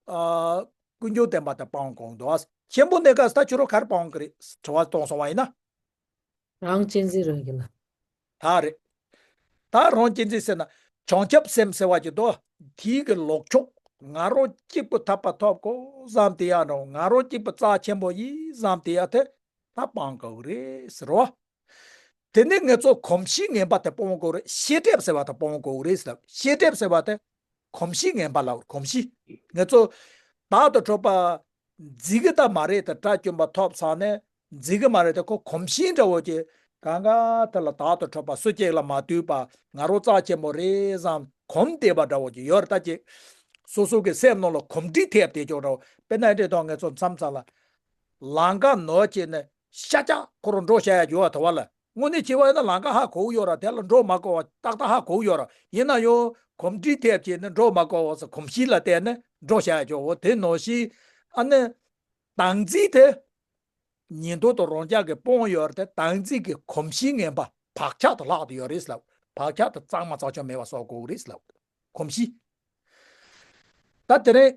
ཨ། ཀུན་འབྱུང་བདེན་པ་དེ་སྤོང་དགོས་འདུག་ཆེན་པོ་གནས་སྐབས་སུ་ད་ཁྱོད་རང་ག་རེ་སྤོང་གི་རེད་དྲི་བ་གཏོང་སོང་བ་ཡིན་ན། རང་གཅེས་འཛིན་རང་གི་ལ། ད་རེད། ད་རང་གཅེས་འཛིན་ཟེར་ན། བྱང་ཆུབ་སེམས་ཟེར་བ་ཅིག་འདུག་དེའི་གི་ལོག་ཕྱོགས། ང་རང་གཅིག་པུ་ཐར་པ་ཐོབ་དགོས་བསམ་དེ་ཡག་འགྲོ། ང་རང་གཅིག་པུ་རྩ་ཆེན་པོ་ཡིན་བསམ་དེ་ཡག་དེ་ད་སྤང་དགོས་རེད་ཟེར་བ། དེ་ནས་ང་ཚོ་གོམས་གཤིས་ངན་པ་དེ་སྤོང་དགོས་རེད། ཤེས་སྒྲིབ་ཟེར་བ་དེ་སྤོང་དགོས་རེད་ཟེར། ཤེས་སྒྲིབ་ཟེར་བ་དེ་གོམས་གཤིས་ངན་པ་ལ་གོམས་གཤིས། ང་ཚོ་བདག་ཏུ་གྲུབ་པ་འཛིན་གི་ད་མ་རེད་དེ། དགྲ་བཅོམ་པ་ཐོབ་ཚར་ནས་འཛིན་གི་མ་རེད་དེ། ཁོ་གོམས་གཤིས་འདྲ་བོ་ཅིག་གང་ག་དེ་ལ་བདག་ཏུ་གྲུབ་པ་སུ་གཅིག་ལ་མ་ལྟོས་པ་ང་རང་རྩ་ཆེན་པོ་རེད་བསམ་གོམས་བསྡད་པ་འདྲ་བོ་ཅིག་ཡོད་རེད། ད་ཅིག་སོ་སོ་གི་སེམས་ནང་ལ་གོམས་འདྲིས་ཐེབས་བསྡད་ཀྱོག་འདྲ་བོ། དཔེར་ན་ཨེ་འདྲས་དང་ང་ཚོ་མཚམས་མཚམས་ལ། ལམ་ཁ་ནོར་བྱས་ནས་ཤ་ཆག་ཁོ་རང་འགྲོ་བྱ་ཡ་ཡོད་པ་དེ་བ་ལ། དངོས་གནས་བྱས་པ་ཡིན་ན་ལམ་ཁ་ཧ་གོ་གི་ཡོད་ར། དེ་ལ་འགྲོ་མ་དགོས་པ་ཏག་ཏག་ཧ་གོ་གི་ཡོད་ར། ཡིན་ན་ཡང་གོམས་འདྲིས་ཐེབས་བྱས་ནས་འགྲོ་མ་དགོས་པ་སོགས་གོམས་གཤིས་ལ་བརྟེན་ནས་འགྲོ་བྱ་ཡ་ཡོད། འོ་དེ་ནང་བཞིན་ཨ་ནི། བདག་འཛིན་དེ་ཉིན་ཐོ་དང་རང་ཅག་གི་སྤོང་ཡོད་ར། དེ་བདག་འཛིན་གྱི་གོམས་གཤིས་ངན་པ་བག་ཆགས་དང་ལྷག་ཏུ་ཡོད་རེད་ལབ། བག་ཆགས་དེ་གཙང་མ་གཙང་ཆུ་མེད་པ་བཟོ་དགོས་རེད་ལབ། གོམས་གཤིས། ད་དེ་རིང་།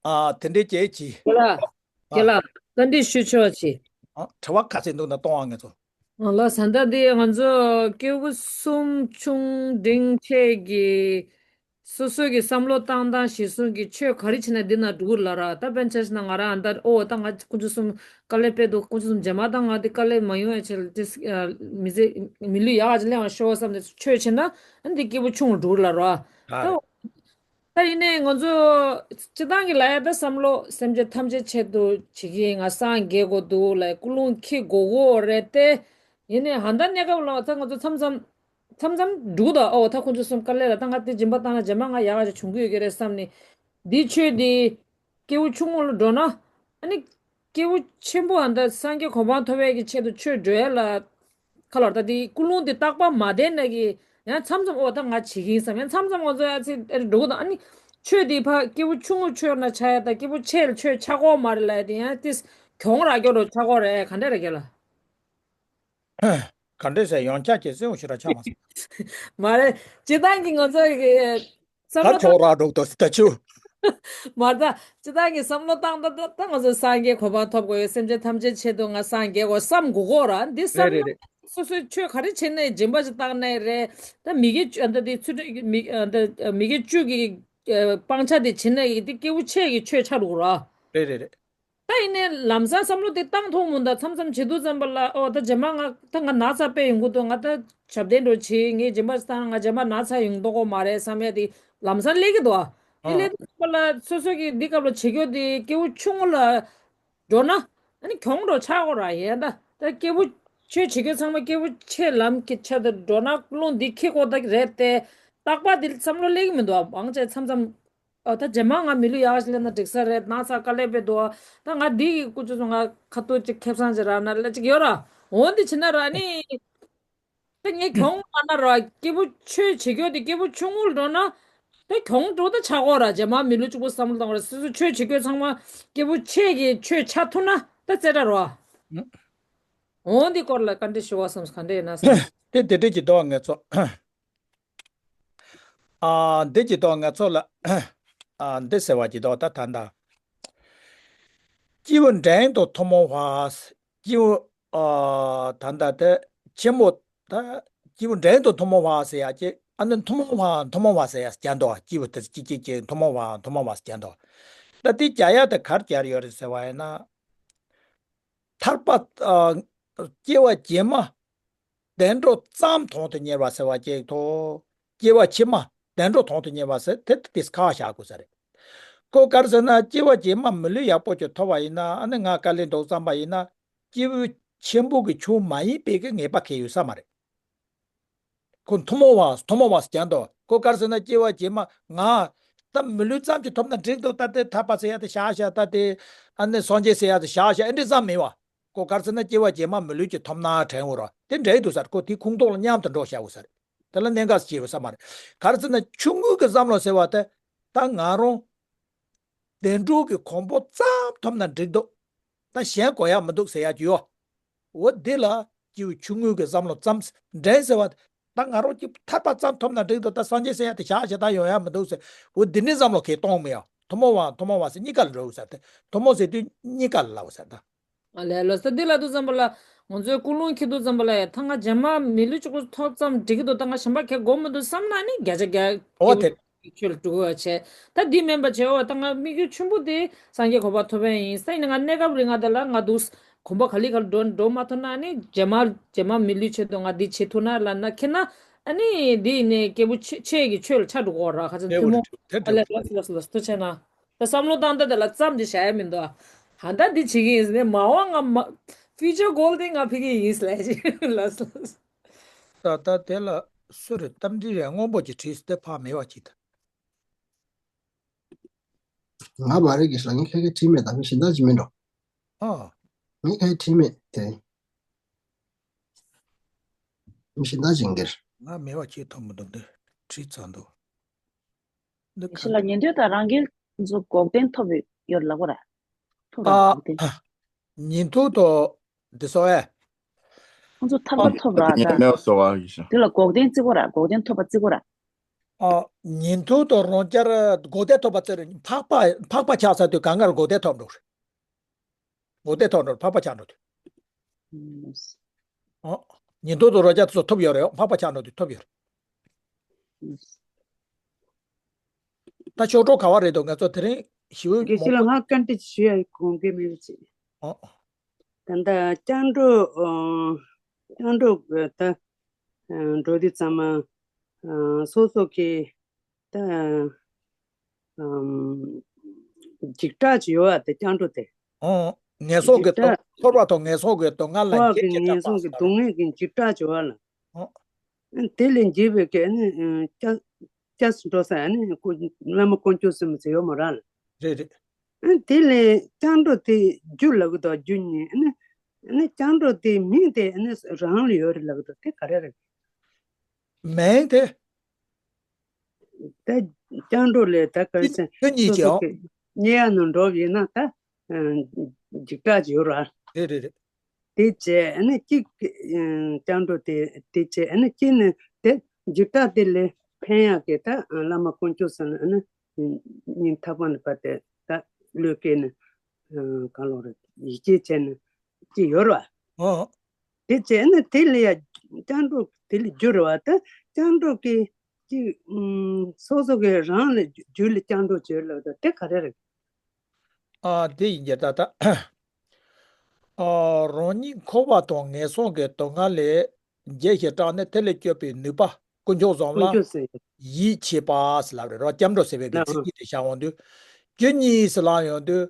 ཨ། དེ་འདྲའི་སྐད་ཅིག་ཁྱེད་ལ། ཨ། ཁྱེད་ལ། བཀའ་འདྲི་ཞུ་ཆོག་ཅིག་ཨ། དྲི་བ་ག་ཚད་འདུག་ན་གཏོང་བ། ངེད་ཚོ། ཨ་ལ་ཟ་འདྲ་དེ་ང་ཚོ་སྐྱེས་བུ་གསུམ་ཆུང་འབྲིང་ཆེ་གི་སོ་སོ་གི་བསམ་བློ་བཏང་སྟངས་གཞིར་བཟུང་གི་ཆོས་ག་རེ་བྱས་ན་འདི་ན་འགྲོ་གི་ལ་ར། ད་དཔེར་ན་ཆ་བཞག་ན་ང་རང་ཨ་འདྲ། ཨོ་ད་ང་དཀོན་མཆོག་གསུམ་དཀའ་ལས་དཔེ་འདུག་དཀོན་མཆོག་གསུམ་རྗེས་མ་ད་ང་འདི་དཀའ་ལས་མ་ཡོང་ཡ་ཆེད་ལ་ཏིས་མི་ཚེ་མི་ལུས་ཡག་ག་ཅིག་ལེན་བ་ཤོག་བསམ་ནས་ཆོས་བྱས་ན་ཨ་འདི་སྐྱེས་བུ་ཆུང་ལ་འགྲོ་གི་ལ་ར། ད་ད་ཡིན་ནའི་ང་ཚོ་སྤྱི་བཏང་གི་ལ་ཡ་ད་བསམ་བློ་སེམས་ཅན་ཐམས་ཅད་ཆེད་དུ་བྱེད་ཀྱི་ཡིན། ང་སངས་རྒྱས་དགོས་འདུག་ལ་ཀུན་སློང་འཁྱེར་དགོས་དགོས་རེད་དེ། ཡིན་ནའི་ད་ལྟ་གནས་སྐབས་ལ་ད་ང་ཚོ་མཚམས་མཚམས་མཚམས་མཚམས་འགྲིག་འདུག་ཨོ་ད་དཀོན་མཆོག་གསུམ་དཀའ་ལས་ལ་ད་ང་དེ་སྦྱིན་པ་བཏང་ན་རྗེས་མ་ང་ཡག་ག་ཅིག་བྱུང་གི་ཡོད་ཀྱི་རེད་བསམ་ནས། འདི་ཆོས་འདི་སྐྱེས་བུ་ཆུང་ངུ་ལ་འགྲོ་ན། ཨ་ནི་སྐྱེས་བུ་ཆེན་པོ་ཨ་འདྲ་སངས་རྒྱས་གོ་འཕང་ཐོབ་ཡས་ཀྱི་ཆེད་དུ་ཆོས་སྒྲུབ་ཡས་ལ་ཁ་ལོར་ད་དེའི་ཀུན་སློང་དེ་རྟག་པ་མ་བསྟེན་ན་གི་ཡང་མཚམས་མཚམས་ཨོ་ད་ང་བྱེད་ཀྱི་ཡིན་བསམ། ཡང་མཚམས་མཚམས་ང་ཚོ་ཡང་ཚེ་འགྲོ་གི་དང་། ཨ་ནི་ཆོས་དེ་ཕ་སྐྱེས་བུ་ཆུང་ངུ་ཆོས་ན་ཆ་ཡ་ད་སྐྱེས་བུ་ཆེ་ལ་ཆོས་ཆ་གོ་མ་རེད་ལ་ཡ་དེ་ཡང་ཏིས་གྱོང་རག་རྒྱུ་རོ་ཆ་གོ་རེད། ག་འདྲ་རེད་རྒན་ལགས། ག་འདྲས་ཟེར་ཡོང་ཆ་ཁྱེད་གསོན་ཞུ་ར་ཆ་མ་སོང་། མ་རེད། སྤྱི་བཏང་གི་ང་ཚོ་གི་བསམ་བློ་ད་ཆོག་ར་འགྲོ་ཏོ་ད་ཆུ། མ་རེད། ད་སྤྱི་བཏང་གི་བསམ་བློ་བཏང་ད་ད་ད་ང་ཚོ་སངས་རྒྱས་གོ་འཕང་ཐོབ་དགོས་ཡོད། སེམས་ཅན་ཐམས་ཅད་ཆེད་དུ་ང་སངས་རྒྱས་དགོས་བསམ་དགོས་གོ་ར། འདི་བསམ་རེད་རེད་ན་རེད། སོ་སོའི་ཆོས་ག་རེ་བྱེད་ནའི་སྦྱིན་པ་ཞིག་བཏང་ནའི་རེད། ད་མི་དགེ་བཅུ་ཨ་ད་དེ་ཚུལ་ཁྲིམས་མི་ཨ་ད་མི་དགེ་བཅུ་གི་སྤང་བྱ་དེ་བྱེད་ནའི་དེ་སྐྱེས་བུ་ཆེ་གི་ཆོས་ཆགས་འགྲོ་གོ་ར། རེད་རེད་རེད། ད་ཡིན་ནའི་ལམ་སང་བསམ་བློ་དེ་བཏང་ཐུབ་མི་འདུག་མཚམས་མཚམས་བྱེད་དུས་ཙམ་པ་ལ་ཨོ་ད་རྗེས་མ་ང་ད་ང་ན་ཚ་དཔེ་ཡོང་གི་འདུག་ང་ད་ཞབས་བརྟན་འགྲོ་བྱེད། ངས་སྦྱིན་པ་བཏང་ང་རྗེས་མ་ན་ཚ་ཡོང་མདོག་གོ་མ་རེད་བསམ་ཡ་དེ་ལམ་སང་སླེབས་ཀྱི་འདུག་དེ་ཨ་སླེབས་དུས་ཙམ་པ་ལ་སོ་སོ་གི་འདི་སྐབས་ལ་བྱེད་རྒྱུ་དེ་སྐྱེས་བུ་ཆུང་ངུ་ལ་འགྲོ་ན་ཨ་ནི་གྱོང་འགྲོ་ཆགས་གོ་ར། ཡིན་ད་ད་སྐྱེས་བུ་ཆོས་བྱེད་རྒྱུ་ཚང་མ་སྐྱེས་བུ་ཆེ་ལམ་གྱི་ཆེད་དུ་འགྲོ་ན་ཀུན་སློང་འདི་འཁྱེར་དགོས་ད་རེད་དེ། རྟག་པ་འདི་བསམ་བློ་སླེབས་ཀྱི་མི་འདུག་ཨང་ཅེ་མཚམས་མཚམས། ཨ་ད་རྗེས་མ་ང་མི་ལུས་ཡག་ཞིག་ལེན་ན་འགྲིག་ས་རེད། ན་ཚ་དཀའ་ལས་དཔེ་འདུག་ད་ང་འདི་ཡི་ཀུ་ཅོ་ཚོ་ང་ཁ་ཐུག་ཅིག་ཁེབས་སང་ཅིག་རག་ན་ལ་ཅིག་ཡོད་ར། འོ་འདི་བྱེད་ན་ར་ནི། ད་ངས་གྱོང་མ་ན་ར་སྐྱེས་བུ་ཆོས་བྱེད་རྒྱུ་དེ་སྐྱེས་བུ་ཆུང་ངུ་ལ་འགྲོ་ན། ད་གྱོང་འགྲོ་ད་ཆགས་གོ་ར། རྗེས་མ་མི་ལུས་གཅིག་པུ་བསམ་བློ་བཏང་ར། སོ་སོ་ཆོས་བྱེད་རྒྱུ་ཚང་མ་སྐྱེས་བུ་ཆེ་གི་ཆོས་ཆགས་ཐུབ་ན་ད་རྩེ་གྲ་ར། འོ་འདི་སྐོར་ལ་བཀའ་འདྲི་ཞུ་བ་བསམ་ག་འདྲ་ཡིན་ན་བསམ། དེ་དེ་འདྲ་གྱི་འདུག་ངེད་ཚོ། ཨ་འདི་གྱི་ཐོག་ང་ཚོ་ལ་ཨ་འདི་ཟེར་བ་གྱི་ཐོག་ད་ད་ད་སྐྱེས་བུ་འབྲིང་དང་ཐུན་མོང་བ། སྐྱེས་བུ་ཨ་ད་ད་དེ་ཆེན་པོ་ད་སྐྱེས་བུ་འབྲིང་དང་ཐུན་མོང་བ་ཟེར་ཡ་ཀྱི་ཨ་ནི་ཐུན་མོང་བ་ཐུན་མོང་བ་ཟེར་ཡ་རྒྱ་འདུག་སྐྱེས་བུ་དེ་སྐྱེས་སྐྱེས་ཀྱི་ཐུན་མོང་བ་ཐུན་མོང་བ་རྒྱ་འདུག་ད་དེ་རྒྱ་ཡ་དེ་གར་རྒྱ་ཡོད་རེད་ཟེར་བ་ཡིན་ན། ཐར་པ་ཨ་སྐྱེ་བ་རྗེས་མ་བདེ་འགྲོ་ཙམ་དོན་དུ་གཉེར་བ་ཟེར་བ་ཅིག་དང་། སྐྱེ་བ་ཕྱི་མ་བདེ་འགྲོ་དོན་དུ་གཉེར་བ་ཟེར་དེ་དེ་ཁ་བཞག་དགོས་ས་རེད། ཁོ་ག་རེ་ཟེར་ན་སྐྱེ་བ་རྗེས་མ་མི་ལུས་ཡག་པོ་ཅིག་ཐོབ་པ་ཡིན་ན་ཨ་ནི་ང་དཀའ་ལས་འགྲོ་བསམ་པ་ཡིན་ན་སྐྱེས་བུ་ཆེན་པོ་གི་ཆུང་མ་ཡིན་པའི་གི་ངེས་པ་གང་ཡོད་ས་མ་རེད། ཁོ་ཐུན་མོང་བ་ཐུན་མོང་བ་ཟེར་ཀྱང་འདུག་ཁོ་ག་རེ་ཟེར་ན་སྐྱེ་བ་རྗེས་མ་ང་ད་མི་ལུས་ཙམ་ཅིག་ཐོབ་ན་འགྲིག་འདུག་ད་དེ་ཐར་པ་ཟེར་ཡ་དེ་བཞག་བཞག་ད་དེ་ཨ་ནི་སངས་རྒྱས་ཟེར་ཡ་དེ་བཞག་བཞག་ཨེ་འདྲ་ཙམ་མིན་པ། ཁོ་ག་རེ་ཟེར་ན་སྐྱེ་བ་རྗེས་མ་མི་ལུས་ཀྱི་ཐོབ་ན་དྲན་འོ་ར་དེ་འདྲ་ཡི་འདུག་ས་རེད། ཁོ་དེ་ཁུངས་གཏོགས་ལ་མཉམ་དུ་འགྲོ་བཞག་འོ་ས་རེད། དེ་ལ་གནད་འགག་ཅིག་ཡོད་ས་མ་རེད། ག་རེ་ཟེར་ན་ཆུང་ངུ་གི་བསམ་བློ་ཟེར་བ་དེ་ད་ང་རང་བདེ་འགྲོ་གི་གོ་འཕང་ཙམ་ཐོབ་ན་འགྲིག་འདུག་ད་གཞན་གོ་ཡ་མི་འདུག་ཟེར་ཡ་ཅིག་ཡོད། འོ་འདི་ལ་སྐྱེ་བོ་ཆུང་ངུ་གི་བསམ་བློ་ཙམ་འདྲེན་ཟེར་བ། ད་ང་རང་གི་ཐར་པ་ཙམ་ཐོབ་ན་འགྲིག་འདུག་ད་སངས་རྒྱས་ཟེར་ཡ་དེ་བཞག་བཞག་ད་ཡོང་ཡ་མི་འདུག་ཟེར། འོ་འདི་ནི་བསམ་བློ་ཁེ་གཏོང་མི་ཡ་ཐུན་མོང་བ་ཐུན་མོང་བ་ཟེར་གཉིས་ཀ་ལ་འགྲོ་ཟེར་ཏེ་ཐུན་མོང་ཟེར་དུས་གཉིས་ཀ་ལ་ལབ་ཟེར་ད། ཨ་ལས་ལོ་ས་འདི་ལ་དུ་ཙམ་པ་ལ་ང་ཚོའི་ཀུན་སློང་ཁེ་དུ་ཙམ་པ་ལ་ཡ་ད་ང་རྗེས་མ་མི་ལུས་གཅིག་པུ་ཐོབ་ཙམ་འགྲིག་གི་འདུག་ད་ང་གཞན་པ་ཁེ་དགོས་མི་འདུག་བསམ་ན་ནི་བརྒྱ་ཆ་བརྒྱ་འོ་དེ། ཆོས་ལ་འགྲོ་དགོས་པ་བྱས། ད་འདི་མིན་པ་བྱས་འོ་ད་ང་དམིགས་ཡུལ་ཆེན་པོ་དེ་སངས་རྒྱས་གོ་འཕང་ཐོབ་ཡ་ཡིན་ས་ཡིན་ན་ང་གནས་སྐབས་རིང་ང་དེ་ལ་ང་འདུག་གོམ་པ་ག་ལེ་ག་ལེ་འགྲོ་འགྲོ་མ་ཐུབ་ན་ནི་རྗེས་མ་རྗེས་མ་མི་ལུས་ཆེད་དུ་ང་འདི་བྱེད་ཐུབ་ན་ལ་ན་ཁེ་ན་ཨ་ནི་འདི་ཡིན་ནས་སྐྱེས་བུ་ཆེ་ཆེ་གི་ཆོས་ལ་ཆ་འགྲོ་གོ་ར་ཁ་ཚ་ཐུན་མོང་དེ་ཨ་ལས་ལགས་སོ་ལགས་སོ་ལགས་སོ་ཐུགས་ཆེ་ན་ད་བསམ་བློ་བཏང་ད་དེ་ལ་ཙམ་དེ་བྱ་ཡ་མི་འདུག་ཧ་ད་འདི་བྱེད་ཀྱི་ཡིན་ཟེར་ནས་མ་འོངས་ང་མ་ཕིའུ་ཅར་གོལ་དེ་ང་ཕི་གི་ཡིན་ཟེར་ལས་ལགས་སོ་ལགས་སོ། ད་ལྟ་དེ་ལ་སུ་རེད་གཏམ་འདྲི་རེད་སྔོན་པོ་ཅིག་བྲིས་སྟེ་ཕ་མེད་པ་ཅིག་ད། ང་བ་རེ་གི་ཞག་ངས་ཁ་ཁ་བྲིས་མེད་ད་མི་གཞན་དག་ཅིག་མིན་འགྲོ། ཨ། ངས་ཁ་ཁ་བྲིས་མེད་དེ། མི་གཞན་དག་ཅིག་འགེར། ང་མེད་པ་ཁྱེད་ཐོན་མི་འདུག་འདི་བྲིས་ཚར་འདུག་འདི་ཁ་ཤི་ལ་ཉིན་ཐོའི་དང་རང་རྒྱལ་ཚོ་འགོག་བདེན་ཐོབ་ཡོད་ལ་གོ་ར། ཐོབ་ར་ཨ། འགོག་བདེན། ཉིན་ཐོ་དོ་འདི་སོ་ཨེ། ཁོང་ཚོ་ཐར་པ་ཐོབ་ར་ད། ཉན་ནས་སོ་བ་ཡིན་ཤག་དེ་ལ་འགོག་བདེན་བརྩི་གོ་ར་འགོག་བདེན་ཐོབ་པ་བརྩི་གོ་ར། ཨ། ཉིན་ཐོ་དོ་རང་རྒྱལ་འགོག་བདེན་ཐོབ་པ་བརྩི་རེད། འཕགས་པ་འཕགས་པ་ཆགས་ས་དུས་གང་གར་འགོག་བདེན་ཐོབ་འགྲོ་རེད། འོ་དེ་ཐོག་འགྲོ་འཕགས་པ་ཆགས་འགྲོ་དུས། ཨོ། ཉིན་ཐོ་དང་རོ་བརྒྱ་དེ་ཚོ་ཐོབ་ཡོད་རེད། འཕགས་པ་ཆགས་འགྲོ་དུས་ཐོབ་ཡོད་རེད། ད་ཆོས་གྲོགས་ག་བ་རེད་འདུག་ང་ཚོ་དེ་རིང་ཞུ་དགེ་བཤེས་ལགས། ང་བཀའ་འདྲི་ཞུ་ཡ་དགོངས་འགལ་མེད་པ་ཅིག་ཨོ། ད་ལྟ་སྐྱབས་འགྲོ། ཨོ། སྐྱབས་འགྲོ་གི་ད་འགྲོ་དུས་ཙམ་མ་སོ་སོ་གི་ད་འཇིགས་སྐྲག་ཅིག་ཡོད་པ་དེ་སྐྱབས་འགྲོ་དེ། ཨོ། ངན་སོང་གི་འཇིགས་སྐྲག་འཁོར་བ་དང་ངན་སོང་གི་སྡུག་བསྔལ་ལ་འཁོར་བ་གི་འཇིགས་སྐྲག་ངན་སོང་གི་སྡུག་བསྔལ་གྱི་འཇིགས་སྐྲག་ཅིག་ཡོད་པ་ལ། ཨོ། དེ་ལས་འཇིགས་པའི་གི་ནི་སྐྱབས་སྐྱབས་སུ་འགྲོ་ས་ནི་བླ་མ་དཀོན་མཆོག་གསུམ་ཟེར་ཡོད་མོ་ར་ལ། རེད་རེད། དེ་ལས་སྐྱབས་འགྲོ་དེ་རྒྱུ་ལབ་གི་འདུག་རྒྱུ་གཉིས་ནི་ནི་སྐྱབས་འགྲོ་དེ་མིང་དེ་ནི་རང་ལ་ཡོད་རེད་ལབ་གི་འདུག་དེ་ག་རེ་རེད། མིང་དེ། ད་སྐྱབས་འགྲོ་ལས་ད་ག་རེ་ཟེར་རྒྱུ་གཉིས་སོ་སོ་ཀྱང་གི་ཉེ་ཡ་ནང་འགྲོ་བ་ཡིན་ན་ད་འཇིགས་སྐྲག་ཅིག་ཡོད་ར། རེད་རེད་རེད། དེ་བྱས་ཨ་ནི་གཅིག་སྐྱབས་འགྲོ་དེ་དེ་བྱས་ཨ་ནི་གཅིག་ནི་དེ་འཇིགས་སྐྲག་དེ་ལས་ཕན་ཡག་གི་ད་བླ་མ་དཀོན་མཆོག་ཟེར་ན་ཨ་ནི་སྙིང་ཐག་པ་ནས་བར་དེ་ད་བློས་བཀལ་ནས་གང་ལོག་རེད་ཡིད་ཆེས་བྱས་ནས་གཅིག་ཡོད་ར། ཨོ། དེ་བྱས་ནས་དེ་ལས་ཡ་སྐྱབས་འགྲོ་དེ་ལས་རྒྱུ་རེད་བ་ད་སྐྱབས་འགྲོ་གི་གཅིག་སོ་སོ་གི་རང་ལ་རྒྱུ་ལ་སྐྱབས་འགྲོ་བྱོས་ལབ་ད་དེ་ག་རེ་རེད། ཨ་དེ་ཡིན་གྱི་ད་ལྟ། ཨ་རང་ཉིད་འཁོར་བ་དང་ངན་སོང་གི་སྡུག་བསྔལ་ལས་རྒྱལ་ཞིང་སྐྲག་ནས་དེ་ལས་སྐྱོབ་པའི་ནུས་པ་དཀོན་མཆོག་གསུམ་ལ་དཀོན་མཆོག་གསུམ་ཡོད། ཡིད་ཆེས་པ་ཟེར་ལབ་རེད་རོ། སྐྱབས་འགྲོ་ཟེར་བའི་གི་ཨ་ཚིག་གཉིས་དེ་བཞག་འོང་དུས། རྒྱུ་གཉིས་ཟེར་ལབ་ཡོང་དུས།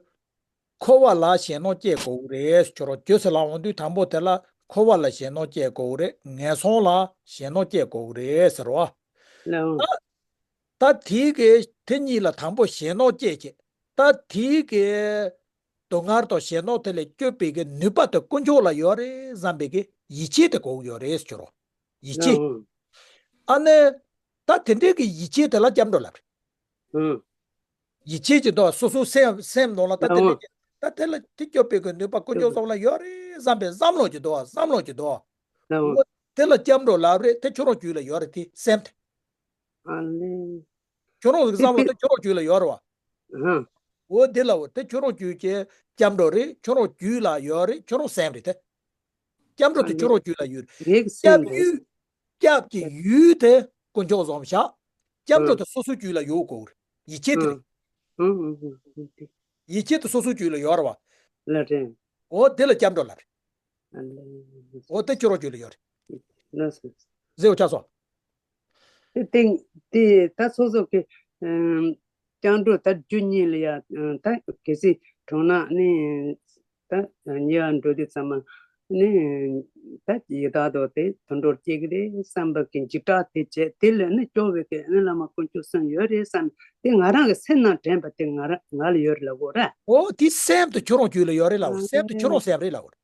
འཁོར་བ་ལ་ཞེད་སྣང་སྐྱེ་དགོས་ཀྱི་རེད་ཟེར་རོ། རྒྱུ་ཟེར་ལབ་འོང་དུས་དང་པོ་དེ་ལ་འཁོར་བ་ལ་ཞེད་སྣང་སྐྱེ་དགོས་ཀྱི་རེད། ངན་སོང་ལ་ཞེད་སྣང་སྐྱེ་དགོས་ཀྱི་རེད་ཟེར་རོ། ལའོ། ད་ད་དེའི་གི་དེ་གཉིས་ལ་དང་པོ་ཞེད་སྣང་སྐྱེས་ཀྱི། ད་དེའི་གི་སྡུག་བསྔལ་དང་ཞེད་སྣང་དེ་ལས་སྐྱོབ་པའི་གི་ནུས་པ་དེ་དཀོན་མཆོག་ལ་ཡོད་རེད་བསམ་པའི་གི་ཡིད་ཆེས་དེ་དགོས་ཀྱི་ཡོད་རེད་ཟེར་རོ། ཡིད་ཆེས། ལའོ། ཨ་ནི། ད་དེ་འདྲའི་གི་ཡིད་ཆེས་དེ་ལ་སྐྱབས་འགྲོ་ལབ་རེད། ཡིད་ཆེས་ཀྱི་འདུག་སོ་སོའི་སེམས་སེམས་ནང་ལ་ད་དེ་ལ་ད་དེ་ལ་དེ་སྐྱོབ་པའི་གི་ནུས་པ་དཀོན་མཆོག་གསུམ་ལ་ཡོད་རེད་བསམ་པའི་བསམ་བློ་ཅིག་འདུག་བསམ་བློ་ཅིག་འདུག་འོ་དེ་ལ་སྐྱབས་འགྲོ་ལབ་རེད། དེ་ཁྱོད་རང་རྒྱུད་ལ་ཡོད་རེད་དེ་སེམས་དེ། ཨ་ལེ། ཁྱོད་རང་གི་བསམ་བློ་དེ་ཁྱོད་རང་རྒྱུད་ལ་ཡོད་རེད་བ། འོ་དེ་ལ་འོ་དེ་ཁྱོད་རང་རྒྱུད་ཀྱི་སྐྱབས་འགྲོ་རེད། ཁྱོད་རང་རྒྱུད་ལ་ཡོད་རེད། ཁྱོད་རང་སེམས་རེད་དེ། སྐྱབས་འགྲོ་དེ་ཁྱོད་རང་རྒྱུད་ལ་ཡོད་རེད། ངའི་སེམས་སྐྱབས་རེད། ཡུལ། སྐྱབས་ཀྱི་ཡུལ་དེ་དཀོན་མཆོག་གསུམ་བཞག་སྐྱབས་འགྲོ་དེ་སོ་སོའི་རྒྱུད་ལ་ཡོད་དགོས་རེད། ཡིད་ཆེས་དེ་རེད། ཡིད་ཆེས་དེ་སོ་སོའི་རྒྱུད་ལ་ཡོད་རེད་བ། ལ་རེད། འོ་དེ་ལ་སྐྱབས་འགྲོ་ལ་རེད། འོ་དེ་ཁྱོད་རང་རྒྱུད་ལ་ཡོད་རེད། ལགས་སོ། ཟེར་བ་ཆགས་སོ། དེ་སྟེང་དེ་ད་སོ་སོ་གི་སྐྱབས་འགྲོ་ད་རྒྱུ་གཉིས་ལ་ཡ་ད་གལ་སྲིད་གྲོང་ན་ནི་ད་ཉེ་བར་འགྲོ་དུས་ཙམ་མ་ནི་ད་ཡི་དྭགས་དང་དེ་དུད་འགྲོར་སྐྱེ་གི་རེད་བསམ་པ་གི་འཇིགས་སྐྲག་དེ་བྱས་དེ་ལས་ནི་སྐྱོབ་པའི་གི་ནི་བླ་མ་དཀོན་མཆོག་གསུམ་ཡོད་རེད་བསམ་དེ་ང་རང་གི་སེམས་ནང་དྲན་པ་དེ་ང་རང་ང་ལ་ཡོད་རེད་ལབ་དགོས་ར། འོ་དེ་སེམས་དེ་ཁྱོད་རང་རྒྱུད་ལ་ཡོད་རེད་ལབ་དགོས་རེད། སེམས་དེ་ཁྱོད་རང་སེམས་རེད་ལབ་དགོས་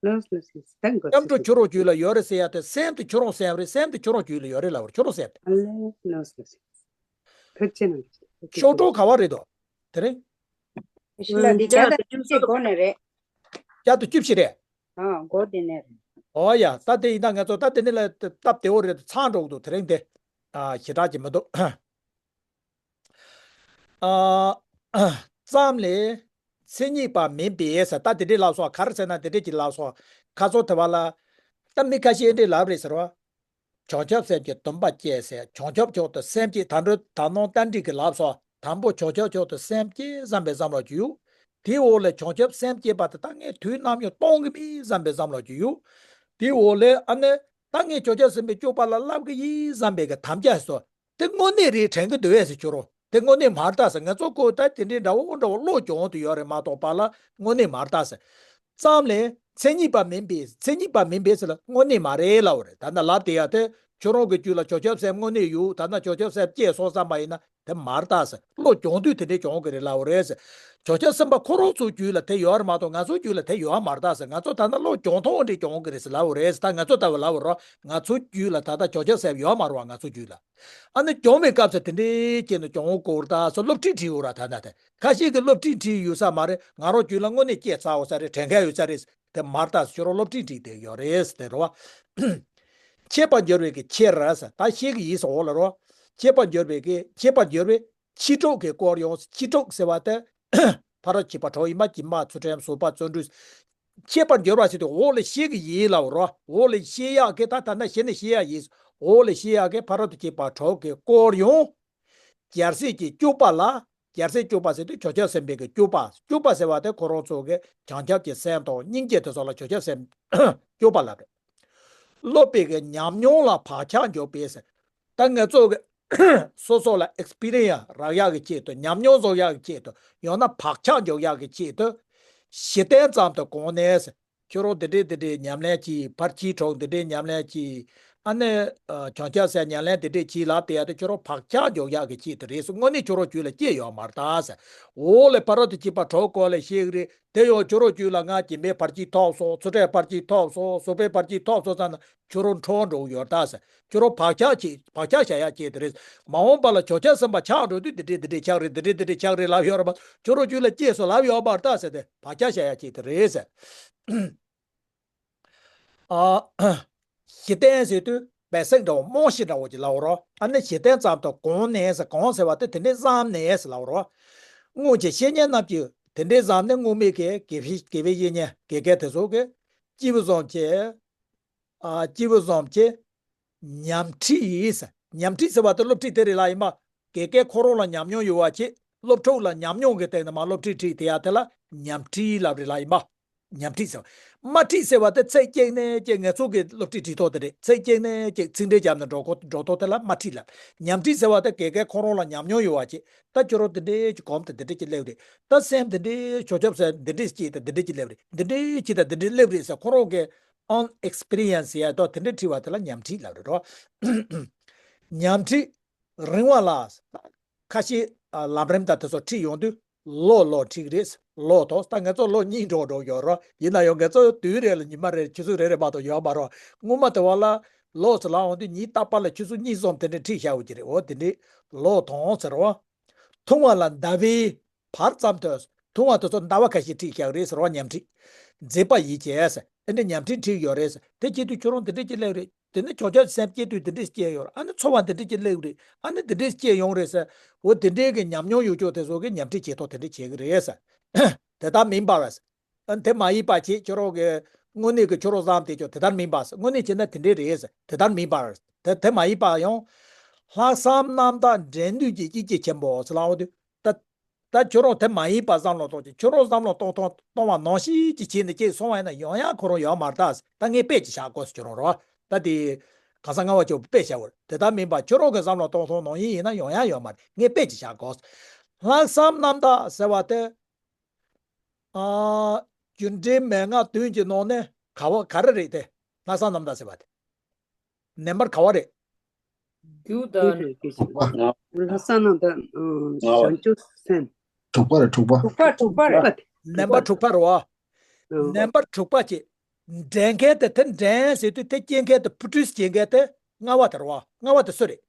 རེད། ལགས་ལགས་ལགས་ད་འགོ་སྐྱབས་འགྲོ་ཚུགས་ཁྱོད་རང་རྒྱུད་ལ་ཡོད་རེད་ཟེར་ཡ་དེ་སེམས་དེ་ཁྱོད་རང་སེམས་རེད། སེམས་དེ་ཁྱོད་རང་རྒྱུད་ལ་ཡོད་རེད་ལབ་དགོས་རེད། ཁྱོད་རང་སེམས་དེ། ལགས་ལགས་ལགས་ཕལ་ཆེར་ནང་ཤོག་གྲོགས་ག་བ་རེད་དོ། དེ་རིང་། ཤི་ལ་འདི་བརྒྱ་དང་བཅུ་གཅིག་འགོ་ནས་རེད། བརྒྱ་དང་བཅུ་བཞི་རེད། ཨ་འགོ་དེ་ནས་རེད། ཨོ་ཡ་ད་དེ་ཡིན་ན་ང་ཚོ་ད་དེ་ནི་ལ་སྟབས་བདེ་བོ་རེད། ཚང་འགྲོ་གི་འདུག་དེ་རིང་དེ། ཨ་ཞེ་དྲག་ཅིག་མི་འདུག་ཨ་ཙམ་ལས་མཚན་ཉིད་པ་མིན་པས་ཟེར་ད་དེ་འདྲའི་ལབ་སོང་། ག་རེ་ཟེར་ན་དེ་འདྲའི་ཅིག་ལབ་སོང་། ཁ་ཚོ་དེ་བ་ལ་ད་མི་ཁ་ཤས་འདྲའི་ལབ་རེད་ཟེར་བ། བྱང་ཆུབ་སེམས་ཀྱི་སྡོམ་པ་བཅས་ཟེར། བྱང་ཆུབ་མཆོག་ཏུ་སེམས་བསྐྱེད་ད་འགྲོ་ད་ནང་རྟ་མགྲིན་གྱིས་ལབ་སོང་། དང་པོ་བྱང་ཆུབ་མཆོག་ཏུ་སེམས་བསྐྱེད་བསམ་པའི་བསམ་བློ་ཅིག་ཡོད། དེའི་འོག་ལས་བྱང་ཆུབ་སེམས་བསྐྱེད་པ་དེ་ད་ངས་དུས་ནམ་ཡང་གཏོང་གི་མིན་བསམ་པའི་བསམ་བློ་ཅིག་ཡོད། དེའི་འོག་ལས་ཨ་ནི་ད་ངས་བྱང་ཆུབ་སེམས་དཔའི་སྤྱོད་པ་ལ་བསླབ་གི་ཡིན་བསམ་པའི་གི་དམ་བཅའ་སོ། དེ་དངོས་གནས་རེད་དྲན་གྱི་འདུག་ཨེ་ཟེར་ཁྱོད་རང་། དེ་དངོས་གནས་མ་རེད་ད་ཟེར། ང་ཚོ་ཀོ་ད་དེ་འདྲའི་འདྲ་བོ་འདྲ་བོ་བློ་སྦྱོང་དུ་ཡོད་རེད་མ་གཏོགས་པ་ལ་དངོས་གནས་མ་རེད་ད་ཟེར། ཙམ་ལས་མཚན་ཉིད་པ་མིན་པས། མཚན་ཉིད་པ་མིན་པས་ཟེར་ལ་དངོས་གནས་མ་རེད་ལབ་པ་རེད། ད་ནི་ལབ་བསྡད་ཡ་དེ་ཁྱོད་རང་གི་རྒྱུད་ལ་བྱང་ཆུབ་སེམས་དངོས་གནས་ཡོད། ད་ནི་བྱང་ཆུབ་སེམས་སྐྱེས་སོང་བསམ་པ་ཡིན་ན་དེ་མ་རེད་ད་ཟེར། བློ་སྦྱོང་དུས་དེ་འདྲའི་སྦྱོང་གི་རེད་ལབ་པ་རེད་ཟེར། བྱང་ཆུབ་སེམས་དཔའ་ཁོ་རང་ཚོའི་རྒྱུད་ལ་དེ་ཡོད་རེད་མ་གཏོགས་ང་ཚོའི་རྒྱུད་ལ་དེ་ཡོད་མ་རེད་ད་ཟེར། ང་ཚོ་ད་ནི་བློ་སྦྱོང་ཐོག་འདྲའི་སྦྱོང་གི་རེད་ཟེར་ལབ་པ་རེད་ཟེར། ད་ང་ཚོ་ལྟ་བུ་ལབ་པ་རོ། ང་ཚོའི་རྒྱུད་ལ་ད་ལྟ་བྱང་ཆུབ་སེམས་ཡོད་མ་རེད་བ། ང་ཚོའི་རྒྱུད་ལ། ཨ་ནི་སྦྱོང་བའི་སྐབས་སུ་དེ་འདྲའི་བྱས་ནས་སྦྱོང་དགོས་རེད་ད་ཟེར་སློབ་ཁྲིད་ཁྲིད་ཡོད་ར། ད་ལྟ་དེ་ཁ་ཤས་ཀྱིས་སློབ་ཁྲིད་ཁྲིད་ཡོད་ས་མ་རེད། ང་རང་རྒྱུད་ལ་དངོས་གནས་སྐྱེས་ཚར་ཡོད་ས་རེད། དྲན་མཁན་ཡོད་ས་རེད། དེ་མ་རེད་ད་ཟེར། ཁྱོད་རང་སློབ་ཁྲིད་ཁྲིད་བསྡད་ཡོད་རེད་ཟེར་དེ་རེད་བ། ཤེས་པར་འགྱུར་བའི་གི་ཕྱིར་ཟེར་ད་ཤེས་ཀྱི་ཡིན་ཟེར་འོག་ལ་རོ། ཤེས་པར་འགྱུར་བའི་གི་ཤེས་པར་འགྱུར་བའི་ཕྱི་སྒྲོག་གི་སྐོར་ཡོང་། ཕྱི་སྒྲོག་ཟེར་བ་དེ། ཕ་རོལ་ཏུ་ཕྱིན་པ་དྲུག་ཡིན་པ། སྒྱུ་མ་ཚུལ་ཁྲིམས་ཟུར་པ་བརྩོན་འགྲུས། ཁྱད་པར་འགྱུར་བ་ཞིག་ཏུ་འོག་ལ་བཤད་ཀྱི་ཡིན་ལབ་རོ། འོག་ལ་བཤད་ཡག་གི་ད་ད་ན་གཞི་ནས་བཤད་ཡག་ཡིན། འོག་ལ་བཤད་ཡག་གི་ཕ་རོལ་ཏུ་ཕྱིན་པ་དྲུག་གི་སྐོར་ཡང་རྒྱལ་སྲས་ཀྱི་སྤྱོད་པ་ལ། རྒྱལ་སྲས་སྤྱོད་པ་ཟེར་དུས་བྱང་ཆུབ་སེམས་དཔའི་གི་སྤྱོད་པ། སྤྱོད་པ་ཟེར་བ་དེ་ཁོ་རང་ཚོ་གི་བྱང་ཆུབ་ཀྱི་སེམས་དང་སྙིང་རྗེ་དེ་ཚོ་ལ་བྱང་ཆུབ་སེམས་སྤྱོད་པ་ལབ་རེད། སློབ་པའི་གི་ཉམས་མྱོང་ལ་བག་ཆགས་འཇོག་པའི་ཟེར། ད་ང་ཚོ་གི་སོ་སོ་ལ་ཨེག་སི་པི་རི་ཡན་སི་རག་ཡག་གི་ཆེད་དུ། ཉམས་མྱོང་བཟོ་ཡག་གི་ཆེད་དུ། ཡང་ན་བག་ཆགས་འཇོག་ཡག་གི་ཆེད་དུ། གཞི་རྟེན་ཙམ་དུ་གོང་ནས་ཟེར། ཁྱོད་རང་འདི་འདྲས་འདི་འདྲས་ཉམས་ལེན་གྱིས། ཕར་ཕྱིན་དྲུག་འདི་འདྲས་ཉམས་ལེན་གྱིས། ཨ་ནི་ཨ་བྱང་ཆུབ་སེམས་ཉམས་ལེན་འདི་འདྲས་གྱིས་ལབ་དེ་ཡག་དེ་ཁྱོད་རང་བག་ཆགས་འཇོག་ཡག་གི་ཆེད་དུ་རེད་ཟེར། དངོས་གནས་ཁྱོད་རང་རྒྱུད་ལ་སྐྱེས་ཡོད་མ་རེད་ད་ཟེར། འོག་ལ་ཕ་རོལ་ཏུ་ཕྱིན་པ་དྲུག་སྐོར་ལ་བཤད་གི་རེད། དེ་ཡང་ཁྱོད་རང་རྒྱུད་ལ་ང་སྦྱིན་པའི་ཕར་ཕྱིན་ཐོབ་སོང་། ཚུལ་ཁྲིམས་ཕར་ཕྱིན་ཐོབ་སོང་། ཟུར་པའི་ཕར་ཕྱིན་ཐོབ་སོང་ཙང་ན་ཁྱོད་རང་འཕྲོ་འགྲོ་གི་ཡོད་རེད་ད་ཟེར། ཁྱོད་རང་བག་ཆགས་ཆེ། བག་ཆགས་བཞག་ཡག་ཆེད་དུ་རེད། མ་འོངས་པ་ལ་བྱང་ཆུབ་སེམས་དཔའ་ཆགས་འགྲོ་དུས་འདི་འདྲས་འདི་འདྲས་ཆགས་རེད། འདི་འདྲས་འདི་འདྲས་ཆགས་རེད་ལབ་ཡོད་རེད་པ། ཁྱོད་རང་རྒྱུད་ལ་སྐྱེས་སོང་ལབ་ཡོད་པ་རེད་ད་ཟེར་ཏེ་བག་ཆགས་བཞག་ཡག་ཆེད་དུ་རེད་ཟེར། ཨ། གཞི་རྟེན་ཟེར་དུས་བེ་སིག་འདྲ་བོ། རྨང་གཞི་འདྲ་བོ་ཅིག་ལབ་རོ། ཨ་ནི་གཞི་རྟེན་ཙམ་དུ་གོང་ནས་ཟེར། གོང་ཟེར་བ་དེ་དེ་འདྲས་བཟུང་ནས་ཟེར་ལབ་རོ། སྔོན་གྱི་བཤེས་གཉེན་རྣམས་ཀྱིས་དེ་འདྲས་བཟུང་ནས། སྔོན་མའི་གི་དགེ་བཤེས། དགེ་བའི་བཤེས་གཉེན། དགེ་རྒན་དེ་ཚོ་གིས་སྐྱེས་བུ་གསུམ་གྱི། ཨ། སྐྱེས་བུ་གསུམ་གྱི་ཉམས་ཁྲིད་ཡིན་ཟེར། ཉམས་ཁྲིད་ཟེར་བ་དེ་སློབ་ཁྲིད་དེ་རེད་ལབ་ཡིན་པ། དགེ་རྒན་ཁོ་རང་ལ་ཉམས་མྱོང་ཡོད་པ་བྱས། སློབ་ཕྲུག་ལ་ཉམས་མྱོང་གི་སྟེང་ནས་མར་སློབ་ཁྲིད་ཁྲིད་དེ་ཡག་དེ་ལ་ཉམས་ཁྲིད་ལབ་རེད་ལབ་ཡིན་པ། ཉམས་ཁྲིད་ཟེར་བ། དམར་ཁྲིད་ཟེར་བ་དེ་ཚིག་གཅིག་ནས་གཅིག་ང་ཚོ་གི་སློབ་ཁྲིད་ཁྲིད་ཐོག་དེ་རེད། ཚིག་གཅིག་ནས་གཅིག་ཚིག་འགྲེལ་རྒྱབ་ནས་འགྲོ་གོ་འགྲོ་ཐོག་དེ་ལ་དམར་ཁྲིད་ལབ། ཉམས་ཁྲིད་ཟེར་བ་དེ་དགེ་རྒན་ཁོ་རང་ལ་ཉམས་མྱོང་ཡོད་པ་བྱས། ད་ཁྱོད་རང་འདི་འདྲས་ཀྱི་གོམས་དང་འདི་འདྲས་ཀྱི་སླེབས་རེད། ད་སེམས་འདི་འདྲས། བྱང་ཆུབ་སེམས་འདི་འདྲས་སྐྱེས་དང་འདི་འདྲས་ཀྱི་སླེབས་རེད། འདི་འདྲས་ཀྱིས་ད་འདི་འདྲས་སླེབས་རེད་ཟེར། ཁོ་རང་གི་ཨོན་ཨེག་སི་པི་རི་ཡན་སི་ཡ་ཏོ་དེ་འདྲས་ཁྲིད་པ་དེ་ལ་ཉམས་ཁྲིད་ལབ་རེད་རོ། ཉམས་ཁྲིད་རིང་བ་ལ། ཁ་ཤས་ཨ་ལམ་རིམ་དང་དེ་ཚོ་ཁྲིད་ཡོང་དུས་ལོ་ལོ་ཁྲིད་རེད། ལོ་ཐོག་ད་ང་ཚོ་ལོ་གཉིས་འགྲོ་འགྲོ་ཡོད་རོ། ཡིན་ན་ཡང་ང་ཚོ་དུས་རེ་ལ་ཉི་མ་རེ་ཆུ་ཚོད་རེ་རེ་མ་གཏོགས་ཡོད་མ་རོ། སྔོན་མ་དེ་བ་ལ་ལོ་ཙམ་ལ་འོང་དུས་ཉིན་རྟག་པར་ལ་ཆུ་ཚོད་གཉིས་གསུམ་དེ་འདྲས་ཁྲིད་བཞག་ཡོད་ཀྱི་རེད། འོ་དེ་འདྲས་ལོ་ཐོག་ཟེར་རོ། ཐུང་བ་ལ་ཟླ་བའི་བར་ཙམ་དུ། ཐུང་བ་དེ་ཚོ་ཟླ་བ་ཁ་ཤས་ཁྲིད་བཞག་རེད་ཟེར་བ། ཉམས་ཁྲིད་མཛད་པ་ཡིས་བྱས་ཟེར། ཨེ་འདྲ་ཉམས་ཁྲིད་ཁྲིད་ཡོད་རེད་ཟེར། དེ་བྱེད་དུས་ཁྱོད་རང་འདི་འདྲས་ཀྱི་སླེབས་རེད། དེ་ནས་བྱང་ཆུབ་སེམས་སྐྱེས་དུས་འདི་འདྲས་སྐྱེས་ཡོད་རེད། ཨ་ནི་ཚོར་བ་འདི་འདྲས་ཀྱི་སླེབས་རེད། ཨ་ནི་འདི་འདྲས་སྐྱེས་ཡོང་རེད་ཟེར། འོ་དེ་འདྲས་ཀྱི་ཉམས་མྱོང་ཡོད་ཆོག་དེ་ཚོ་གི་ཉམས་ཁྲིད་བྱེད་ཐོག་དེ་འདྲས་བྱེད་ཀྱི་རེད་ཟེར། དེ་ལྟར་མིན་པར། ཨ་ནི་དེ་མ་ཡིན་པ་བྱས། ཁྱོད་རང་གི་དངོས་གནས་ཀྱི་ཁྱོད་རང་བཟང་དེ་ཁྱོད་དེ་ལྟར་མིན་པ་ཟེར། དངོས་གནས་བྱས་ན་དེ་འདྲས་རེད་ཟེར། དེ་ལྟར་མིན་པར། དེ་དེ་མ་ཡིན་པ་ཡང་ལྷག་བསམ་རྣམ་དག་འབྲལ་ནུས་ཀྱི་སྙིང་རྗེ་ཆེན་པོ་ཟེར་ལབ་འོ་དུས། ད་ད་ཁྱོད་རང་དེ་མ་ཡིན་པ་བསམ་བློ་གཏོང་ཅིག་ཁྱོད་རང་བསམ་བློ་གཏོང་གཏོང་གཏོང་བ་ནང་བཞིན་ཅིག་བྱས་ནས་ཅིག་སོང་བ་ཡིན་ན་ཡོང་ཡག་ཁོ་རང་ཡོད་མ་རེད་ད་ཟེར། ད་ངས་དཔེ་ཅིག་བཞག་གོ་ཟེར། ཁྱོད་རང་རོ། ད་དེ་གང་ཟག་ལྔ་པ་ཆོས་དཔེ་བཞག་པ་རེད། དེ་ལྟར་མིན་པ་ཁྱོད་རང་གི་བསམ་བློ་གཏོང་སོང་ནང་བཞིན་ཡིན་ན་ཡོང་ཡག་ཡོད་མ་རེད། ངས་དཔེ་ཅིག་བཞག་གོ་ཟེར། ལྷག་བསམ་རྣམ་དག་ཟེར་བ་དེ། ཨ། རྒྱུ་འབྲས་མན་ངག་བདུན་གྱི་ནང་ནས་ག་བ་ག་རེ་རེད་དེ། ལྷག་བསམ་རྣམ་དག་ཟེར་བ་དེ། ནམ་བར་ག་བ་རེད། རྒྱུ་དང་། དྲུག་པ། ལྷག་བསམ་རྣམ་དག་བྱང་ཆུབ་སེམས། དྲུག་པ་རེད། དྲུག་པ། དྲུག་པ། དྲུག་པ་རེད། ནམ་བར་དྲུག་པ་རེད་བ། ཨང་། ནམ་བར་དྲུག་པ་ཅེས། འདྲེན་མཁན་དེ་དེ་འདྲེན་ཟེར་དུས་དེ་སྐྱེ་མཁན་དེ་བུ་ཁྲིད་བྱེད་མཁན་དེ་ལྔ་པ་དེ་རེད་བ། ལྔ་པ་དེ་སུ་རེད།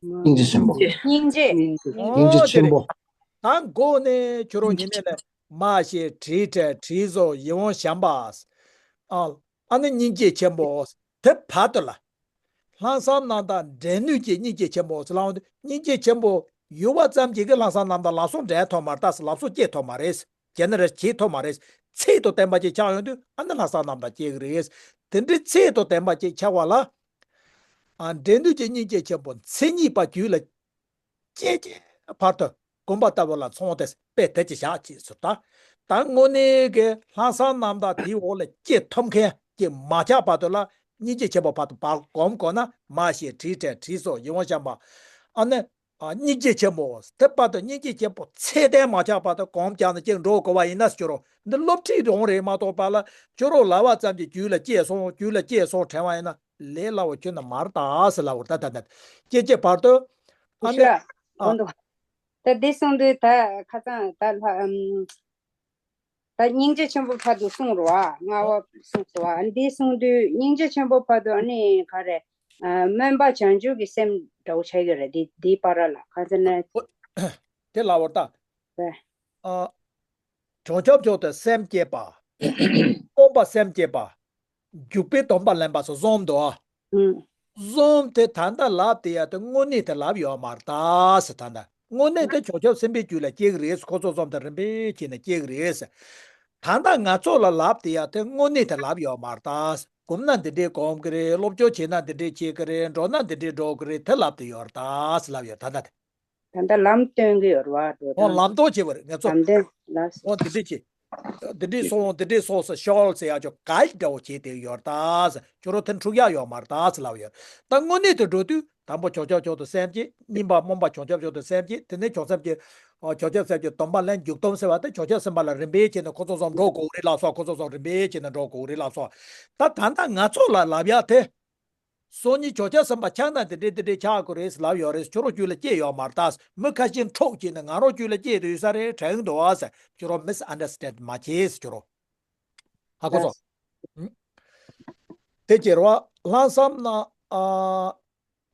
སྙིང་རྗེ་ཆེན་པོ། སྙིང་རྗེ། སྙིང་རྗེ་ཆེན་པོ། ད་མགོ་ནས་ཁྱོད་རང་ཉི་མ་ནས་མ་ཤེས་དྲིས་དྲན་དྲིས་སོ་ཡིད་འོང་བྱམས་པ། ཨ། ཨ་ནི་སྙིང་རྗེ་ཆེན་པོ། དེ་བར་དུ་ལ། ལྷག་བསམ་རྣམ་དག་འབྲལ་ནུས་ཀྱི་སྙིང་རྗེ་ཆེན་པོ་ཟེར་ལབ་འོང་དུས། སྙིང་རྗེ་ཆེན་པོ་ཡོད་པ་ཙམ་གྱིས་ཀྱི་ལྷག་བསམ་རྣམ་དག་ལམ་སང་འབྲལ་ཐུབ་མ་རེད། ད་ལམ་སང་སྐྱེ་ཐུབ་མ་རེད། བྱས་ན་རེ་བྱེད་ཐུབ་མ་རེད། ཚད་དང་ལྡན་པ་ཅིག་ཆགས་ཡོང་དུས་ཨ་ནི་ལྷག་བསམ་རྣམ་དག་སྐྱེ་གི་རེད། དེ་འདྲའི་ཚད་དང་ལྡན་པ་ཅིག་ཆགས་པ་ལ། ཨ། འབྲལ་ནུས་ཀྱི་སྙིང་རྗེ་ཆེན་པོ་མཚན་ཉིད་པ་རྒྱུད་ལ་སྐྱེས་ཀྱི་བར་དུ་གོམས་པ་ལྟ་བུ་ལ་མཚུངས་ཏེ་དཔེ་དེ་ཅིག་བཞག་ཅེས་ཟེར། ད་ད་དངོས་གནས་ཀྱི་ལྷག་བསམ་རྣམ་དག་དེའི་འོག་ལ་སྐྱེ་ཐུབ་མཁན་ཅིག་མ་ཆགས་བར་དུ་ལ་སྙིང་རྗེ་ཆེན་པོ་བར་དུ་བར་གོམས་དགོས་ན། མ་ཤེས་དྲིས་དྲན་དྲིས་སོ་ཡིད་འོང་བྱམས་པ། ཨ་ནི། ཨ། སྙིང་རྗེ་ཆེན་པོ། དེ་བར་དུ་སྙིང་རྗེ་ཆེན་པོ་ཚད་ལྡན་མ་ཆགས་བར་དུ་གོམས་བརྒྱབ་ནས་ཅིག་འགྲོ་དགོས་པ་ཡིན་ན་ཁྱོད་རང་འདི་སློབ་ཁྲིད་རང་རེད་མ་གཏོགས་པ་ལ་ཁྱོད་རང་ལབ་པ་ཙམ་གྱིས་རྒྱུད་ལ་སྐྱེས་སོང་རྒྱུད་ལ་སྐྱེས་སོང་དྲན་པ་ཡིན་ན་ལས་སླ་བོ་ཁྱོན་ནས་མ་རེད་ད་ཟེར་ལབ་པ་རེད། ད་ད་ད་སྐྱེ་སྐྱེ་བར་དུ། ཨ་ནི། ཨ། ད་འདི་གསུང་དུས་ད་ཁ་སང་ད་ལྷ་ཨམ། ད་སྙིང་རྗེ་ཆེན་པོ་བར་དུ་གསུངས་རོ། ཨ། ལྔ་པ་གསུངས་སོ། ཨ། འདི་གསུང་དུས་སྙིང་རྗེ་ཆེན་པོ་བར་དུ་ཨ་ནི་ག་རེ། ཨ། སྨོན་པ་བྱང་ཆུབ་ཀྱི་སེམས་འདྲ་བོ་ཆགས་ཀྱི་རེད། འདི་འདིའི་བར་ལ་གང་ཟེར་ན། དེ་ལབ་པ་རེད་ད། ཨ། བྱང་ཆུབ་མཆོག་ཏུ་སེམས་བསྐྱེད་པ། སྟོང་པ་སེམས་བསྐྱེད་པ། འཇུག་པའི་སྡོམ་པ་ལེན་པ་སོགས་གསུམ་འདུག། ཨང་། གསུམ་དེ་ད་ལྟ་ལབ་དེ་ཡ་དེ་དངོས་གནས་དེ་ལབ་ཡོད་མ་རེད་ད་ཟེར། ད་ལྟ་ དངོས་གནས་དེ་བྱང་ཆུབ་སེམས་དཔའི་རྒྱུད་ལ་སྐྱེ་གི་རེད། ཁོ་ཚོ་ཙམ་དུ་རིམ་པས་བྱས་ནས་སྐྱེ་གི་རེད། ད་ལྟ་ང་ཚོ་ལ་ལབ་དེ་ཡ་དེ་དངོས་གནས་དེ་ལབ་ཡོད་མ་རེད་ད། སྒོམ་ན་འདི་འདྲའི་སྒོམ་གི་རེད། སློབ་སྦྱོང་བྱེད་ན་འདི་འདྲའི་བྱེད་གི་རེད། འགྲོ་ན་འདི་འདྲའི་འགྲོ་གི་རེད། དེ་ལབ་དེ་ཡོད་རེད་ད་ཟེར་ལབ་ཡོད་ད་ལྟ་དེ། ད་ལྟ་ལམ་སྟོན་གི་ཡོད་རེད་བ། འགྲོ་ཨོ་སྟངས་ལམ་སྟོན་བྱེད་པ་རེད་ང་ཚོ། ལམ་སྟོན་ལ་ཨོ་འདི་འདྲ་བྱེད། འདི་འདྲས་སོང་འདི་འདྲས་སོང་ཟེར་ཤོག་ཟེར་ཡག་ཅོ་ག་ཡི་འདྲ་བོ་བྱེད་དེ་ཡོད་ད་ཟེར། ཁྱོད་རང་དེ་འཁྲུག་ཡག་ཡོད་མ་རེད་ད་ཟེར་ལབ་ཡོད། ད་དངོས་གནས་དུ་འགྲོ་དུས་དང་པོ་བྱང་ཆུབ་མཆོག་ཏུ་སེམས་བསྐྱེད། གཉིས་པ་སྨོན་པ་བྱང་ཆུབ་མཆོག་ཏུ་སེམས་བསྐྱེད། དེ་ནས་བྱང་སེམས་ཀྱི་ཨོ་བྱང་ཆུབ་སེམས་ཀྱི་སྡོམ་པ་ལེན། མཇུག་སྡོམ་ཟེར་བ་དེ་བྱང་ཆུབ་སེམས་དཔའ་ལ་རིམ་པས་བྱས་ནས་ཁོ་ཚོ་ཚོ་འགྲོ་དགོས་རེད་ལབ་སོང་། ཁོ་ཚོ་ཚོ་རིམ་པས་བྱས་ནས་འགྲོ་དགོས་རེད་ལབ་སོང་། ད་ད་ལྟ་ང་ཚོ་ལ་ལབ་ཡག་དེ། སང་ཉིན་བྱང་ཆུབ་སེམས་དཔའ་ཆགས་ན་དེ་འདྲས་དེ་འདྲས་ཆགས་དགོས་རེད་ལབ་ཡོད་རེད། ཁྱོད་རང་རྒྱུད་ལ་སྐྱེས་ཡོད་མ་རེད་ད། མི་ཁ་ཤས་འཕྲོག་བྱས་ནས་ང་རང་རྒྱུད་ལ་སྐྱེས་དུ་ཡོད་ས་རེད་དྲན་འདུག་ཨ་ཟེར། ཁྱོད་རང་མིས་ཨན་ཌར་སི་ཊེན་ཌི་མ་བྱེད་ཟེར། ཁྱོད་རང་ཧ་གོ་སོང་། དེ་ཁྱེར་བ་ལྷག་བསམ་ན་ཨ།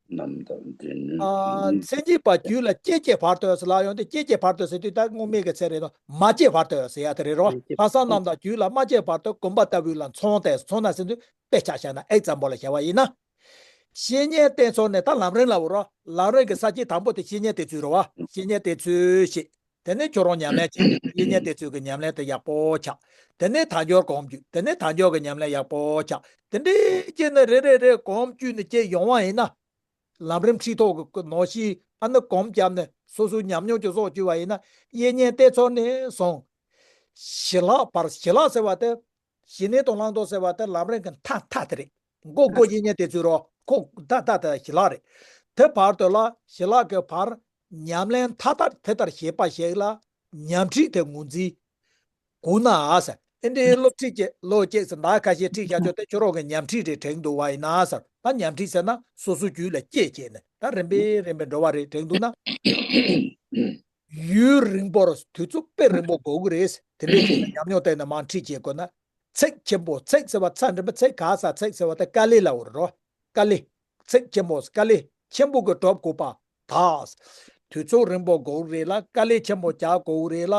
ནམ་དང་འདྲེན། ཨ་མཚན་ཉིད་པ་རྒྱུད་ལ་སྐྱེས་སྐྱེས་བར་དུ་ཟེར་ལབ་ཡོང་དུས། སྐྱེས་སྐྱེས་བར་དུ་ཟེར་དུས་ད་སྔོན་མའི་གི་ཚད་རེད་དོ། མ་སྐྱེས་བར་དུ་ཟེར་ཡ་དེ་རེད་རོ། ལྷག་བསམ་རྣམས་དང་རྒྱུད་ལ་མ་སྐྱེས་བར་དུ་གོམས་པ་ལྟ་བུའི་ལ་མཚུངས་ཏེ། མཚུངས་ན་ཟེར་དུས་དཔེ་ཆ་བཞག་ན་ཨེག་ཛམ་པལ་ལ་བཞག་པ་ཡིན་ན། བཤེས་གཉེན་བསྟེན་ཚུལ་ནི་ད་ལམ་རིམ་ལབ་རོ། ལམ་རིམ་གྱི་ས་བཅད་དང་པོ་དེ་བཤེས་གཉེན་བསྟེན་ཚུལ་རེད་བ། བཤེས་གཉེན་བསྟེན་ཚུལ་ཞེས། དེ་ནས་ཁྱོད་རང་ཉམས་ལེན་བྱེད། བཤེས་གཉེན་བསྟེན་ཚུལ་གྱི་ཉམས་ལེན་དེ་ཡག་པོ་ཆགས། དེ་ནས་དལ་འབྱོར་གོམས་རྒྱུ། དེ་ནས་དལ་འབྱོར་གྱི་ཉམས་ལེན་ཡག་པོ་ཆགས། དེ་འདྲའི་བྱས་ནས་རེ་རེ་རེ་གོམས་བཅུག་ནས་བྱས་ཡོང་བ་ཡིན་ན། ལམ་རིམ་ཁྲིད་ཐོག་གི་ནང་བཞིན་ཨ་ནི་གོམས་བརྒྱབ་ནས་སོ་སོའི་ཉམས་མྱོང་ཅིག་བཟོ་བཅུག་པ་ཡིན་ན། བཤེས་གཉེན་བསྟེན་ཚུལ་ནས་བཟུང་། ཞི་ལྷག་བར། ཞི་ལྷག་ཟེར་བ་དེ། ཞི་གནས་དང་བླང་དོར་ཟེར་བ་དེ་ལམ་རིམ་གྱི་མཐའ་མཐའ་དེ་རེད། མགོ་མགོ་བཤེས་གཉེན་བསྟེན་ཚུལ་རོ། ཁོ་མཐའ་མཐའ་དེ་ཞི་ལྷག་རེད། དེ་བར་དུ་ལ་ཞི་ལྷག་གི་བར་ཉམས་ལེན་མཐའ་དག་དེ་ལྟར་བྱེད་པ་ཞིག་ལ་ཉམས་ཁྲིད་དེ་ངོས་འཛིན། གུ་ན་ཟེར། ཨེ་འདྲའི་སློབ་ཁྲིད་ཀྱི་ལོ་གཅིག་ཙམ་ཟླ་ཁ་ཤས་ཁྲིད་བཞག་ཆོག་དེ་ཁྱོད་རང་གི་ཉམས་ཁྲིད་རེད་དྲན་འདུག་བ་ཡིན་ན་ཟེར། ད་ཉམས་ཁྲིད་ཟེར་ན་སོ་སོའི་རྒྱུད་ལ་སྐྱེས་བྱས་ནས་ད་རིམ་པས་རིམ་པས་འགྲོ་བ་རེད་དྲན་འདུག་ན། ཡུན་རིང་པོར་དུས་ཚོད་དཔེ་རིང་པོ་འགོར་གི་རེད། དེ་འདྲའི་ཆེད་དུ་ཉམས་མྱོང་བསྟན་ནས་མར་ཁྲིད་བྱེད་དགོས་ན། ཚེགས་ཆེན་པོ། ཚེགས་ཟེར་བ་ཚ་འདྲེན་པ་ཚེགས་ག་ས་ཚེགས་ཟེར་བ་དེ་དཀའ་ལས་ལ་འུར་རོ། དཀའ་ལས། ཚེགས་ཆེན་པོ། དཀའ་ལས་ཆེན་པོ་གི་སྒྲུབ་དགོས་པ་དག་དུས་ཚོད་རིང་པོ་འགོར་རེད་ལ། དཀའ་ལས་ཆེན་པོ་རྒྱག་དགོས་རེད་ལ།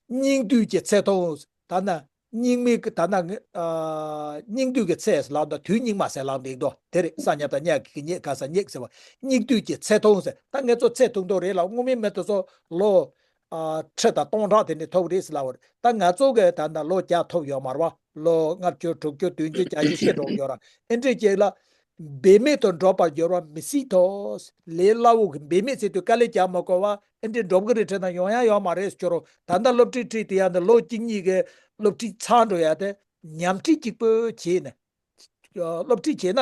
སྙིགས་དུས་ཀྱི་ཚེ་ཐུང་ད་ན། སྙིགས་མའི་གི་ད་ན་ཨ་སྙིགས་དུས་ཀྱི་ཚེ་ལབ་ད་དུས་སྙིགས་མ་ཟེར་ལབ་འདུག་དོ། དེ་རེད། ས་ཉ་ད་ཉ་གི་ཉེ་ག་ས་སྙིགས་ཟེར་བ། སྙིགས་དུས་ཀྱི་ཚེ་ཐུང་ཟེར། ད་ང་ཚོ་ཚེ་ཐུང་ཐུང་རེད་ལ། སྔོན་མའི་མི་དེ་ཚོ་ལོ་ཨ་ཁྲི་དང་སྟོང་ཕྲག་དེ་ནས་ཐུབ་རེད་ཟེར་ལབ་པ་རེད། ད་ང་ཚོ་གི་ད་ན་ལོ་བརྒྱ་ཐུབ་ཡོད་མ་རེད་བ། ལོ་ལྔ་བཅུ་དྲུག་ཅུ་བདུན་ཅུ་བརྒྱད་ཅུ་ཤི་འགྲོ་ཡོད་ར། ཨེ་འདྲས་ཅིག་ལ། འབད་མེད་དུ་འགྲོ་བར་འགྱུར་བ་མི་སྲིད་དོ། ལས་སླ་བོ་གི་འབད་མེད་ཟེར་དུས་དཀའ་ལས་རྒྱག་མ་དགོས་པ་ཨེ་འདྲས་འགྲུབ་གི་རེད་དྲན་ན་ཡོང་ཡ་ཡོད་མ་རེད་ཟེར་རོ། ད་ལྟ་སློབ་ཁྲིད་ཁྲིད་དེ་ཡང་འདི་ལོ་གཅིག་གཉིས་ཀྱི་སློབ་ཁྲིད་ཚར་འགྲོ་ཡ་དེ་ཉམས་ཁྲིད་གཅིག་པོ་བྱས་ནས། སློབ་ཁྲིད་བྱས་ན་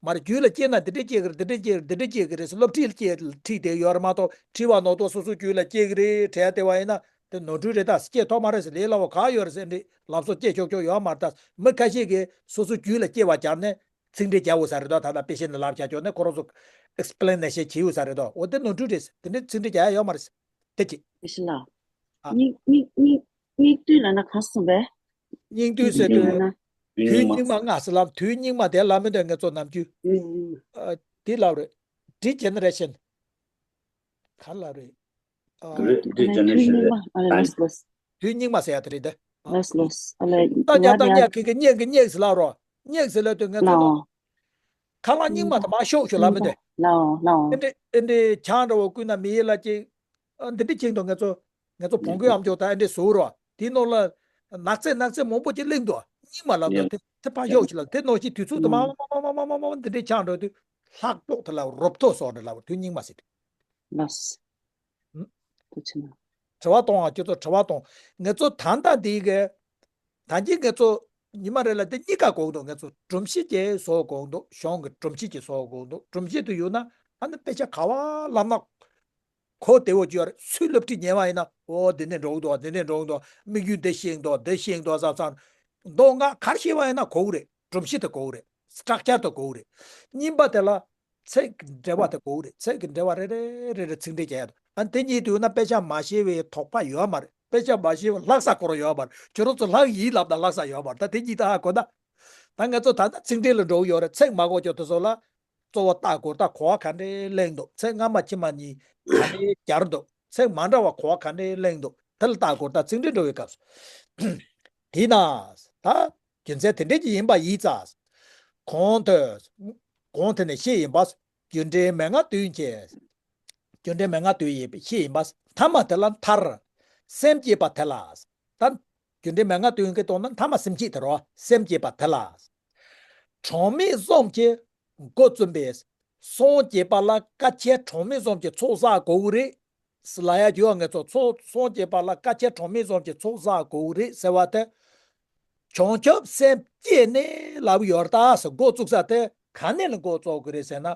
མར་རྒྱུད་ལ་སྐྱེས་ན་འདི་འདྲས་སྐྱེ་གི་རེད། འདི་འདྲས་སྐྱེ་གི་རེད། འདི་འདྲས་སྐྱེ་གི་རེད་ཟེར་སློབ་ཁྲིད་ལ་སྐྱེ་ཁྲིད་དེ་ཡོད་རེད་མ་གཏོགས། ཁྲིད་པ་ནོར་དོ་སོ་སོ་རྒྱུད་ལ་སྐྱེ་གི་རེད་དྲན་བསྡད་པ་ཡིན་ན་དེ་ནོར་འཁྲུལ་རེད། ད་སྐྱེ་ཐུབ་མ་རེད་ཟེར། ལས་སླ་བོ་ག་ཡོད་རེད་ཟེར། འདི་ལབ་སོ་སྐྱེ་ཆོག་ཆོག་ཡོད་མ་རེད། ད་མི་ཁ་ཤས་ཀྱིས་སོ་སོ་རྒྱུད་ལ་སྐྱེ་བ་སྦྱར་ནས། ཚིག་འགྲེལ་རྒྱག་དགོས་ས་རེད་དོ། ད་ལྟ་དཔེ་བཤད་ནས་ལབ་བྱ་ཆོག་ནས་ཁོ་རང་ཚོ་ཨེག་སི་པི་ལེ་ནེ་ཤན་བྱེད་དགོས་ས་རེད་དོ། འོ་དེ་ནོར་འཁྲུལ་རེད། དེ་འདྲའི་ཚིག་འགྲེལ་རྒྱག་ཡ་ཡོད་མ་རེད། དེ་ཅི། དེ་ཤི་ལ། ཨ། སྙིགས་སྙིགས་སྙིགས་སྙིགས་དུས་ལ་ན་ག་སོང་བས། སྙིགས་དུས་ཟེར་དུས། ལ་ན། དུས་སྙིགས་མ་ལྔ་ཟེར་ལབ། དུས་སྙིགས་མ་དེ་ལབ་མི་འདོད་ངེད་ཚོ་ནམ་རྒྱུན། ཨ། དེ་ལབ་རེད། ཌི་ཇེ་ནེ་རེ་ཤན། ག་ལབ་རེད། ཨ། རེད། ཌི་ཇེ་ནེ་རེ་ཤན་རེད། ཨ་ལ་ལོས་ལོས། དུས་སྙིགས་མ་ཟེར་ཡ་དེ་རེད་དེ། ལོས་ལོས། ཨ་ལ་ད་རྒྱ་ད་རྒྱ་ཁི་གི་སྙེག་གི་སྙེག་ཟེར་ལབ་རོ། སྙེག་ཟེར་ལབ་དུས་ངས་ཚོ་དང་། ཁ་ལག་སྙིགས་མ་དང་མ་ཤོག་ཤོག་ལབ་མི་འདུག་ལའོ་ལའོ། ཨེ་འདྲེ་ཨེ་འདྲེ་ཆང་འདྲ་བོ་བསྐུས་ན་མི་ཡིད་ལ་ཅིག་ཨ་འདི་འདྲེ་ཁྱེང་དང་ངས་ཚོ་ངས་ཚོ་བོང་གུའི་ཨམ་ཅོག་དང་ཨེ་འདྲེ་ཟུག་རོ། དེའི་ནང་ལ་ནག་ཚེ་ནག་ཚེ་མང་པོ་ཅིག་གླེང་འདུག་སྙིགས་མ་ལབ་འདུག་དེ་དེ་ཕར་ཤོག་ཤོག་ལབ། དེ་ནང་བཞིན་དུས་ཚོད་དུ་མ་མ་མ་མ་མ་འདི་འདྲེ་ཆང་འདྲ་བོ་དུས་ལྷག་པོག་དེ་ལ་རོབ་ཐོ་སོགས་འདྲ་ལབ་དུས་སྙིགས་མ་ཟེར་དུས། ལགས། ཨུམ། ཐུགས་རྗེ་གནང་། དྲི་བ་གཏོང་བ་ཁྱོད་ཚོ་དྲི་བ་གཏོང་། ངེད་ཚོ་ད་ལྟ་འདི་གི། ད་གིན་ངེད་ཚོ་ཉི་མ་རེ་ལ་འདི་གཉིས་ཀ་དགོས་འདུག་ངེད་ཚོ་སྒྲོམ་གཞི་ཅིག་བཟོ་དགོས་འདུག་གཞུང་གི་སྒྲོམ་གཞི་ཅིག་བཟོ་དགོས་འདུག་སྒྲོམ་གཞི་དུ་ཡོད་ན་ཨ་ནི་དཔེ་ཆ་ག་བ་ལབ་ན་གོ་བདེ་བོ་ཅིག་ཡོད་རེད། སུས་སློབ་ཁྲིད་ཉན་པ་ཡིན་ན། འོ་འདི་ནས་འགྲོ་གི་འདུག་འདི་ནས་འགྲོ་གི་འདུག་དམིགས་ཡུལ་འདི་ཤེས་འདུག་འདི་ཤེས་འདུག་བསམ་བསམ། མདོ་སྔགས་ག་རེ་ཤེས་པ་ཡིན་ན་གོ་གི་རེད། སྒྲོམ་གཞི་དེ་གོ་གི་རེད། སི་ཊག་ཅར་དེ་གོ་གི་རེད། གཉིས་པ་དེ་ལ། ཚིག་འགྲེལ་བ་དེ་དགོས་རེད། ཚིག་གི་འགྲེལ་བ་རེ་རེ་རེ་རེ་ཚིག་འགྲེལ་རྒྱག་ཡ་དང་། ཨ་དེ་གཉིས་དུས་ན་དཔེ་ཆ་མ་ཤེས་པའི་དོགས་པ་ཡོད་མ་རེད། དཔེ་ཆ་མ་ཤེས་པ་ལྷག་ས་ཁོ་རང་ཡོད་མ་རེད། ཁྱོད་རང་ཚོ་ལྷག་ཡིན་ལབ་ན་ལྷག་ས་ཡོད་མ་རེད། ད་དེ་གཉིས་ད་ཧ་གོ་ན། ད་ང་ཚོ་ད་ལྟ་ཚིག་འགྲེལ་ལ་འགྲོ་གི་ཡོད་རེད། ཚིག་མ་གོ་ཁྱོད་དེ་ཚོ་ལ་གཙོ་བོ་ལྟ་དགོས། ད་གོ་བ་ག་འདྲས་གླེང་འདུག་ཚིག་སྔ་མ་ཕྱི་མ་གཉིས་ག་འདྲས་སྦྱར་འདུག་ཚིག་མ་འདྲ་བ་གོ་བ་ག་འདྲས་གླེང་འདུག་དེ་ལ་ལྟ་དགོས། ད་ཚིག་འགྲེལ་འགྲོ་བའི་སྐབས་སུ། དེས་ན་ད། རྒྱུ་མཚན་དེ་འདྲ་ཅིག་ཡིན་པ་ཡིན་ཙང་། གོང་དུ། གོང་དེ་ནས་བཤད་ཡིན་པ། རྒྱུ་འབྲས་མན་ངག་བདུན་གྱི། རྒྱུ་འབྲས་མན་ངག་དོན་ཡིན་པའི་ཤེས་ཡིན་པ། ཐ་མ་དེ་ལ་མཐར། སེམས་བསྐྱེད་པ་དེ་ལ། ད། རྒྱུ་འབྲས་མན་ངག་དོན་གྱི་དོན་ན་ཐ་མ་སེམས་བསྐྱེད་དེ་རོ། སེམས་བསྐྱེད་པ་དེ་ལ། གྲངས་མེད་གསུམ་གྱིས་འགོ་བཙུགས་པའི་སངས་རྒྱས་པ་ལ་དཀའ་སྤྱད་གྲངས་མེད་གསུམ་གྱི་ཚོགས་བསགས་དགོས་ཀྱི་རེད། ཟེར་ལབ་ཡ་རྒྱུ་བ་ངེད་ཚོ་ཚོགས་སངས་རྒྱས་པ་ལ་དཀའ་སྤྱད་གྲངས་མེད་གསུམ་གྱི་ཚོགས་བསགས་དགོས་ཀྱི་རེད་ཟེར་བ་དེ། བྱང་ཆུབ་སེམས་བསྐྱེད་ནས་ལབ་ཡོད་ད་ཟེར། འགོ་བཙུགས་ས་དེ་ག་ནས་ལ་འགོ་བཙུགས་ཀྱི་རེད་ཟེར་ན།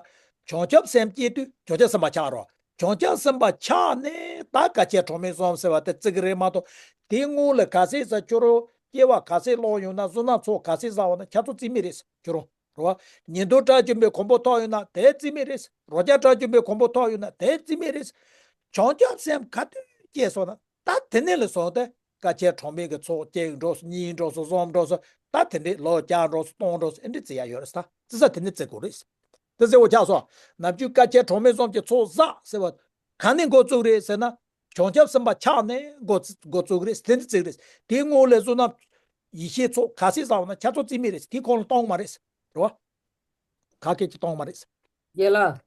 བྱང་ཆུབ་སེམས་བསྐྱེད་དུས་བྱང་ཆུབ་སེམས་དཔའ་ཆགས་རོགས། བྱང་ཆུབ་སེམས་དཔའ་ཆགས་ནས་ད་དཀའ་སྤྱད་གྲངས་མེད་གསུམ་ཟེར་བ་དེ་བརྩི་གི་རེད་མ་གཏོགས། དེའི་སྔོན་ལ་ག་ཚད་ཟ་ཁྱོད་རང་སྐྱེ་བ་ག་ཚད་བླངས་ཡོད་ན། བསོད་ནམས་ཚོགས་ག་ཚད་བསགས་ཡོད་ན། ཁྱེད་ཚོ་བརྩི་མི་རེད་ཁྱོད་རང་། རེད་བ། ཉིན་ཐོ་གྲ་བཅུ་པའི་གོང་བུ་ཐོབ་ཡོད་ན་དེ་བརྩི་མི་རེད། རོ་བརྒྱ་གྲ་བཅུ་པའི་གོང་བུ་ཐོབ་ཡོད་ན་དེ་བརྩི་མི་རེད། བྱང་ཆུབ་སེམས་ག་དུས་སྐྱེས་སོང་ན་ད་དེ་ནས་ལ་བཟུང་སྟེ་དཀའ་སྤྱད་གྲངས་མེད་ཀྱི་ཚོགས་གཅིག་འགྲོ་སོང་། གཉིས་འགྲོ་སོང་། གསུམ་འགྲོ་སོང་། ད་དེ་འདྲའི་ལོ་བརྒྱ་འགྲོ་སོང་། སྟོང་འགྲོ་སོང་། ཨེ་འདྲ་བརྩི་ཡ་ཡོད་རེད། ད་བརྩི་ས་དེ་ནས་བརྩི་དགོས་རེད། དེ་ཟེར་བ་ཆགས་སོང་། ནམ་རྒྱུན་དཀའ་སྤྱད་གྲངས་མེད་གསུམ་གྱི་ཚོགས་བསགས་ཟེར་བ་ག་ནས་འགོ་བཙུགས་རེད་ཟེར་ན། བྱང་ཆུབ་སེམས་དཔའ་ཆགས་ནས་འགོ་འགོ་བཙུགས་རེད། དེ་འདྲ་བརྩི་རེད། དེའི་སྔོན་ལ་བསོད་ནམས་ཡེ་ཤེས་ཚོགས་ག་ཚད་བསགས་ཡོད་ན་ཁྱེད་ཚོ་བརྩི་མི་རེད། དེའི་གོང་ལ་གཏོང་མ་རེད། རེད་བ། ག་གེ་ཅིག་གཏོང་མ་རེད། རྒན་ལགས།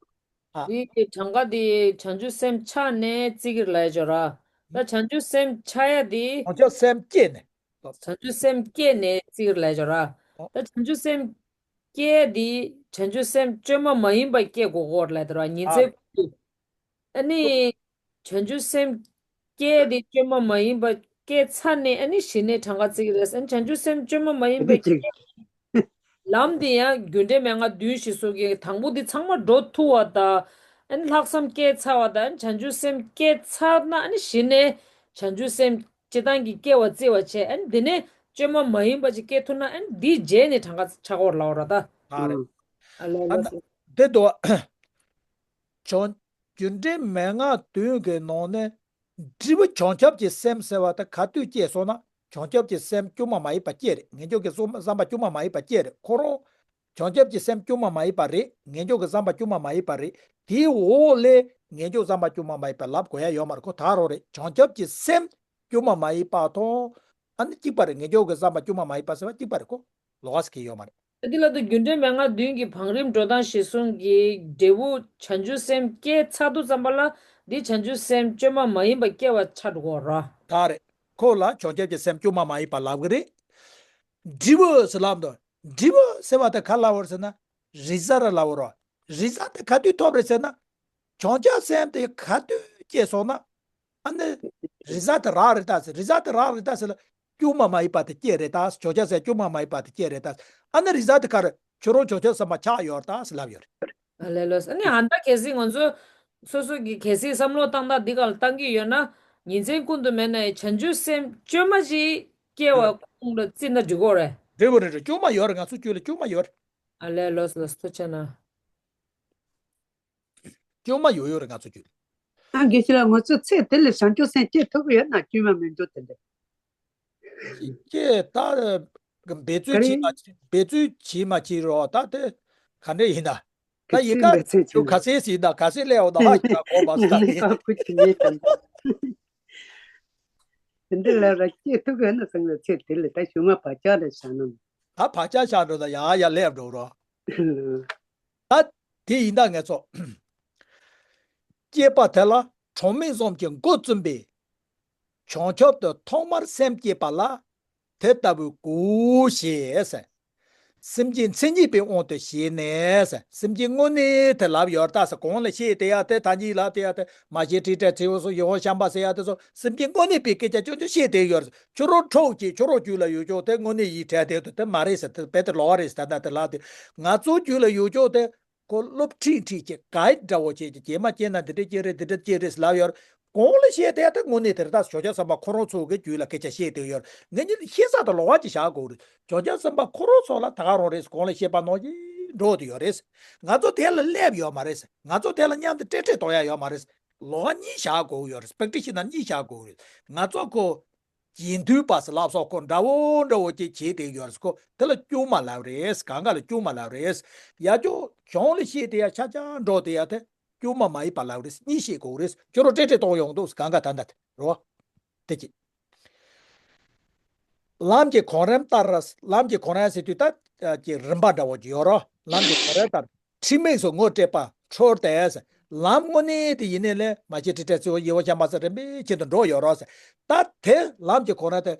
ཨ། འདི་གི་གྲངས་ཀ་འདི་བྱང་ཆུབ་སེམས་ཆགས་ནས་བརྩི་གི་རེད་ལབ་ཡ་ཅིག་ཡོད་ར། ད་བྱང་ཆུབ་སེམས་ཆགས་ཡ་འདི། བྱང་ཆུབ་སེམས་བསྐྱེད་ནས། བྱང་ཆུབ་སེམས་བསྐྱེད་ནས་བརྩི་གི་རེད་ལབ་ཡ་ཅིག་ཡོད་ར། ཨ། ད་བྱང་ཆུབ་སེམས་བསྐྱེད་ཡ་འདི་བྱང་ཆུབ་སེམས་བཅོས་མ་མ་ཡིན་པ་བསྐྱེད་དགོས་ཀྱི་ཡོད་རེད་ལབ་ཡ་དེ་ར། ཉིན་ཨ། མཚན་ཀུན་ཏུ། ཨ་ནི། བྱང་ཆུབ་སེམས་བསྐྱེད་དེ་བཅོས་མ་མ་ཡིན་པ་བསྐྱེད་ཚར་ནས་ཨ་ནི་གཞི་ནས་གྲངས་ཀ་བརྩི་གི་རེད། ཨ་ནི་བྱང་ཆུབ་སེམས་བཅོས་མ་མ་ཡིན་པ་བསྐྱེད། ལམ་དེ་ཡང་རྒྱུ་འབྲས་མན་ངག་བདུན་ཞེས་གསུངས་ཀྱི་དང་པོ་འདི་ཚང་མ་འགྲོ་ཐུབ་པ་དང་། ཨ་ནི་ལྷག་བསམ་བསྐྱེད་ཚར་བ་དང་། ཨ་ནི་བྱང་ཆུབ་སེམས་བསྐྱེད་ཚར་ན་ཨ་ནི་གཞི་ནས་བྱང་ཆུབ་སེམས་སྤྱིར་བཏང་གི་སྐྱེ་བ་བརྩི་བ་བྱས། ཨ་ནི་དེ་ནས་བཅོས་མ་མ་ཡིན་པ་ཅིག་སྐྱེ་ཐུབ་ན་ཨ་ནི་འདིའི་རྗེས་ནས་གྲངས་ཀ་ཆགས་ཀྱི་ཡོད་རེད་ལབ་པ་རེད་ད། ཨ་རེད། ཨ་ལས་ཨ་ན་ལགས་སོ། དེ་དོ། བྱང་། རྒྱུ་འབྲས་མན་ངག་བདུན་གྱི་ནང་ནས། འབྲས་བུ་བྱང་ཆུབ་ཀྱི་སེམས་ཟེར་བ་དེ་ག་དུས་སྐྱེས་སོང་ན། བྱང་ཆུབ་ཀྱི་སེམས་བཅོས་མ་མ་ཡིན་པ་སྐྱེས་རེད། ངེས་འབྱུང་གི་བསམ་པ་བཅོས་མ་མ་ཡིན་པ་སྐྱེས་རེད། ཁོ་རང་བྱང་ཆུབ་ཀྱི་སེམས་བཅོས་མ་མ་ཡིན་པ་རེད། ངེས་འབྱུང་གི་བསམ་པ་བཅོས་མ་མ་ཡིན་པ་རེད། དེའི་འོག་ལས་ངེས་འབྱུང་བསམ་པ་བཅོས་མ་མ་ཡིན་པ་ལབ་དགོས་ཡ་ཡོད་མ་རེད། ཁོ་ད་རང་རེད། བྱང་ཆུབ་ཀྱི་སེམས་བཅོས་མ་མ་ཡིན་པ་དང་། ཨ་ནི་གཅིག་པ་རེད། ངེས་འབྱུང་གི་བསམ་པ་བཅོས་མ་མ་ཡིན་པ་ཟེར་བ་གཅིག་པ་རེད། ཁོ་ལོགས་ཀ་ཟེར་གྱི་ཡོད་མ་རེད། འདི་ལ་དུ་རྒྱུ་འབྲས་མན་ངག་བདུན་གྱི་བང་རིམ་འགྲོ་སྟངས་གཞིར་བཟུང་གི་འབྲས་བུ་བྱང་ཆུབ་སེམས་སྐྱེས་ཚར་དུས་ཙམ་པ་ལ་འདི་བྱང་ཆུབ་སེམས་བཅོས་མ་མ་ཡིན་པ་སྐྱེ་བ་ཆགས་འགྲོ་གི་ཡོད་རེད། ད་རེད། ཁོ་ལ་བྱང་ཆུབ་ཀྱི་སེམས་བཅོས་མ་མ་ཡིན་པ་ལབ་གི་རེད། འབྲས་བུ་ཟེར་ལབ་འདུག་འབྲས་བུ་ཟེར་བ་དེ་ག་ལབ་པ་རེད་ཟེར་ན། རི་གཟར་ལབ་པ་རེད། རི་གཟར་དེ་ག་དུས་ཐོབ་རེད་ཟེར་ན། བྱང་ཆུབ་སེམས་དེ་ག་དུས་སྐྱེས་སོང་ན། ཨ་ནི། རི་གཟར་དེ་རག་རེད་ད་ཟེར། རི་གཟར་དེ་རག་རེད་ད་ཟེར་ལ། བཅོས་མ་མ་ཡིན་པ་དེ་སྐྱེས་རེད་ད། བྱང་ཆུབ་སེམས་བཅོས་མ་མ་ཡིན་པ་དེ་སྐྱེས་རེད་ད། ཨ་ནི་རི་གཟར་དེ་ག་རེད། ཁྱོད་རང་བྱང་ཆུབ་སེམས་དཔའ་ཆགས་ཡོད་རེད་ད་ཟེར་ལབ་ཡོད་རེད། ཨ་ལས་ལོས། ཨ་ནི་ཨ་ད་གལ་སྲིད་ང་ཚོ་སོ་སོ་གི་གལ་སྲིད་བསམ་བློ་བཏང་སྟངས་འདི་ག་ལ་བཏང་གི་ཡོད་ན། ཉིན་མཚན་ཀུན་ཏུ་མེད་ན་ཡང་བྱང་ཆུབ་སེམས་བཅོས་མ་ཞིག་སྐྱེ་བ་ཁོང་ལ་བརྩིས་ན་འགྲིག་གི་རེད། འགྲིག་གི་རེད་རེད། བཅོས་མ་ཡོད་རེད། ང་ཚོ་རྒྱུད་ལ་བཅོས་མ་ཡོད་རེད། ཨ་ལས་ལོས་ལོས། ཐུགས་རྗེ་གནང་། བཅོས་མ་ཡོད་ཡོད་རེད་ང་ཚོ་རྒྱུད། ཨ་དགེ་བཤེས་ལགས། ང་ཚོ་ཚེ་འདི་ལ་བྱང་ཆུབ་སེམས་སྐྱེ་ཐུབ་ཀྱི་ཡོད་ན་བཅོས་མ་མི་འགྲོ་དེ་འདྲ། སྐྱེ་ད། འབད་རྩོལ་བྱེད་མ་བྱེད། འབད་རྩོལ་བྱེད་མ་བྱེད་རོགས་ད་དེ་ག་འདྲ་ཡིན་ད། ད་ཡི་ག་འབད་རྩོལ་བྱེད་ཚུལ་ག་ཚད་ཟིན་ད་ག་ཚད་སླེབས་འོང་ད་ཧ་ཅང་གོ་མ་སོང་ད་དེ། ཁ་ཁུ་ཆུ་ཉེས་དང་། དེ་འདྲ་ལ་ར་སྐྱེ་ཐུབ་ཀྱི་ཡོད་ན་བསམ་ཡོད། ཚེ་འདི་ལ་ད་གཞུག་མ་བག་ཆགས་ལ་བཞག་ན། ད་བག་ཆགས་བཞག་འགྲོ་ད་ཡང་ཡང་སླེབས་འགྲོ་རོགས། ད་དེ་ཡིན་ད་ངེད་ཚོ། སྐྱེས་པ་དེ་ལ་གྲངས་མེད་གསུམ་གྱིས་འགོ་བཙུགས་པའི་བྱང་ཆུབ་ཏུ་ཐོག་མར་སེམས་བསྐྱེད་པ་ལ་དེ་ལྟ་བུའི་གོ་ཞེས་ཟེར། སེམས་བསྐྱེད་མཚན་ཉིད་པའི་དབང་དུ་བྱས་ནས་ཟེར། སེམས་བསྐྱེད་དངོས་གནས་དེ་ལབ་ཡོད་ད་ཟེར། གོང་ལ་བཤད་དེ་ཡ་དེ་ད་གཉིས་ལ་དེ་ཡ་དེ་མ་ཤེས་ཁྲིད་བྲལ་ཚེ་འོ་སོ་ཡོ་ཧོ་ཤམ་པ་ཟེར་ཡ་དེ་ཚོ་སེམས་བསྐྱེད་དངོས་གནས་པའི་སྐད་ཆ་ཅོ་ཅོ་བཤད་དེ་ཡོད་རེད། ཁྱོད་རང་འཕྲོག་ཅིག་ཁྱོད་རང་རྒྱུད་ལ་ཡོད་ཅོག་དེ་དངོས་གནས་ཡིན་དྲན་དེ་དུ་དེ་མ་རེད་ཟེར། དེ་རྦད་དེ་ལོག་པ་རེད་ཟེར། ད་ལྟ་དེ་ལབ་དེ་ང་ཚོ་རྒྱུད་ལ་ཡོད་ཅོག་དེ་ཁོ་སློབ་ཁྲིད་ཁྲིད་ཀྱི་གའི་འདྲ་བོ་བྱེད་ཀྱི་རྗེས་མ་སྐྱེས་ན་འདི་འདྲ་སྐྱེས་རེད་འདི་འདྲ་སྐྱེས་རེད་ཟེར་ལབ་ཡོད་རེད། གོང་ལ་བཤད་དེ་ཡ་དེ་དངོས་གནས་དེ་རེད། ད་བྱང་ཆུབ་སེམས་དཔའ་ཁོ་རང་ཚོ་གི་རྒྱུད་ལ་སྐད་ཆ་བཤད་དེ་ཡོད་རེད། ངེད་གཉིས་ཤེས་ས་དང་ལོགས་ཀ་ཅིག་བཞག་དགོས་རེད། བྱང་ཆུབ་སེམས་དཔའ་ཁོ་རང་ཚོ་ལ་ད་ག་རང་རེད། གོང་ལ་བཤད་པ་ནང་བཞིན་འགྲོ་དེ་ཡོད་རེད། ང་ཚོ་དེ་ལ་སླེབས་ཡོད་མ་རེད། ང་ཚོ་དེ་ལ་མཉམ་དུ་ཏྲེ་ཏྲེ་གཏོང་ཡ་ཡོད་མ་རེད། ལོགས་ཀ་གཉིས་བཞག་དགོས་ཡོད་རེད། པེག་ཏི་ཤི་ན་གཉིས་བཞག་དགོས་རེད། ང་ཚོ་ཁོ་རྗེས་མཐུན་པ་ཟེར་ལབ་སོགས་ཁོ་འདྲ་བོ་འདྲ་བོ་ཅིག་བྱེད་དེ་ཡོད་རེད། ཁོ་དེ་ལ་བཅོས་མ་ལབ་རེད། གང་ག་ལ་བཅོས་མ་ལབ་རེད། ཡ་ཅོ་གཞུང་ལ་བཤད་དེ་ཡ་ཆ་ཆ་འགྲོ་དེ་ཡ་དེ་བཅོས་མ་མ་ཡིན་པ་ལབ་རེད། གཉིས་བཤད་དགོས་རེད། ཁྱོད་རང་ཏྲེ་ཏྲེ་གཏོང་ཡོང་འདུག་གང་ག་ད་ད་དེ་རོ། དེ་ཅི། ལམ་གྱི་གོང་རིམ་ལྟར། ལམ་གྱི་གོང་རིམ་ཟེར་དུས་ད་ཀྱི་རིམ་པ་འདྲ་བོ་ཅིག་ཡོད་རོ། ལམ་གྱི་གོང་རིམ་ལྟར། ཁྲིམས་དམིགས་སུ་ངོ་སྤྲད་པ་འཕྲོར་ཏེ། ལམ་དངོས་གནས་དེ་ཡིན་ནའི་ལས་མ་བྱས་ཁྲི་ཁྲི་ཚེ་བོ་ཡེ་བོ་ཤམ་པ་ཚེ་རིམ་པས་ཁྱེད་དུ་འགྲོ་ཡོད་རོགས་ཟེར། ད་དེ་ལམ་གྱི་གོ་ན་དེ་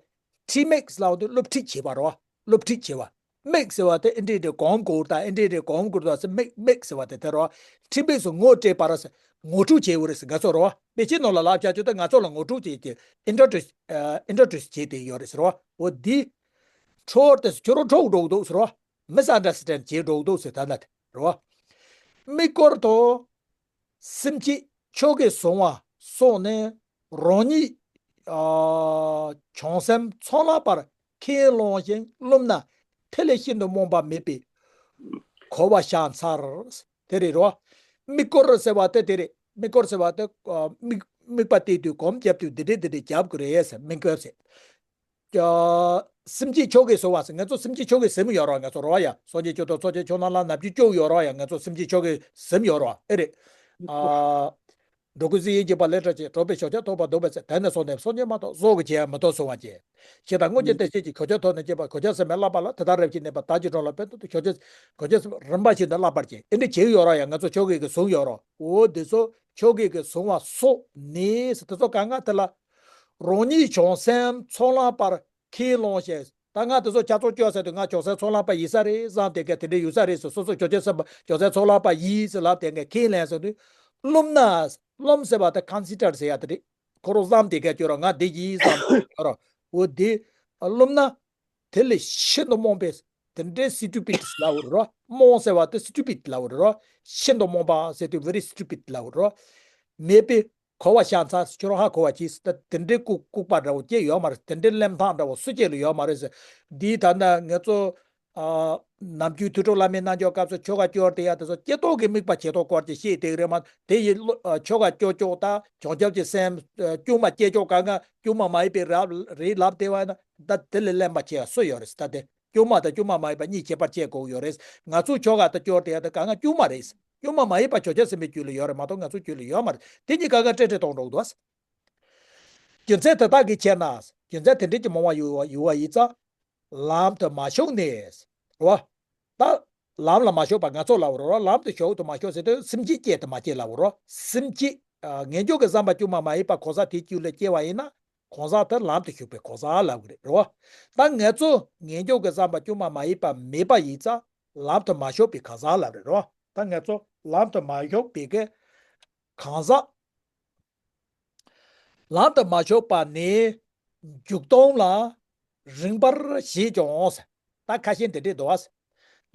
ཁྲིད་དམིགས་ལབ་དུས་སློབ་ཁྲིད་བྱེད་པ་རོ། སློབ་ཁྲིད་བྱེད་པ། དམིགས་ཟེར་བ་དེ་ཨིན་དྲིས་དེ་གོམ་གོར་དང་ཨིན་དྲིས་དེ་གོམ་གོར་དང་ཟེར་དམིགས་དམིགས་ཟེར་བ་དེ་དེ་རོ། ཁྲིད་དམིགས་སུ་ངོ་སྤྲད་པ་རོ་ཟེར། ངོ་སྤྲོད་བྱེད་འུ་རེ་ཟེར་ང་ཚོ་རོ། དཔེ་ཆའི་ནང་ལ་ལབ་བྱ་ཆུ་དེ་ང་ཚོ་ལ་ངོ་སྤྲོད་བྱེད་ཀྱི་ཨིན་ཊྲོ་ཌུ་སི་ཨིན་ཊྲོ་ཌུ་སི་བྱེད་དེ་ཡོད་རེད་ཟེར་རོ། འོ་འདི། ཁྲོ་བོར་དེ་ཁྱོད་རང་ཁྲོ་འགྲོ་འདུག་ཟེར་རོ། མི་སི་ཨན་ཌར་སི་ཊེན་ཌ་བྱེད་འགྲོ་འདུག་ཟེར་ད་ལྟ་དེ་རོ། དམིགས་སྐོར་དང་། སེམས་བསྐྱེད་ཆོ་གས་བཟུང་བ་སོགས་ནི་རང་ཉིད་ཨ་བྱང་སེམས་ཚོགས་ལངས་པར་ཁས་བླངས་ཤིང་བསླུམས་ན་ཐིག་ལེ་ཤིན་ཏུ་རྨོངས་པ་མེད་པས་གོ་བ་ཤར་ཚར། དེ་རེད་རོ། དམིགས་སྐོར་ཟེར་བ་དེ་དེ་རེད། དམིགས་སྐོར་ཟེར་བ་དེ་ཨ་དམིགས་དམིགས་པ་གཏད་དུས་གོམ་རྒྱབ་དུས་འདི་འདྲས་འདི་འདྲས་རྒྱབ་དགོས་རེད་ཟེར་དམིགས་སྐོར་ཟེར། ཀྱ། སེམས་བསྐྱེད་ཆོ་གས་བཟུང་བ་ཟེར་ང་ཚོ་སེམས་བསྐྱེད་ཆོ་གས་ཟིན་ཡོད་རོགས། ང་ཚོ་རོགས་ཡ་སངས་རྒྱས་ཆོས་དང་ཚོགས་ཆེན་ཕྱོགས་རྣམས་ལ་ནམ་རྒྱུན་སྐྱོ་ཡོད་རོགས་ཡ། ང་ཚོ་སེམས་བསྐྱེད་ཆོ་གས་ཟིན་ཡོད་རོགས་ཨེ་རེད། ཨ། འགྲོ་ཀུན་སེམས་ཡིན་བསྐྱེད་པ་ལས་གྲོལ་ཅིང་། གྲོལ་བའི་ཕྱོགས་ཀྱང་ཐོབ་པར་འདོད་པའི་ཚེ། དེ་ནས་བཟུང་སྟེ་སངས་རྒྱས་མ་ཐོབ་སྲོག་གི་བྱིན་མི་ཐོབ་གསོལ་བ་བྱེད། ཞེས་དང་སྔོན་གྱི་བདེ་གཤེགས་ཀྱིས་གོ་ཆ་ཐོབ་ནས་བསྐྱེད་པ་གོ་ཆ་ཟེར་མེད་བསླབ་པ་ལ། དེ་དག་རབ་ཞིའི་གནས་པ་དག་གི་གྲོགས་ལ་ཕན་ཐོགས་ཏེ་ཆོ་གས་གོ་ཆ་རིམ་པ་བཞིན་དུ་བསླབ་པར་བྱེད། ཨེ་འདྲ་བྱེད་ཡོད་རོགས་ཡ། ང་ཚོ་ཆོ་གས་ཀྱིས་བཟུང་ཡོད་རོགས། འོ་འདི་ཚོ་ཆོ་གས་ཀྱིས་བཟུང་བ་སོགས་ནི་ཟེར་དེ་ཚོ་གང་ག་དེ་ལ། རང་ཉིད་བྱང་སེམས་ཚོགས་ལངས་པར་ཁས་བླངས་ཤིང་། ད་ང་དེ་ཚོ་ཆ་ཚང་སྐྱོ་ཟེར་དུས་ང་བྱང་སེམས་ཚོགས་ལངས་པ་ཡིན་ས་རེད་བསམ་དེ་ག་དེ་འདྲ་ཡོད་ས་རེད་ཟེར། སོ་སོ་བྱང་ཆུབ་སེམས་དཔའ་བྱང་སེམས་ཚོགས་ལངས་པ་ཡིན་ཟེར་ལབ་དེ་ག་ཁས་ལེན་ཟེར་དུས། བསླུམས་ན། བསླུམས་ཟེར་བ་དེ་ཀོན་སི་ཌར་ཟེར་ཡ་དེ་རེད། ཁོ་རང་བསམ་དེ་ག་སྐྱོ་ར་ང་དེ་ཡིན་བསམ་སྐྱོ་ར། འོ་དེ། བསླུམས་ན། དེ་ལས་ཤིན་ཏུ་རྨོངས་པས། དེ་འདྲའི་སི་ཊུ་པིཌ་ལབ་རོ། རྨོངས་ཟེར་བ་དེ་སི་ཊུ་པིཌ་ལབ་རོ། ཤིན་ཏུ་རྨོངས་པ་ཟེར་དུས་very stupid ལབ་རོ། མེད་པས་གོ་བ་ཤར་ཚར། ཁྱོད་རང་ཧ་གོ་བ་གྱིས། ད་དེ་འདྲའི་ལྐུགས་ལྐུགས་པ་འདྲ་བོ་སྐྱེ་ཡོད་མ་རེད། དེ་འདྲའི་གླེན་རྟགས་འདྲ་བོ་སུ་གཅིག་ལ་ཡོད་མ་རེད་ཟེར། འདིའི་ད་ལྟ་ང་ཚོ་ཨ་ནམ་རྒྱུན་ཐུགས་སྤྲོ་བླ་མའི་རྣལ་འབྱོར་སྐབས་སུ་ཆོ་ག་སྐྱོར་དེ་ཡ་དེ་ཚོ་སྐྱེ་ཐོག་གི་དམིགས་པ་བྱེད་ཐོག་སྐོར་གྱི་བཤད་དེ་རེད་མ། དེ་ཡི་བློ་ཨ་ཆོ་ག་སྐྱོར་ཆོག་ད་བྱང་ཆུབ་ཀྱི་སེམས་ཨ་སྐྱོ་མ་སྐྱེ་ཆོག་ག་ང་སྐྱོ་མ་མ་ཡིན་པའི་རབ་རེད་ལབ་དེ་བ་ན་ད་དེ་ལས་གླེན་པ་བྱེད་ཡ་སུ་ཡོད་རེད་ད་དེ། སྐྱོ་མ་དང་སྐྱོ་མ་མ་ཡིན་པ་གཉིས་ཁྱད་པར་བྱེད་དགོས་ཡོད་རེད། ང་ཚོ་ཆོ་ག་དང་སྐྱོར་དེ་ཡ་དེ་ག་ང་སྐྱོ་མ་རེད། སྐྱོ་མ་མ་ཡིན་པ་བྱང་ཆུབ་སེམས་དཔའི་རྒྱུད་ལ་ཡོད་རེད་མ་གཏོགས་ང་ཚོ་རྒྱུད་ལ་ཡོད་མ་རེད། དེ་གཉིས་ཀ་ཀ་སྤྲེལ་སྤྲེལ་གཏོང་འགྲོ་འདུག་རྒྱུ་མཚན་དེ་དག་གིས་ཁྱེད་ན། རྒྱུ་མཚན་དེ་འདྲའི་གྱི་རྨོངས་པ་ཡོད་པ་ཡོད་པ་ཡིན་ཙང་། ལམ་དུ་མ་ཞུགས་ནས། རོ། ད། ལམ་ལ་མ་ཞུགས་པ་ང་ཚོ་ལབ་རོ། ལམ་དུ་ཞུགས་དུ་མ་ཞུགས་ཟེར་དུས་སེམས་བསྐྱེད་སྐྱེས་དུ་མ་སྐྱེས་ལབ་རོ། སེམས་བསྐྱེད། ངེས་འབྱུང་གི་བསམ་པ་དཀྱུས་མ་མ་ཡིན་པ་གང་ཟག་དེའི་རྒྱུད་ལ་སྐྱེ་བ་ཡིན་ན། གང་ཟག་དེ་ལམ་དུ་ཞུགས་པའི་གང་ཟག་ལབ་གི་རེད་རོ། ད་ང་ཚོ་ངེས་འབྱུང་གི་བསམ་པ་དཀྱུས་མ་མ་ཡིན་པ་མེད་པ་ཡིན་ཙང་ལམ་དུ་མ་ཞུགས་པའི་གང་ཟག་ལབ་རེད་རོ། ད་ང་ཚོ་ལམ་དུ་མ་ཞུགས་པའི་གི་གང་ཟག་ལམ་དུ་མ་ཞུགས་པ་ནི་འཇུག་ལྡོག་ལ་རིངས་པར་བྱེད་ཀྱང་ཟེར། ད་ཁ་ཤས་འདི་འདྲས་འདུག་ཨ།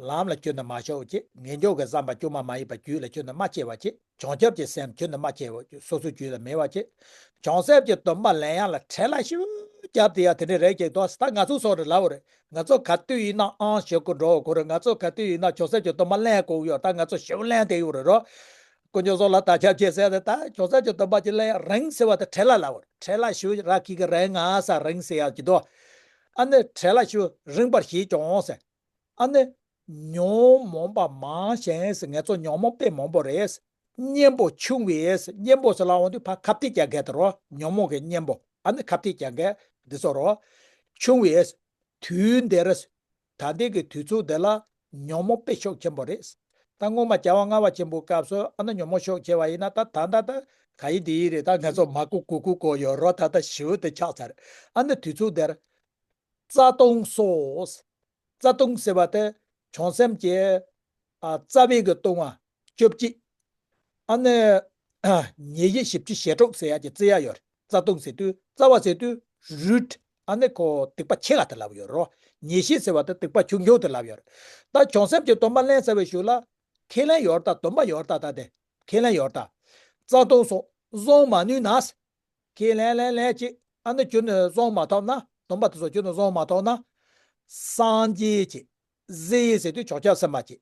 ལམ་ལ་ཁྱོན་ནས་མ་ཞུགས་བྱེད། ངེས་འབྱུང་གི་བསམ་པ་དཀྱུས་མ་མ་ཡིན་པ་རྒྱུད་ལ་ཁྱོན་ནས་མ་སྐྱེ་བ་བྱེད། བྱང་ཆུབ་ཀྱི་སེམས་ཁྱོན་ནས་མ་སྐྱེ་བ་སོ་སོའི་རྒྱུད་ལ་མེད་པ་བྱེད། བྱང་སེམས་ཀྱི་སྡོམ་པ་ལེན་ཡག་ལ་བྲེལ་བ་ཞེ་པོ་བརྒྱབ་དེ་ཡ་དེ་འདྲས་རེད་ཀྱི་འདུག་ད་ང་ཚོ་སོགས་རེད་ལབ་རེད། ང་ཚོ་ག་དུས་ཡིན་ན་ཨང་ཞུ་གི་འགྲོ་གོ་རེད། ང་ཚོ་ག་དུས་ཡིན་ན་བྱང་སེམས་ཀྱི་སྡོམ་པ་ལེན་དགོས་ཡོད། ད་ང་ཚོ་ཞེ་པོ་ལེན་བསྡད་ཡོད་རེད་རོ། དཀོན་མཆོག་གསུམ་ལ་དམ་ཞབས་བྱེད་ཟེར་ཏེ་ད་བྱང་སེམས་ཀྱི་སྡོམ་པ་ཅིག་ལེན་ཡག་རིང་ཟེར་བ་དེ་བྲེལ་བ་ལབ་རེད། བྲེལ་བ་ཞེ་པོ་ར་ཁི་གི་རེད་ང་ས་རིང་ཟེར་ཡག་གི་འདུག་ཨ་ནི་བྲེལ་བ་ཞེ་པོ་རིངས་པར་བྱེད་ཀྱང་ཟེར། ཨ་ནི། ཉོན་མོངས་པ་མང་ཞིང་ཟེར། ང་ཚོ་ཉོན་མོངས་དཔེ་མང་པོ་རེད། གཉེན་པོ་ཆུང་བས། གཉེན་པོ་ཟེར་ལབ་ཡོང་དུས་ཕར་ཁ་གཏད་བཅག་མཁན་དེ་རོ། ཉོན་མོངས་ཀྱི་གཉེན་པོ། ཨ་ནི་ཁ་གཏད་བཅག་མཁན་འདི་ཚོ་རོ། ཆུང་བས། དུས་འདིར། ད་ལྟའི་གི་དུས་ཚོད་འདི་ལ་ཉོན་མོངས་དཔེ་ཤུགས་ཆེན་པོ་རེད། ད་སྔོན་མ་བྱ་བ་ལྔ་པ་ཆེན་པོའི་སྐབས་སུ་ཨ་ནི་ཉོན་མོངས་ཤུགས་ཆེ་བ་ཡིན་ན་ད་ད་ད་ད་ག་ཡིན་འདི་ཡིན་རེད། ད་ང་ཚོ་མ་གོ་གོ་གོ་གོ་ཡོད་རོ། ད་ད་ཞེ་པོ་དེ་ཆགས་ཚར། ཨ་ནི་དུས་ཚོད་འདིར། རྩ་ལྟུང་སོགས། རྩ་ལྟུང་ཟེར་བ་དེ་བྱང་སེམས་ཀྱི་ཨ་རྩ་བའི་གི་ལྟུང་བ་བཅོ་བརྒྱད། ཨ་ནི་ཉེས་བྱས་བཞི་བཅུ་ཞེ་དྲུག་ཟེར་ཡག་གི་རྩི་ཡག་ཡོད་རེད། རྩ་ལྟུང་ཟེར་དུས་རྩ་བ་ཟེར་དུས་རུཊ། ཨ་ནི་ཁོ་སྡིག་པ་ཆེ་ལ་དེ་ལབ་ཡོད་རོ། ཉེས་བྱས་ཟེར་བ་དེ་སྡིག་པ་ཆུང་ཆུང་དེ་ལབ་ཡོད་རེད། ད་བྱང་སེམས་ཀྱི་སྡོམ་པ་ལེན་ཚར་བའི་གཞུག་ལ་ཁས་ལེན་ཡོད་རེད་ད། སྡོམ་པ་ཡོད་རེད་ད། ད་དེ་ཁས་ལེན་ཡོད་རེད་ད། རྩ་ལྟུང་སོགས་བསྲུང་མ་ནུས་ན། ཁས་ལེན་ལེན་ལེན་ཅིག་ཨ་ནི་ཁྱོན་ནས་བསྲུང་མ་ཐུབ་ན། སྡོམ་པ་དེ་ཚོ་ཁྱོན་ནས་བསྲུང་མ་ཐུབ་ན། སངས་རྒྱས་ཀྱི། གཟིགས་ཡིན་ཟེར་དུས་བྱང་ཆུབ་སེམས་དཔའ་ཅིག་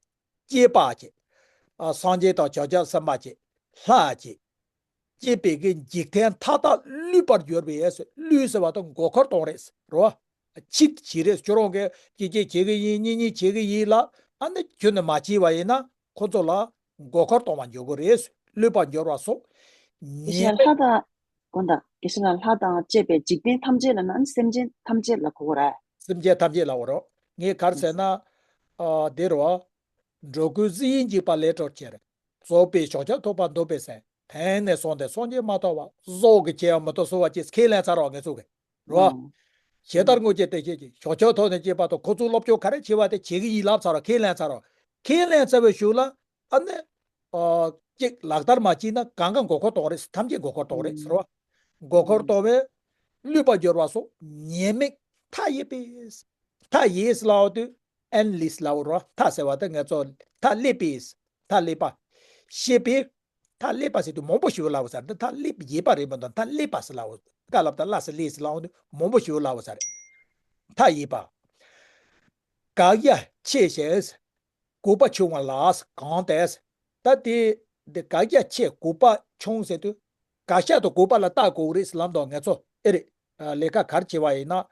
སྐྱེས་པ་ཅིག་ཨ་སངས་རྒྱས་དང་བྱང་ཆུབ་སེམས་དཔའ་ཅིག་ལྷ་ཅིག་སྐྱེས་པའི་གི་འཇིག་རྟེན་མཐའ་དག་བསླུས་པར་འགྱུར་བས། བསླུས་ཟེར་བ་དང་མགོ་འཁོར་གཏོང་རེད་རོ། ཆིད་བྱེད་རེད། ཁྱོད་རང་གིས་ཅི་ཅི་བྱེད་གི་ཡིན། གཉིས་གཉིས་བྱེད་གི་ཡིན་ལ། ཨ་ནི་ཁྱོད་ནི་མ་བྱས་པ་ཡིན་ན། ཁོ་ཚོ་ལ་མགོ་འཁོར་གཏོང་བར་འགྱུར་གི་རེད། བསླུས་པར་འགྱུར་བ་སོགས། དེ་བཞིན་ཉེས་ལྷ་དང་། དགོངས་དག་དེ་བཞིན་ལྷ་དང་བཅས་པའི་འཇིག་རྟེན་ཐམས་ཅད་ལ་ནི་སེམས་ཅན་ཐམས་ཅད་ལ་གོ་དགོས་ར། སེམས་ཅན་ཐམས་ཅད་ལ་གོ་རོགས། ངས་ག་རེ་ཟེར་ན། ཨ་དེ་རོ། འགྲོ་ཀུན་སེམས་ཡིན་བསྐྱེད་པ་ལས་གྲོལ་ཕྱིར། རྫོགས་པའི་བྱང་ཆུབ་ཐོབ་པར་འདོད་པའི་སེམས། ཕན་ནས་བསམས་ཏེ་སངས་རྒྱས་མ་ཐོབ་བར། བཟོ་གི་ཆེ་བ་མི་ཐོབ་གསོལ་བ་ཅེས་ཁས་ལེན་ཚར་བ་ངེད་ཚོ་གི་རེད་བ། ཞེ་ལྟར་ངོ་ཤེས་ཏེ་ཤེས་ཀྱི་བྱང་ཆུབ་ཐོབ་ནས་སྐྱེས་པ་དང་ཁོ་ཚོ་སློབ་སྦྱོང་ག་རེ་བྱས་པ་དེ་བྱེད་ཀྱི་ཡིན་ལབ་ཚར་བ་ཁས་ལེན་ཚར་བ། ཁས་ལེན་ཚར་བའི་གཞུག་ལ་ཨ་ནི། ཨ། གཅིག་ལག་བསྟར་མ་བྱས་ན་གང་ག་མགོ་འཁོར་གཏོང་རེད། ཐམས་ཅད་མགོ་འཁོར་གཏོང་རེད་ཟེར་བ། མགོ་འཁོར་གཏོང་བས་བསླུས་པར་འགྱུར་བ་སོགས་ཉེས་དམིགས་མཐའ་ཡས་པས། མཐའ་ཡས་ལབ་དུས་ཨེན་ལིས་ལབ་རོ། མཐའ་ཟེར་བ་དེ་ངེད་ཚོ་མཐའ་ཀླས་པས། མཐའ་ཀླས་པ། ཞེས་པས། མཐའ་ཀླས་པ་ཟེར་དུས་མང་པོ་ཞིག་ལབ་ས་རེད། མཐའ་ཀླས་པ་ཡས་པ་རེད་མ་གཏོགས་མཐའ་ཀླས་པ་ཟེར་ལབ། ཀ་ལབ་ད་ལ་ས་ལས་ཟེར་ལབ་དུས་མང་པོ་ཞིག་ལབ་ས་རེད། མཐའ་ཡས་པ། དགག་བྱ་ཆེ་ཞིང་དགག་པ་ཆུང་བ་ལ་གང་སྟེ། ད་དེ་དེ་དགག་བྱ་ཆེ་དགག་པ་ཆུང་ཟེར་དུས། དགག་བྱ་དང་དགག་པ་ལ་ལྟ་དགོས་རེད་ལབ་དུས་ངེད་ཚོ་ཨེ་རེད། ལས་ཀ་ག་རེ་བྱེད་པ་ཡིན་ན།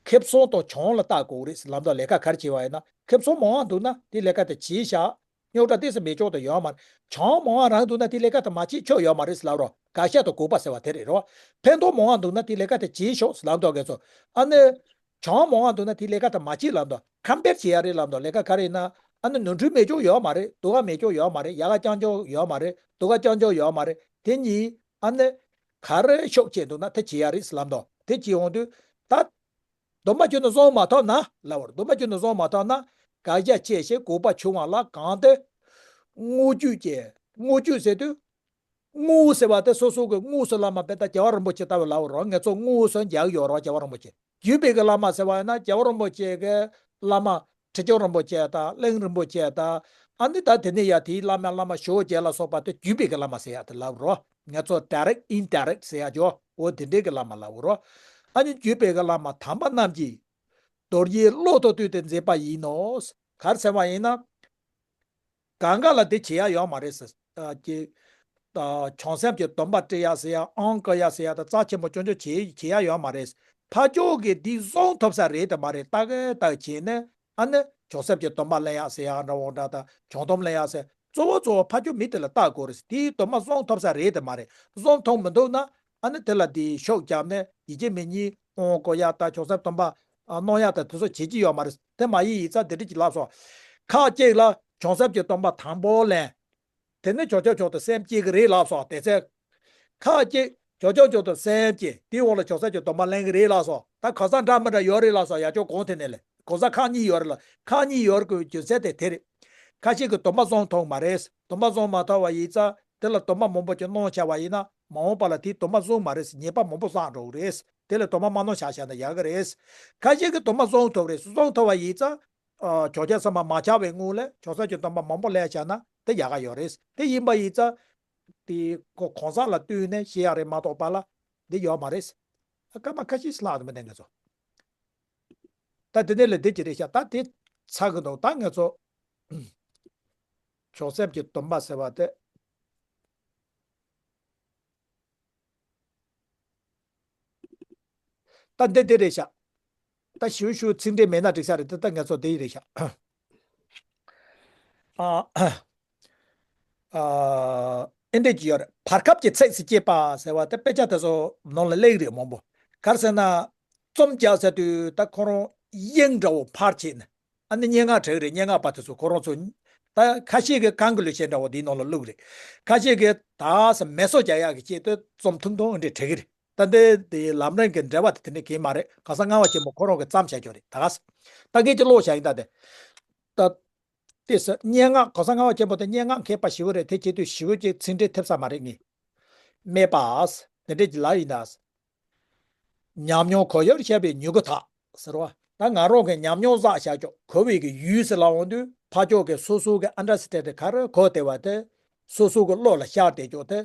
ཁེ་བཟང་དང་བྱམས་ལ་ལྟ་དགོས་རེད་ལབ་དུས་ལས་ཀ་ག་རེ་བྱེད་པ་ཡིན་ན། ཁེ་བཟང་མང་བ་འདུག་ན་དེ་ལས་ཀ་དེ་བྱས་བཞག་རྙོག་དྲ་ཏོག་ཙམ་མེད་ཆོག་ཏུ་ཡོད་མ་རེད། བྱམས་མང་བ་རང་འདུག་ན་དེ་ལས་ཀ་དེ་མ་བྱེད་ཆོག་ཡོད་མ་རེད་ལབ་རོ། དགག་བྱ་དང་དགག་པ་ཟེར་བ་དེ་རེད་རོ། ཕན་ཐོགས་མང་བ་འདུག་ན་དེ་ལས་ཀ་དེ་བྱེད་ཆོག་ལབ་དུས་ངེད་ཚོ། ཨ་ནི། བྱམས་མང་བ་འདུག་ན་དེ་ལས་ཀ་དེ་མ་བྱེད་ལབ་དུས་ཁམས་པར་བྱེད་ཡ་རེད་ལབ་དུས་ལས་ཀ་ག་རེ་ཡིན་ན། ཨ་ནི་ནོར་འཁྲུལ་མེད་ཆོག་ཡོད་མ་རེད། སྡུག་ག་མེད་ཆོག་ཡོད་མ་རེད། ཡག་ག་རྐྱང་ཆོག་ཡོད་མ་རེད། སྡུག་ག་རྐྱང་ཆོག་ཡོད་མ་རེད། དེ་གཉིས་ཨ་ནི། ག་རེ་ཤོག་བྱེད་འདུག་ན་དེ་བྱེད་ཡ་རེད་ལབ་དུས་དེ་བྱེད་འོང་དུས་ད། སྡོམ་པ་ཁྱོན་ནས་བཟུང་མ་ཐུབ་ན་ལབ་པ་རེད། སྡོམ་པ་ཁྱོན་ནས་བཟུང་མ་ཐུབ་ན། དགག་བྱ་ཆེ་ཞིང་དགག་པ་ཆུང་བ་ལ་གང་སྟེ། དངོས་བརྒྱུད་ཀྱི། དངོས་བརྒྱུད་ཟེར་དུས། དངོས་ཟེར་བ་དེ་སོ་སོ་གི་དངོས་སུ་བླ་མ་དཔེར་ན་རྒྱལ་བ་རིན་པོ་ཆེ་ལྟ་བུ་ལབ་པ་རེད། ངེད་ཚོ་དངོས་སུ་མཇལ་ཡོད་རེད་རྒྱལ་བ་རིན་པོ་ཆེ། བརྒྱུད་པའི་གི་བླ་མ་ཟེར་བ་ཡིན་ན་རྒྱལ་བ་རིན་པོ་ཆེ་གི་བླ་མ། ཁྲི་བྱང་རིན་པོ་ཆེ་དང་གླིང་རིན་པོ་ཆེ་དང་། ཨ་ནི་ད་དེ་ནས་ཡ་དེའི་བླ་མ་བླ་མ་ཞེ་བརྒྱད་ལ་སོགས་པ་དེ་བརྒྱུད་པའི་གི་བླ་མ་ཟེར་ཡ་དེ་ལབ་རོ། ངེད་ཚོ་direct indirect ཟེར་ཡ་ཅོ་འོ་དེ་འདྲའི་གི་བླ་མ་ལབ་རོ། ཨ་ནི་བརྒྱུད་པའི་གི་བླ་མ་དམ་པ་རྣམས་ཀྱིས། རྡོ་རྗེའི་བློ་དང་བསྟུན་ཏེ་མཛད་པ་ཡིན་ནོ། ག་རེ་ཟེར་བ་ཡིན་ན། གང་ག་ལ་དེ་བྱེད་ཡ་ཡོད་མ་རེད་ཟེར། ཨ་ཀྱེ། ཨ་བྱང་སེམས་ཀྱི་སྡོམ་པ་སྤྲད་ཡ་ཟེར་ཡ་ཨང་བཀོད་ཡ་ཟེར་ཡ་དང་རྩ་ཆེན་པོ་སྐྱོན་བརྗོད་བྱེད་བྱེད་ཡ་ཡོད་མ་རེད། ཕར་ཕྱོགས་ཀྱིས་འདི་བཟུང་ཐུབ་ས་རེད་དེ་མ་རེད། ཏག་གི་ཏག་བྱས་ནས་ཨ་ནི་བྱང་སེམས་ཀྱི་སྡོམ་པ་ལེན་ཡ་ཟེར་ཡ་འདྲ་བོ་འདྲ་དང་བྱང་སྡོམ་ལེན་ཡ་ཟེར། གཙོ་བོ་གཙོ་བོ་ཕར་ཕྱོགས་མི་དེ་ལ་ལྟ་དགོས་རེད། དེའི་སྡོམ་པ་བཟུང་ཐུབ་ས་རེད་དེ་མ་རེད། བཟུང་ཐུབ་མི་འདུག་ན་ཨ་ནི་དེ་ལ་དེའི་ཤུགས་བརྒྱབ་ནས་ཡིད་ཆེས་མེད་ཉིད་ཨང་བཀོད་ཡ་དང་བྱང་སེམས་སྡོམ་པ་གནང་ཡ་དང་དེ་ཚོ་བྱེད་ཀྱི་ཡོད་མ་རེད། དེ་མ་ཡིན་ཡིན་ཙང་དེ་འདྲ་ཅིག་ལབ་སོང་། ཁ་ཅིག་ལ་བྱང་སེམས་ཀྱི་སྡོམ་པ་དང་པོ་ལེན། དེ་ནས་བྱང་ཆུབ་མཆོག་ཏུ་སེམས་བསྐྱེད་ཀྱི་རེད་ལབ་སོང་། དེ་ཚེ། ཁ་ཅིག་བྱང་ཆུབ་མཆོག་ཏུ་སེམས་བསྐྱེད་དེའི་འོག་ལ་བྱང་སེམས་ཀྱི་སྡོམ་པ་ལེན་གྱི་རེད་ལབ་སོང་། ད་གང་ཟག་འདྲ་མི་འདྲ་ཡོད་རེད་ལབ་སོང་། ཡ་ཅོ་གོང་དེ་ནས་ལས་གང་ཟག་ཁག་གཉིས་ཡོད་རེད་ལ། ཁག་གཉིས་ཡོད་དགོས་རྒྱུ་མཚན་དེ་དེ་རེད། ཁ་ཤས་ཀྱིས་སྡོམ་པ་བཟུང་ཐུབ་མ་རེད། སྡོམ་པ་བཟུང་མ་ཐུབ་པ་ཡིན་ཙང་དེ་ལ་སྡོམ་པ་མང་པོ་ཅིག་གནང་བྱ་བ་ཡིན་ན་མ་འོངས་པ་ལ་དེའི་སྡོམ་པ་བཟུང་མ་རེད་ཟེར་ཉེས་པ་མང་པོ་བསགས་འགྲོ་གི་རེད། དེ་ལས་སྡོམ་པ་མ་གནང་བྱ་བྱ་ན་ཡག་གི་རེད། ཁ་ཤས་ཀྱིས་སྡོམ་པ་བཟུང་ཐུབ་རེད། བཟུང་ཐུབ་པ་ཡིན་ཙང་། ཨ་བྱང་ཆུབ་སེམས་དཔའ་མ་ཆགས་པའི་སྔོན་ལ་བྱང་སེམས་ཀྱི་སྡོམ་པ་མང་པོ་ལེན་བྱས་ན་དེ་ཡག་ག་ཡོད་རེད། དེ་ཡིན་པ་ཡིན་ཙང་དེ་ཁོ་གང་ཟག་ལ་ལྟོས་ནས་བཤད་ཡ་རེད་མ་གཏོགས་པ་ལ་འདི་ཡོད་མ་རེད། སྐར་མ་ཁ་ཤས་ལྷག་དུ་མི་ལྡན་གི་ཚོ། ད་དེ་ནས་ལས་འདི་ཅི་རེད་ཤག་ད་དེ་ཚར་གི་འདུག་ད་ངས་ཚོ་བྱང་སེམས་ཀྱི་སྡོམ་པ་ཟེར་བ་དེ། ད་འདི་འདི་རེད་ཤག་ད་ཞུ་ཞུ་ཚིག་འགྲེལ་མེད་ན་འགྲིག་ས་རེད། ད་ད་ངས་ཚོ་འདི་རེད་ཤག་ཨ་ཨ་ཨེ་འདྲས་ཀྱི་ཡོད་རེད། བར་སྐབས་ཀྱི་ཚིགས་སུ་བཅད་པ་ཟེར་བ་དེ་དཔེ་ཆ་དེ་ཚོ་ནང་ལ་སླེབས་རེད་མང་པོ། ག་རེ་ཟེར་ན། རྩོམ་རྒྱག་ཟེར་དུས་ད་ཁོ་རང་དབྱིངས་འདྲ་བོ་ཕར་བྱས་ནས། ཨ་ནི་སྙན་ངག་བྲིས་རེད། སྙན་ངག་པ་དེ་ཚོ་ཁོ་རང་ཚོ། ད་ཁ་ཤས་ཀྱིས་གང་གི་ལུས་ཆེན་འདྲ་བོ་འདིའི་ནང་ལ་བླུགས་རེད། ཁ་ཤས་ཀྱིས་ད་ས་མེ་སོ་རྒྱག་ཡག་གི་ཆེད་དུ་རྩོམ་ཐུང་ཐུང་འདྲ་བྲིས་ཀྱི་རེད། ད་འདི་འདི་ལམ་རིམ་གྱི་འབྲེལ་བ་དེ་དེ་འདྲ་གང་ཡང་མ་རེད། གང་ཟག་ལྔ་པ་ཆེན་པོ་ཁོ་རང་གིས་བརྩམས་བཞག་རྒྱུ་རེད། ད་ག་ས་ད་ངས་ཀྱི་ཀློག་བྱ་ཡིན། ད་དེ་ད་དེ་ས་སྙན་ངག་གང་ཟག་ལྔ་པ་ཆེན་པོ་དེ་སྙན་ངག་མཁས་པ་ཞེ་པོ་རེད། དེ་བྱེད་དུས་ཞེ་པོ་ཅིག་ཚིག་འགྲེལ་ཐེབས་ས་མ་རེད། ངས་སྨྲས་པ། དེ་འདྲ་ཅིག་ལབ་ཡིན་ད། ཉམས་མྱོང་གོ་ཡུལ་ཤར་བའི་མྱུ་གུ་དག་ཟེར་བ། ད་ང་རང་གིས་ཉམས་མྱོང་བསགས་བཞག་ཀྱོག་གོ་བའི་གི་ཡུལ་ཟེར་ལབ་འོང་དུས་ཕར་ཕྱོགས་ཀྱི་སོ་སོ་གི་ཨན་ཌར་སི་ཊེན་ཌིང་ག་རེ་གོ་བདེ་བ་དེ་སོ་སོ་གི་བློ་ལ་ཤར་བསྡད་ཀྱོག་དེ་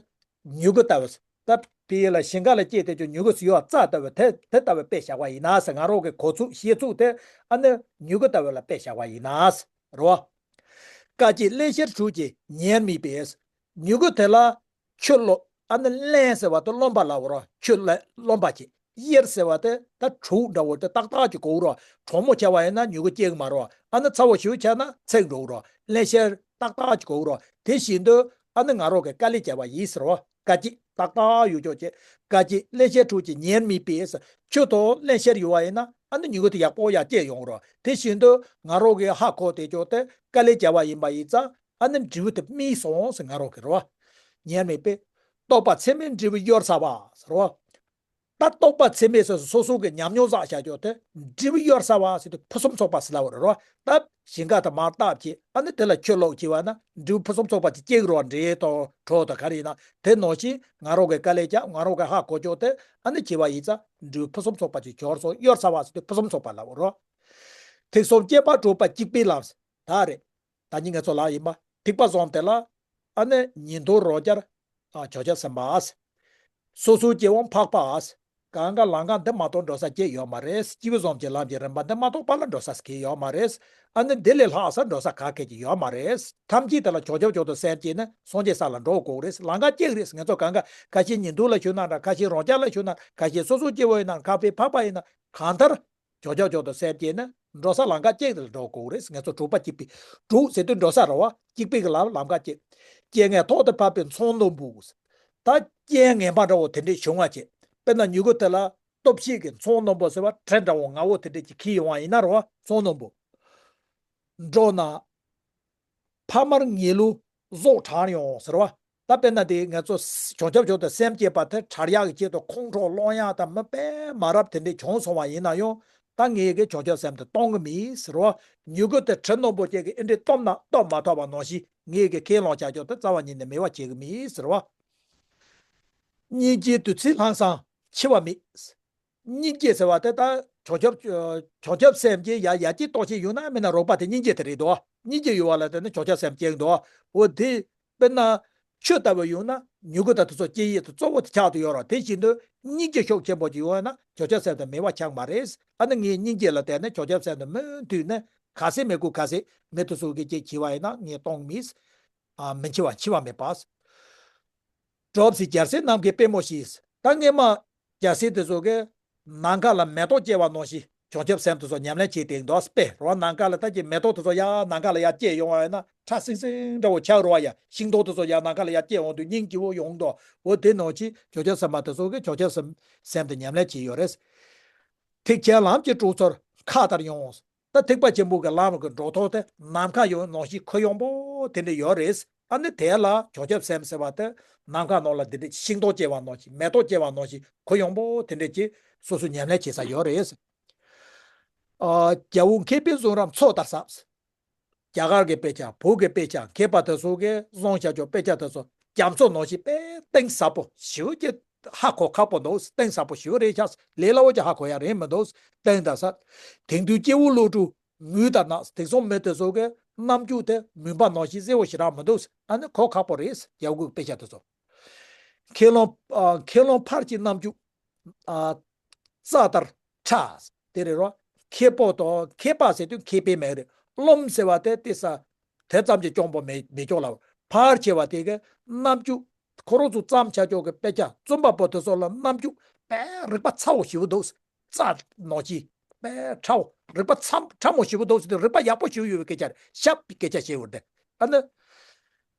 མྱུ་གུ་ལྟ་བུ། ད་དེ་ལ་ཞིང་ཁ་ལ་སྐྱེས་བསྡད་ཀྱོག་མྱུ་གུ་ཟེར་ཡོད་རྩ་ལྟ་བུ་དེ་དེ་ལྟ་བུ་དཔེ་བཞག་པ་ཡིན་ན་ཟེར། ང་རང་གི་གོ་ཚུགས་ཤེས་ཚུགས་དེ་ཨ་ནི་མྱུ་གུ་ལྟ་བུ་ལ་དཔེ་བཞག་པ་ཡིན་ན་ཟེར་རོ། སྐད་ཅིག་རླན་གཤེར་དྲུག་ཅིག་ཉེར་དམིགས་པས། མྱུ་གུ་དེ་ལ་ཆུ་རློན། ཨ་ནི་རླན་ཟེར་བ་དེ་རློན་པ་ལབ་རོ། ཆུ་རློན་རློན་པ་ཅིག་གཤེར་ཟེར་བ་དེ་ད་དྲུག་འདྲ་བོ་དེ་ཏག་ཏག་ཅིག་གོ་རོ། གྲང་མོ་ཆེ་བ་ཡིན་ན་མྱུ་གུ་སྐྱེ་གི་མ་རོ། ཨ་ནི་ཚ་བོ་ཞེ་པོ་ཆགས་ན་ཚིག་འགྲོ་རོ། རླན་གཤེར་ཏག་ཏག་ཅིག་གོ་རོ། དེ་བཞིན་དུ་ཨ་ནི་ང་རང་གིས་དཀའ་ལས་བྱས་པ་ཡིན་ཟེར་རོ། སྐད་ཅིག་ཏག་ཏག་ཡོད་ཀྱོག་ཅིག་སྐད་ཅིག་རླན་གཤེར་དྲུག་ཅིག་ཉེར་དམིགས་པས། ཆུ་དང་རླན་གཤེར་ཡོད་པ་ཡིན་ན་ཨ་ནི་མྱུ་གུ་དེ་ཡག་པོ་ཡར་སྐྱེ་ཡོང་རོ། དེ་བཞིན་དུ་ང་རང་གིས་ཧ་གོ་བསྡད་ཀྱོག་དེ་དཀའ་ལས་བྱས་པ་ཡིན་པ་ཡིན་ཙང་། ཨ་ནི་འབྲས་བུ་དེ་རྨིས་སོང་ཟེར། ང་རང་གི་རེད་བ། ཉེར་མེད་པས། རྟོགས་པ་ཚད་མས་འབྲས་བུ་གཡོར་ཚར་བ་ཟེར་བ། ད་རྟོགས་པ་ཚད་མས་སོ་སོ་སོ་སོ་གི་ཉམས་མྱོང་བསགས་བྱ་རྒྱུ་དེ་འབྲས་བུ་གཡོར་ཚར་བ་ཟེར་དུས་ཕུན་སུམ་ཚོགས་པ་ཟེར་ལབ་པ་རེད་རོ། ད་ཞིང་ཁ་དང་མར་བཏབ་བྱས་ཨ་ནི་དེ་ལ་ཆུ་བླུགས་བྱས་པ་ན་འབྲས་བུ་ཕུན་སུམ་ཚོགས་པ་ཅིག་སྐྱེ་གི་རེད་བ། འབྲས་དང་གྲོ་དང་ག་རེ་ཡིན་ན། དེ་ནང་བཞིན་ང་རང་གི་དཀའ་ལས་བརྒྱབ། ང་རང་གི་ཧ་གོ་ཆོག་དེ་ཨ་ནི་བྱས་པ་ཡིན་ཙང་འབྲས་བུ་ཕུན་སུམ་ཚོགས་པ་ཅིག་གྱུར་སོང་། གཡོར་ཚར་བ་ཟེར་དུས་ཕུན་སུམ་ཚོགས་པ་ལབ་པ་རེད་རོ། ཐེག་གསུམ་སྐྱེས་པ་གྲུབ་པ་གཅིག་པའི་ལམ། ད་རེད། ད་ནི་ང་ཚོ་ལ་ཡིན་པ་ཐེག་པ་བཟུང་དེ་ལ་ཨ་ནི་ཉན་ཐོས་རང་རྒྱལ། ཨ་བྱང་ཆུབ་སེམས་དཔའ། སོ་སོའི་སྐྱེ་བོ་འཕགས་པ། གང་ག་ལམ་ཁ་འདི་མ་གཏོགས་འགྲོ་ས་སྐྱེ་ཡོད་མ་རེད། སྐྱེས་བུ་གསུམ་གྱི་ལམ་གྱི་རིམ་པ་འདི་མ་གཏོགས་པ་ལ་འགྲོ་ས་སྐྱེ་ཡོད་མ་རེད། ཨ་ནི་འདི་ལས་ལྷག་ས་འགྲོ་ས་ག་གེ་ཅིག་ཡོད་མ་རེད། ཐམས་ཅད་དེ་ལ་བྱང་ཆུབ་མཆོག་ཏུ་སེམས་བསྐྱེད་ནས་སངས་རྒྱས་ས་ལ་འགྲོ་དགོས་རེད། ལམ་ཁ་སྐྱེ་གི་རེད། ང་ཚོ་གང་ག་ཁ་ཤས་ཉན་ཐོས་ལ་ཞུགས་ན་འདྲ། ཁ་ཤས་རང་རྒྱལ་ལ་ཞུགས་ན། ཁ་ཤས་སོ་སོ་སྐྱེ་བོ་ཡིན་ན། ཁ་ཤས་འཕགས་པ་ཡིན་ན། གང་ལྟར། བྱང་ཆུབ་མཆོག་ཏུ་སེམས་བསྐྱེད་ནས་འགྲོ་ས་ལམ་ཁ་གཅིག་ལ་འགྲོ་དགོས་རེད། ང་ཚོ་གྲུབ་པ་གཅིག་པའི། གྲུབ་ཟེར་དུས་འགྲོ་ས་རེད་བ། གཅིག་པའི་གི་ལམ་ལམ་ཁ་གཅིག་རྐྱེན་ངན་ཐོག་ཏུ་བབས་པའི་མཚོ་རྣོན་པོ། ད་རྐྱེན་ངན་པ་འདྲ་བོ་དེ་འདྲས་བྱུང་བ་བྱས། དཔེར་ན་མྱུ་གུ་དེ་ལ་སྟོབས་ཤིག་གི་མཚོ་རྣོན་པོ་ཟེར་བ་གྲི་འདྲ་བོ་ངར་བོ་དེ་འདྲས་ཀྱིས་ཁྱེར་ཡོང་བ་ཡིན་ན་རེད་བ། མཚོ་རྣོན་པོ། འགྲོ་ན། ཕ་མར་ངེས་ལུགས་གཟུགས་དྲངས་ཡོང་ཟེར་བ། ད་དཔེར་ན་དེ་ང་ཚོ་བྱང་ཆུབ་མཆོག་ཏུ་སེམས་བསྐྱེད་པ་དེ་དྲག་ཡག་གི་ཆེད་དུ་ཁོང་ཁྲོ་སློང་ཡག་དང་མི་དཔེ་མ་རབས་དེ་འདྲས་བྱུང་སོང་བ་ཡིན་ན་ཡང་། ད་ངས་གི་བྱང་ཆུབ་སེམས་དེ་གཏོང་གི་མིན་ཟེར་བ། མྱུ་གུ་དེ་གྲི་རྣོན་པོ་ཅིག་གིས་ཨེ་འདྲས་གཏུབ་ན་གཏུབ་མ་ཐུབ་པ་ནང་བཞིན་ངས་གི་ཁས་བླངས་བྱ་རྒྱུ་དེ་རྩ་བ་ཉིད་ནས་མེད་པ་བྱེད་གི་མིན་ཟེར་བ། སྙིང་རྗེ་བདུད་རྩི་ལྷག་བསམ་འཆི་བ་མེད། སྙིང་རྗེ་ཟེར་བ་དེ་ད་བྱང་ཆུབ། བྱང་ཆུབ་སེམས་ཀྱི་ཡ་ཡ་གྱལ་གཏོང་བྱེད་ཡོད་ན་མིན་ན་རོགས་པ་དེ་སྙིང་རྗེ་དེ་རེད་དོ། སྙིང་རྗེ་ཡོད་པ་ལ་བརྟེན་ནས་བྱང་ཆུབ་སེམས་སྐྱེ་གི་འདུག་འོ་དེ་དཔེར་ན་ཆུ་ལྟ་བུ་ཡོད་ན་མྱུ་གུ་དང་དེ་ཚོ་སྐྱེ་ཡས་དེ་གཙོ་བོ་དེ་ཆགས་དུ་ཡོད་རེད། དེ་བཞིན་དུ་སྙིང་རྗེ་ཤུགས་ཆེན་པོ་ཅིག་ཡོད་ན་བྱང་ཆུབ་སེམས་དེ་མེད་པ་ཆགས་མ་རེད། ཨ་ནི་ངས་སྙིང་རྗེ་ལ་བརྟེན་ནས་བྱང་ཆུབ་སེམས་དེ་མུ་མཐུད་ནས་ག་ཚད་མི་དགོས་ག་ཚད་མི་དེ་ཚོ་གི་ཅིག་བྱས་པ་ཡིན་ན་ངས་གཏོང་མིན། ཨ་མི་འཆི་བ་འཆི་བ་མེད་པ། གྲོབ་ཟེར་རྒྱལ་སྲས་ནམ་མཁའི་པད་མོ་བཞིན། ད་སྔས་མ་རྒྱལ་སྲས་དེ་ཚོ་གིས་ནམ་མཁའ་ལ་མེ་ཏོག་སྐྱེ་བ་ནང་བཞིན་བྱང་ཆུབ་སེམས་དེ་ཚོ་ཉམས་ལེན་བྱེད་དེ་འདུག་པས། རོ་ནམ་མཁའ་ལ་ད་ཀྱི་མེ་ཏོག་དེ་ཚོ་ཡར་ནམ་མཁའ་ལ་ཡར་སྐྱེས་ཡོང་བ་ཡིན་ན་ཁྲ་སིང་སིང་འདྲ་བོ་ཆགས་རོ་བ་ཡ། ཤིང་ཏོག་དེ་ཚོ་ཡར་ནམ་མཁའ་ལ་ཡར་སྐྱེས་འོང་དུས་སྙིང་རྗེ་བོ་ཡོང་འདུག་འོ་དེ་ནང་བཞིན་བྱང་ཆུབ་སེམས་དཔའ་དེ་ཚོ་གིས་བྱང་ཆུབ་སེམས་སེམས་དེ་ཉམས་ལེན་བྱེད་ཡོད་རེད། ཐེག་ཆེན་ལམ་གྱི་གྲོགས་ཚོར་མཁའ་ལྟར་ཡོང་། ད་ཐེག་པ་ཆེན་པོ་གི་ལམ་གྱི་འགྲོ་ཐོག་དེ་ནམ་མཁའ་ཡོད་ནང་བཞིན་ཁོད་ཡངས་པོ་དེ་འདྲ་ཡོད་རེད། ཨ་ནི་དེ་ལ་བྱང་ཆུབ་སེམས་ཟེར་བ་དེ་ནམ་མཁའ་ནང་ལ་འདི་འདྲ་ཤིང་ཏོག་སྐྱེ་བ་ནང་བཞིན་མེ་ཏོག་སྐྱེ་བ་ནང་བཞིན་ཁོད་ཡངས་པོ་དེ་འདྲ་ཅིག་སོ་སོ་ཉམས་ལེན་བྱེད་ས་ཡོད་རེད། ཨ་རྒྱལ་པོ་མཁས་པས་བཟུང་རབ་མཚོ་ལྟར་ཟབ། རྒྱ་གར་གྱི་དཔེ་ཆ། བོད་ཀྱི་དཔེ་ཆ། མཁས་པ་དེ་ཚོ་གིས་བཟུང་བྱ་ཆོག་དཔེ་ཆ་དེ་ཚོ་རྒྱ་མཚོ་ནང་བཞིན་དཔེ་གཏིང་ཟབ་པོ་ཞེ་པོ་ཅིག་ཧ་གོ་ཁག་པོ་འདུག་གཏིང་ཟབ་པོ་ཞེ་པོ་རེད་ཤག་ལས་སླ་བོ་ཅིག་ཧ་གོ་ཡ་རེད་མི་འདུག་གཏིང་དང་ཟབ། དེང་དུས་སྐྱེ་བོ་བློ་གྲོས་མུན་ལྟར་ནག་དེང་སང་མི་དེ་ཚོ་གིས་རྣམ་འགྱུར་དེ་མུན་པ་ནང་བཞིན་གསལ་བོ་ཞེ་དྲག་མི་འདུག་ཨ་ནི་གོ་ཁག་པོ་རེད། རྒྱ་གར་གྱི་དཔེ་ཆ་དེ་ཚོ། མཁས་རློམ། ཨ་མཁས་རློམ་ཕར་གྱི་རྣམ་འགྱུར། ཨ་རྩྭ་ལྟར་ཕྲ། དེ་རེད་རོ། མཁས་པོ་དང་མཁས་པ་ཟེར་དུས་མཁས་པའི་མིང་རེད། རློམ་ཟེར་བ་དེ་དེ་ས་དེ་ཙམ་གྱིས་སྐྱོང་པོ་མེད་མི་ཆོག་ལ། ཕར་ཆེ་བ་དེ་གི་རྣམ་འགྱུར། ཁོ་རང་ཚོ་བརྩམས་བྱ་ཆོག་གི་དཔེ་ཆ་རྩོམ་པ་པོ་དེ་ཚོ་ལ་རྣམ་འགྱུར་དཔེ་རིག་པ་ཚ་བོ་ཞེ་པོ་འདུག་རྩྭ་ནང་བཞིན་དཔེ་ཕྲ་བོ། རིག་པ་ཚ་ཕྲ་མོ་ཞེ་པོ་འདུག་ཟེར་དུས་རིག་པ་ཡག་པོ་ཞེ་པོ་ཡོད་པའི་སྐད་ཆ་རེད། ཤབ་པའི་སྐད་ཆ་བཤད་ཡོད་རེད། ཨ་ནི།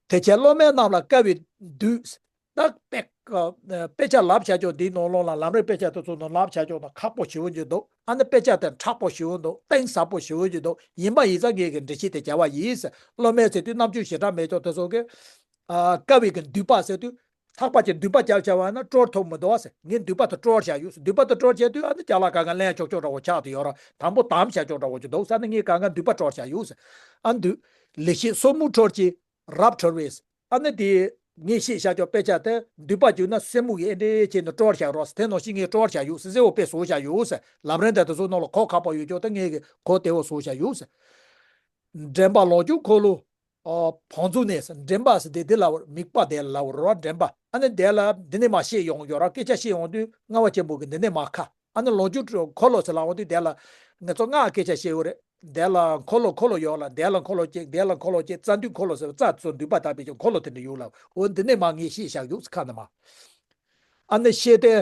དེ་ཕྱིར་སློབ་མ་རྣམས་ལ་དཀའ་བའི་བདུད། ད་དཔེ་དཔེ་ཆ་ལབ་བྱ་ཆོག་འདིའི་ནང་ལོགས་ལ་ལམ་རིམ་དཔེ་ཆ་དེ་ཚོ་ནང་ལབ་བྱ་ཆོག་ན་ཁག་པོ་ཞེ་པོ་ཅིག་འདུག་ཨ་ནི་དཔེ་ཆ་དེ་མཁྲེགས་པོ་ཞེ་པོ་འདུག་གཏིང་ཟབ་པོ་ཞེ་པོ་ཅིག་འདུག་ཡིན་པ་ཡིན་ཙང་ངས་ཀྱི་འགྲེལ་བཤད་དེ་བྱ་བ་ཡིན། སློབ་མས་ཟེར་དུས་རྣམ་འགྱུར་ཞེ་དྲག་མེད་ཆོག་དེ་ཚོ་གི། ཨ་དཀའ་བའི་གི་མདུད་པ་ཟེར་དུས། ལྷག་པ་ཅིག་མདུད་པ་རྒྱབ་བྱ་བ་ན་དཀྲོལ་ཐུབ་མི་འདུག་ཟེར། ངས་མདུད་པ་དེ་དཀྲོལ་བྱ་ཡོད་ཟེར། མདུད་པ་དེ་དཀྲོལ་བྱ་དུས་ཨ་ནི་ཅ་ལག་གང་ག་ལེན་ཆོག་ཆོག་འདྲ་བོ་ཆགས་དུ་ཡོད་ར། དང་པོ་དམ་བྱ་ཆོག་འདྲ་བོ་ཅིག་འདུག་ཟེར། ཨ་ནི་ངས་གང་ག་མདུད་པ་དཀྲོལ་བྱ་ཡོད་ཟེར། ཨ་མདུད། ལེགས་བཤད་སོར་མོས་དཀྲོལ་གྱིས་རབ་དཀྲོལ་བས། ཨ་ནི་དེ་ངས་བཤད་བྱ་ཆོག་དཔེ་ཆ་དེ་མདུད་པ་བརྒྱུད་ན་སེན་མོ་གིས་ཨེ་འདྲས་བྱས་ནས་དཀྲོལ་བྱ་རོགས་ཟེར། དེ་ནང་བཞིན་ངས་དཀྲོལ་བྱ་ཡོད་ཟེར། གསལ་བོ་དཔེ་བཟོ་བྱ་ཡོད་ཟེར། ལམ་རིམ་དེ་དེ་ཚོ་ནང་ལ་གོ་ཁག་པོ་ཡོད་ཆོག་དེ་ངས་གི་གོ་བདེ་བོ་བཟོ་བྱ་ཡོད་ཟེར། འདྲེན་པ་ལོངས་སྤྱོད་འཁོར་ལོ། ཨོ། བང་མཛོད་ནས་འདྲེན་པ་ཟེར་དེ་དེ་ལ་དམིགས་པ་དེ་ལ་རོ་འདྲེན་པ། ཨ་ནི་དེ་ལ་འདི་ནས་མར་བཤད་ཡོང་ཡོད་ར། སྐད་ཆ་བཤད་ཡོང་དུས་ལྔ་པ་ཆེན་པོ་གི་འདི་ནས་མར་ཁ། ཨ་ནི་ལོངས་སྤྱོད་འཁོར་ལོ་ཟེར་ལ་འོང་དུས་དེ་ལ་ང་ཚོ་སྔགས་སྐད་ཆ་བཤད་ཡོད་རེད། དེ་ལ་འཁོར་ལོ་འཁོར་ལོ་ཡོད་ལ་དེ་ལ་འཁོར་ལོ་གཅིག་དེ་ལ་འཁོར་ལོ་གཅིག་རྩ་མདུད་འཁོར་ལོ་ཟེར་བ་རྩ་དེ་ཚོ་མདུད་པ་དག་པའི་ཀྱང་འཁོར་ལོ་དེ་འདྲ་ཡོད་ལ། འོ་འདི་ནས་མར་ངས་བཤད་བཞག་ཡོད་ཁ་ནས་མར། ཨ་ནི་བཤད་དེ།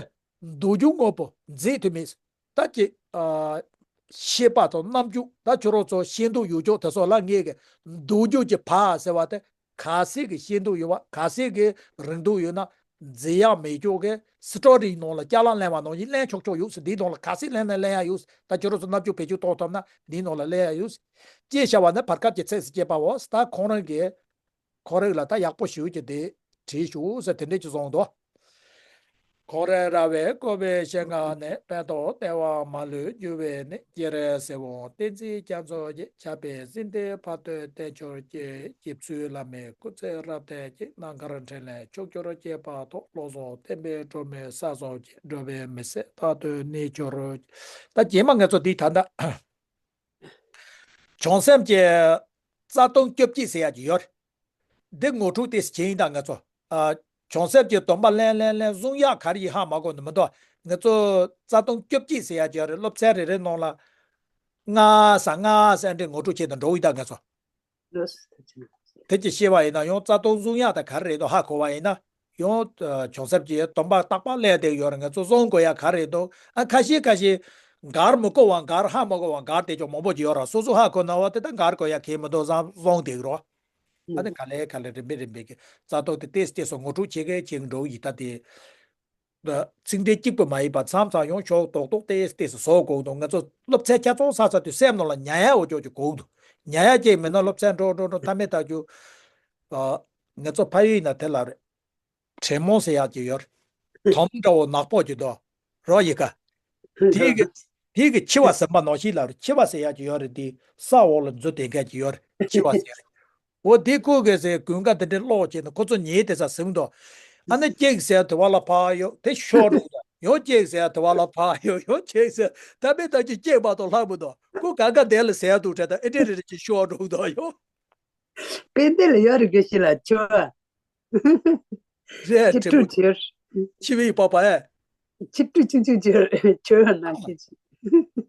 མདོ་རྒྱུད་དངོས་པོ་མཛད་ཐུབ་མིན། ད་ཀྱི། ཨ། ཤེས་པ་དང་རྣམ་འགྱུར་ད་ཁྱོད་རང་ཚོ་ཤེས་འདོད་ཡོད་ཆོག་དེ་ཚོ་ལ་ངས་གི་མདོ་རྒྱུད་ཀྱི་བར་ཟེར་བ་དེ་ག་ཚད་ཀྱི་ཤེས་འདོད་ཡོད་པ་ག་ཚད་ཀྱི་རིག་འདོད་ཡོད་ན་འཛིན་ཡག་མེད་ཆོག་གི་སི་ཏྲོ་རིའི་ནང་ལ་ཅ་ལག་ལེན་པ་ནང་བཞིན་ལེན་ཆོག་ཆོག་ཡོད་ཟེར། འདིའི་ནང་ལ་ག་ཚད་ལེན་ན་ལེན་ཡག་ཡོད་ཟེར། ད་ཁྱོད་རང་ཚོ་རྣམ་འགྱུར་བེད་སྤྱོད་གཏོང་ཐུབ་ན་འདིའི་ནང་ལ་ལེན་ཡག་ཡོད་ཟེར། ཅེས་བྱ་བ་ནི་བར་སྐབས་ཀྱི་ཚིགས་སུ་བཅད་པའོ། ད་ཁོང་རང་གི་ ཁོ་རང་ལ་ད་ཡག་པོ་ཞུ་གི་དེ་བྲིས་ཞུ་ཟེར་དེ་འདྲས་ཅིག་གསུངས་འདུག་ཁོང་རང་ར་བས་བསྐོར་བའི་ཞིང་ཁམས་ནས། དཔལ་ཏོག་ལྟེ་བ་མ་ལུས་རྒྱུ་བས་ནི། སྐྱེ་རེ་སེར་བོང་བསྟན་འཛིན་རྒྱ་མཚོ་ཡི། ཆགས་པའི་སྲིད་མཐའི་ཕ་སྟོད་བསྟན་འགྱུར་གྱི། རྗེ་བཙུན་བླ་མའི་སྐུ་ཚེ་རབ་བརྟན་ཅིང་། རྣམ་དཀར་འཕྲིན་ལས་ཕྱོགས་བཅུར་སྐྱེས་པ་ཐོབ། བློ་བཟང་བསྟན་པའི་སྒྲོན་མེ་ས་སོགས་ཀྱི། འགྲོ་བའི་མི་ཚེ་མཐའ་དོན་གནས་གྱུར། ད་རྗེས་མ་ང་ཚོ་འདི་ད་ལྟ་བྱང་སེམས་ཀྱི་རྩ་ལྟུང་བཅོ་བརྒྱད་ཟེར་ཡག་ཅིག་ཡོད་རེད། འདི་ངོ་སྤྲོད་དེ་བྱས་ཡིན་ད་ང་ཚོ། ཨ། བྱང་སེམས་ཀྱི་སྡོམ་པ་ལེན་ལེན་ལེན་བཟུང་ཡག་ག་རེ་ཡིན་ཧ་མ་གོ་ནི་མི་འདུག་ང་ཚོ་རྩ་ལྟུང་བཅོ་བརྒྱད་ཟེར་ཡག་ཅིག་ཡོད་རེད། སློབ་ཚན་རེ་རེ་ནང་ལ་ལྔ་ས་ལྔ་ས་འདྲའི་ངོ་སྤྲོད་བྱས་ནས་འགྲོ་གི་ཡིན་ད་ང་ཚོ། དེ་ཅིག་ཤེས་པ་ཡིན་ན་ཡང་རྩ་ལྟུང་བཟུང་ཡག་དང་ག་རེ་རེད་འདུག་ཧ་གོ་བ་ཡིན་ན། ཡང་བྱང་སེམས་ཀྱི་སྡོམ་པ་རྟག་པར་ལེན་བསྡད་ཡོད་རེད། ང་ཚོ་བཟུང་དགོས་ཡག་ག་རེ་འདུག་ཨ། ཁ་ཤས་ཁ་ཤས་འགལ་མི་གོ་བ། འགལ་ཧ་མ་གོ་བ། འགལ་བསྡད་ཀྱང་མང་པོ་ཅིག་ཡོད་རེད། སོ་སོ་ཧ་གོ་ན་བ་དེ་ད་འགལ་དགོས་ཡག་གང་ཡང་མི་འདུག་བཟང་བཟུང་བསྡད་ཀྱི་རེད། ཨ་ནི་ག་ལེ་ག་ལེ་རིམ་པས་རིམ་པས་ཀྱི་རྩ་ལྟུང་དེ་ཏོག་ཙམ་ཏོག་ཙམ་ངོ་སྤྲོད་བྱེད་མཁན་བྱེད་འགྲོ་གི་ཡིན་ད་དེ། ཚིག་འགྲེལ་གཅིག་པུ་མ་ཡིན་པ་མཚམས་མཚམས་ཡང་ཕྱོགས་རྡོག་རྡོག་ཏོག་ཙམ་ཏོག་ཙམ་བཟོ་དགོས་འདུག་ང་ཚོ་སློབ་ཚན་ཆ་ཚང་ཚར་དུས་སེམས་ནང་ལ་ཉར་ཡག་འོ་ཅོག་ཅིག་དགོས་འདུག་ཉར་ཡག་ཅིག་མེད་ན་སློབ་ཚན་འགྲོ་འགྲོ་འགྲོ་མཐའ་མེད་ཐག་ཆོད། ཨ། ང་ཚོ་ཕ་ཡུལ་ཡིན་ན་དེ་ལ་རེད། དྲེད་མོང་ཟེར་ཡག་ཅིག་ཡོད་རེད། དོམ་འདྲ་བོ་ནག་པོ་ཅིག་འདུག་རོ་ཡི་ག་དེའི་གི་དེའི་གི་འཆི་བ་ཟིན་པ་ནང་བཞིན་ལ་རེད། འཆི་བ་ཟེར་ཡག་ཅིག་ཡོད་རེད། དེ་ས་འོག་ལ་འཛུལ་བསྡད་མཁན་ཅིག་ཡོད་རེད། འཆི་བ་ཟེར་ཡག་འོ་དེ་ཁོ་གིས་ཟེར་དགུན་ཁ་དེ་འདྲའི་གློག་བྱས་ནས་ཁོ་ཚོ་ཉལ་དེ་ས་ཟིན་འདུག་ཨ་ནི་གཅིག་ཟེར་དེ་བ་ལ་ཕར་གཡུག་དེ་ཤོར་འགྲོ་གི་འདུག་ཡང་གཅིག་ཟེར་དེ་བ་ལ་ཕར་གཡུག་ཡང་གཅིག་ཟེར་ད་མི་ད་ཅི་གཅིག་མ་གཏོགས་ལྷག་མི་འདུག་ཁོ་ག་ག་དེ་ལ་ཟེར་འདུག་དྲན་ད་ཨེ་འདྲ་རེ་རེ་ཅིག་ཤོར་འགྲོ་གི་འདུག་ཡང་། དཔེ་དེ་ལ་ཡོད་རེད་གི་ཤི་ལ་ཆོ། རེད། ཆིབས་དྲུག་བྱེར། ཆིབས་ཡིག་པགས་པ་ཨེ། ཆིབས་དྲུག་ཆུང་ཆུང་བྱེར་ཆོས་ཡང་ནང་བཞིན་བྱེད།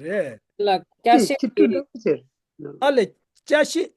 རེད། ལ་སྐྱ་ཤད་ཆིབས་དྲུག་ཀྱི་ལོ་བྱེར། ཨ་ལས། སྐྱ་ཤད་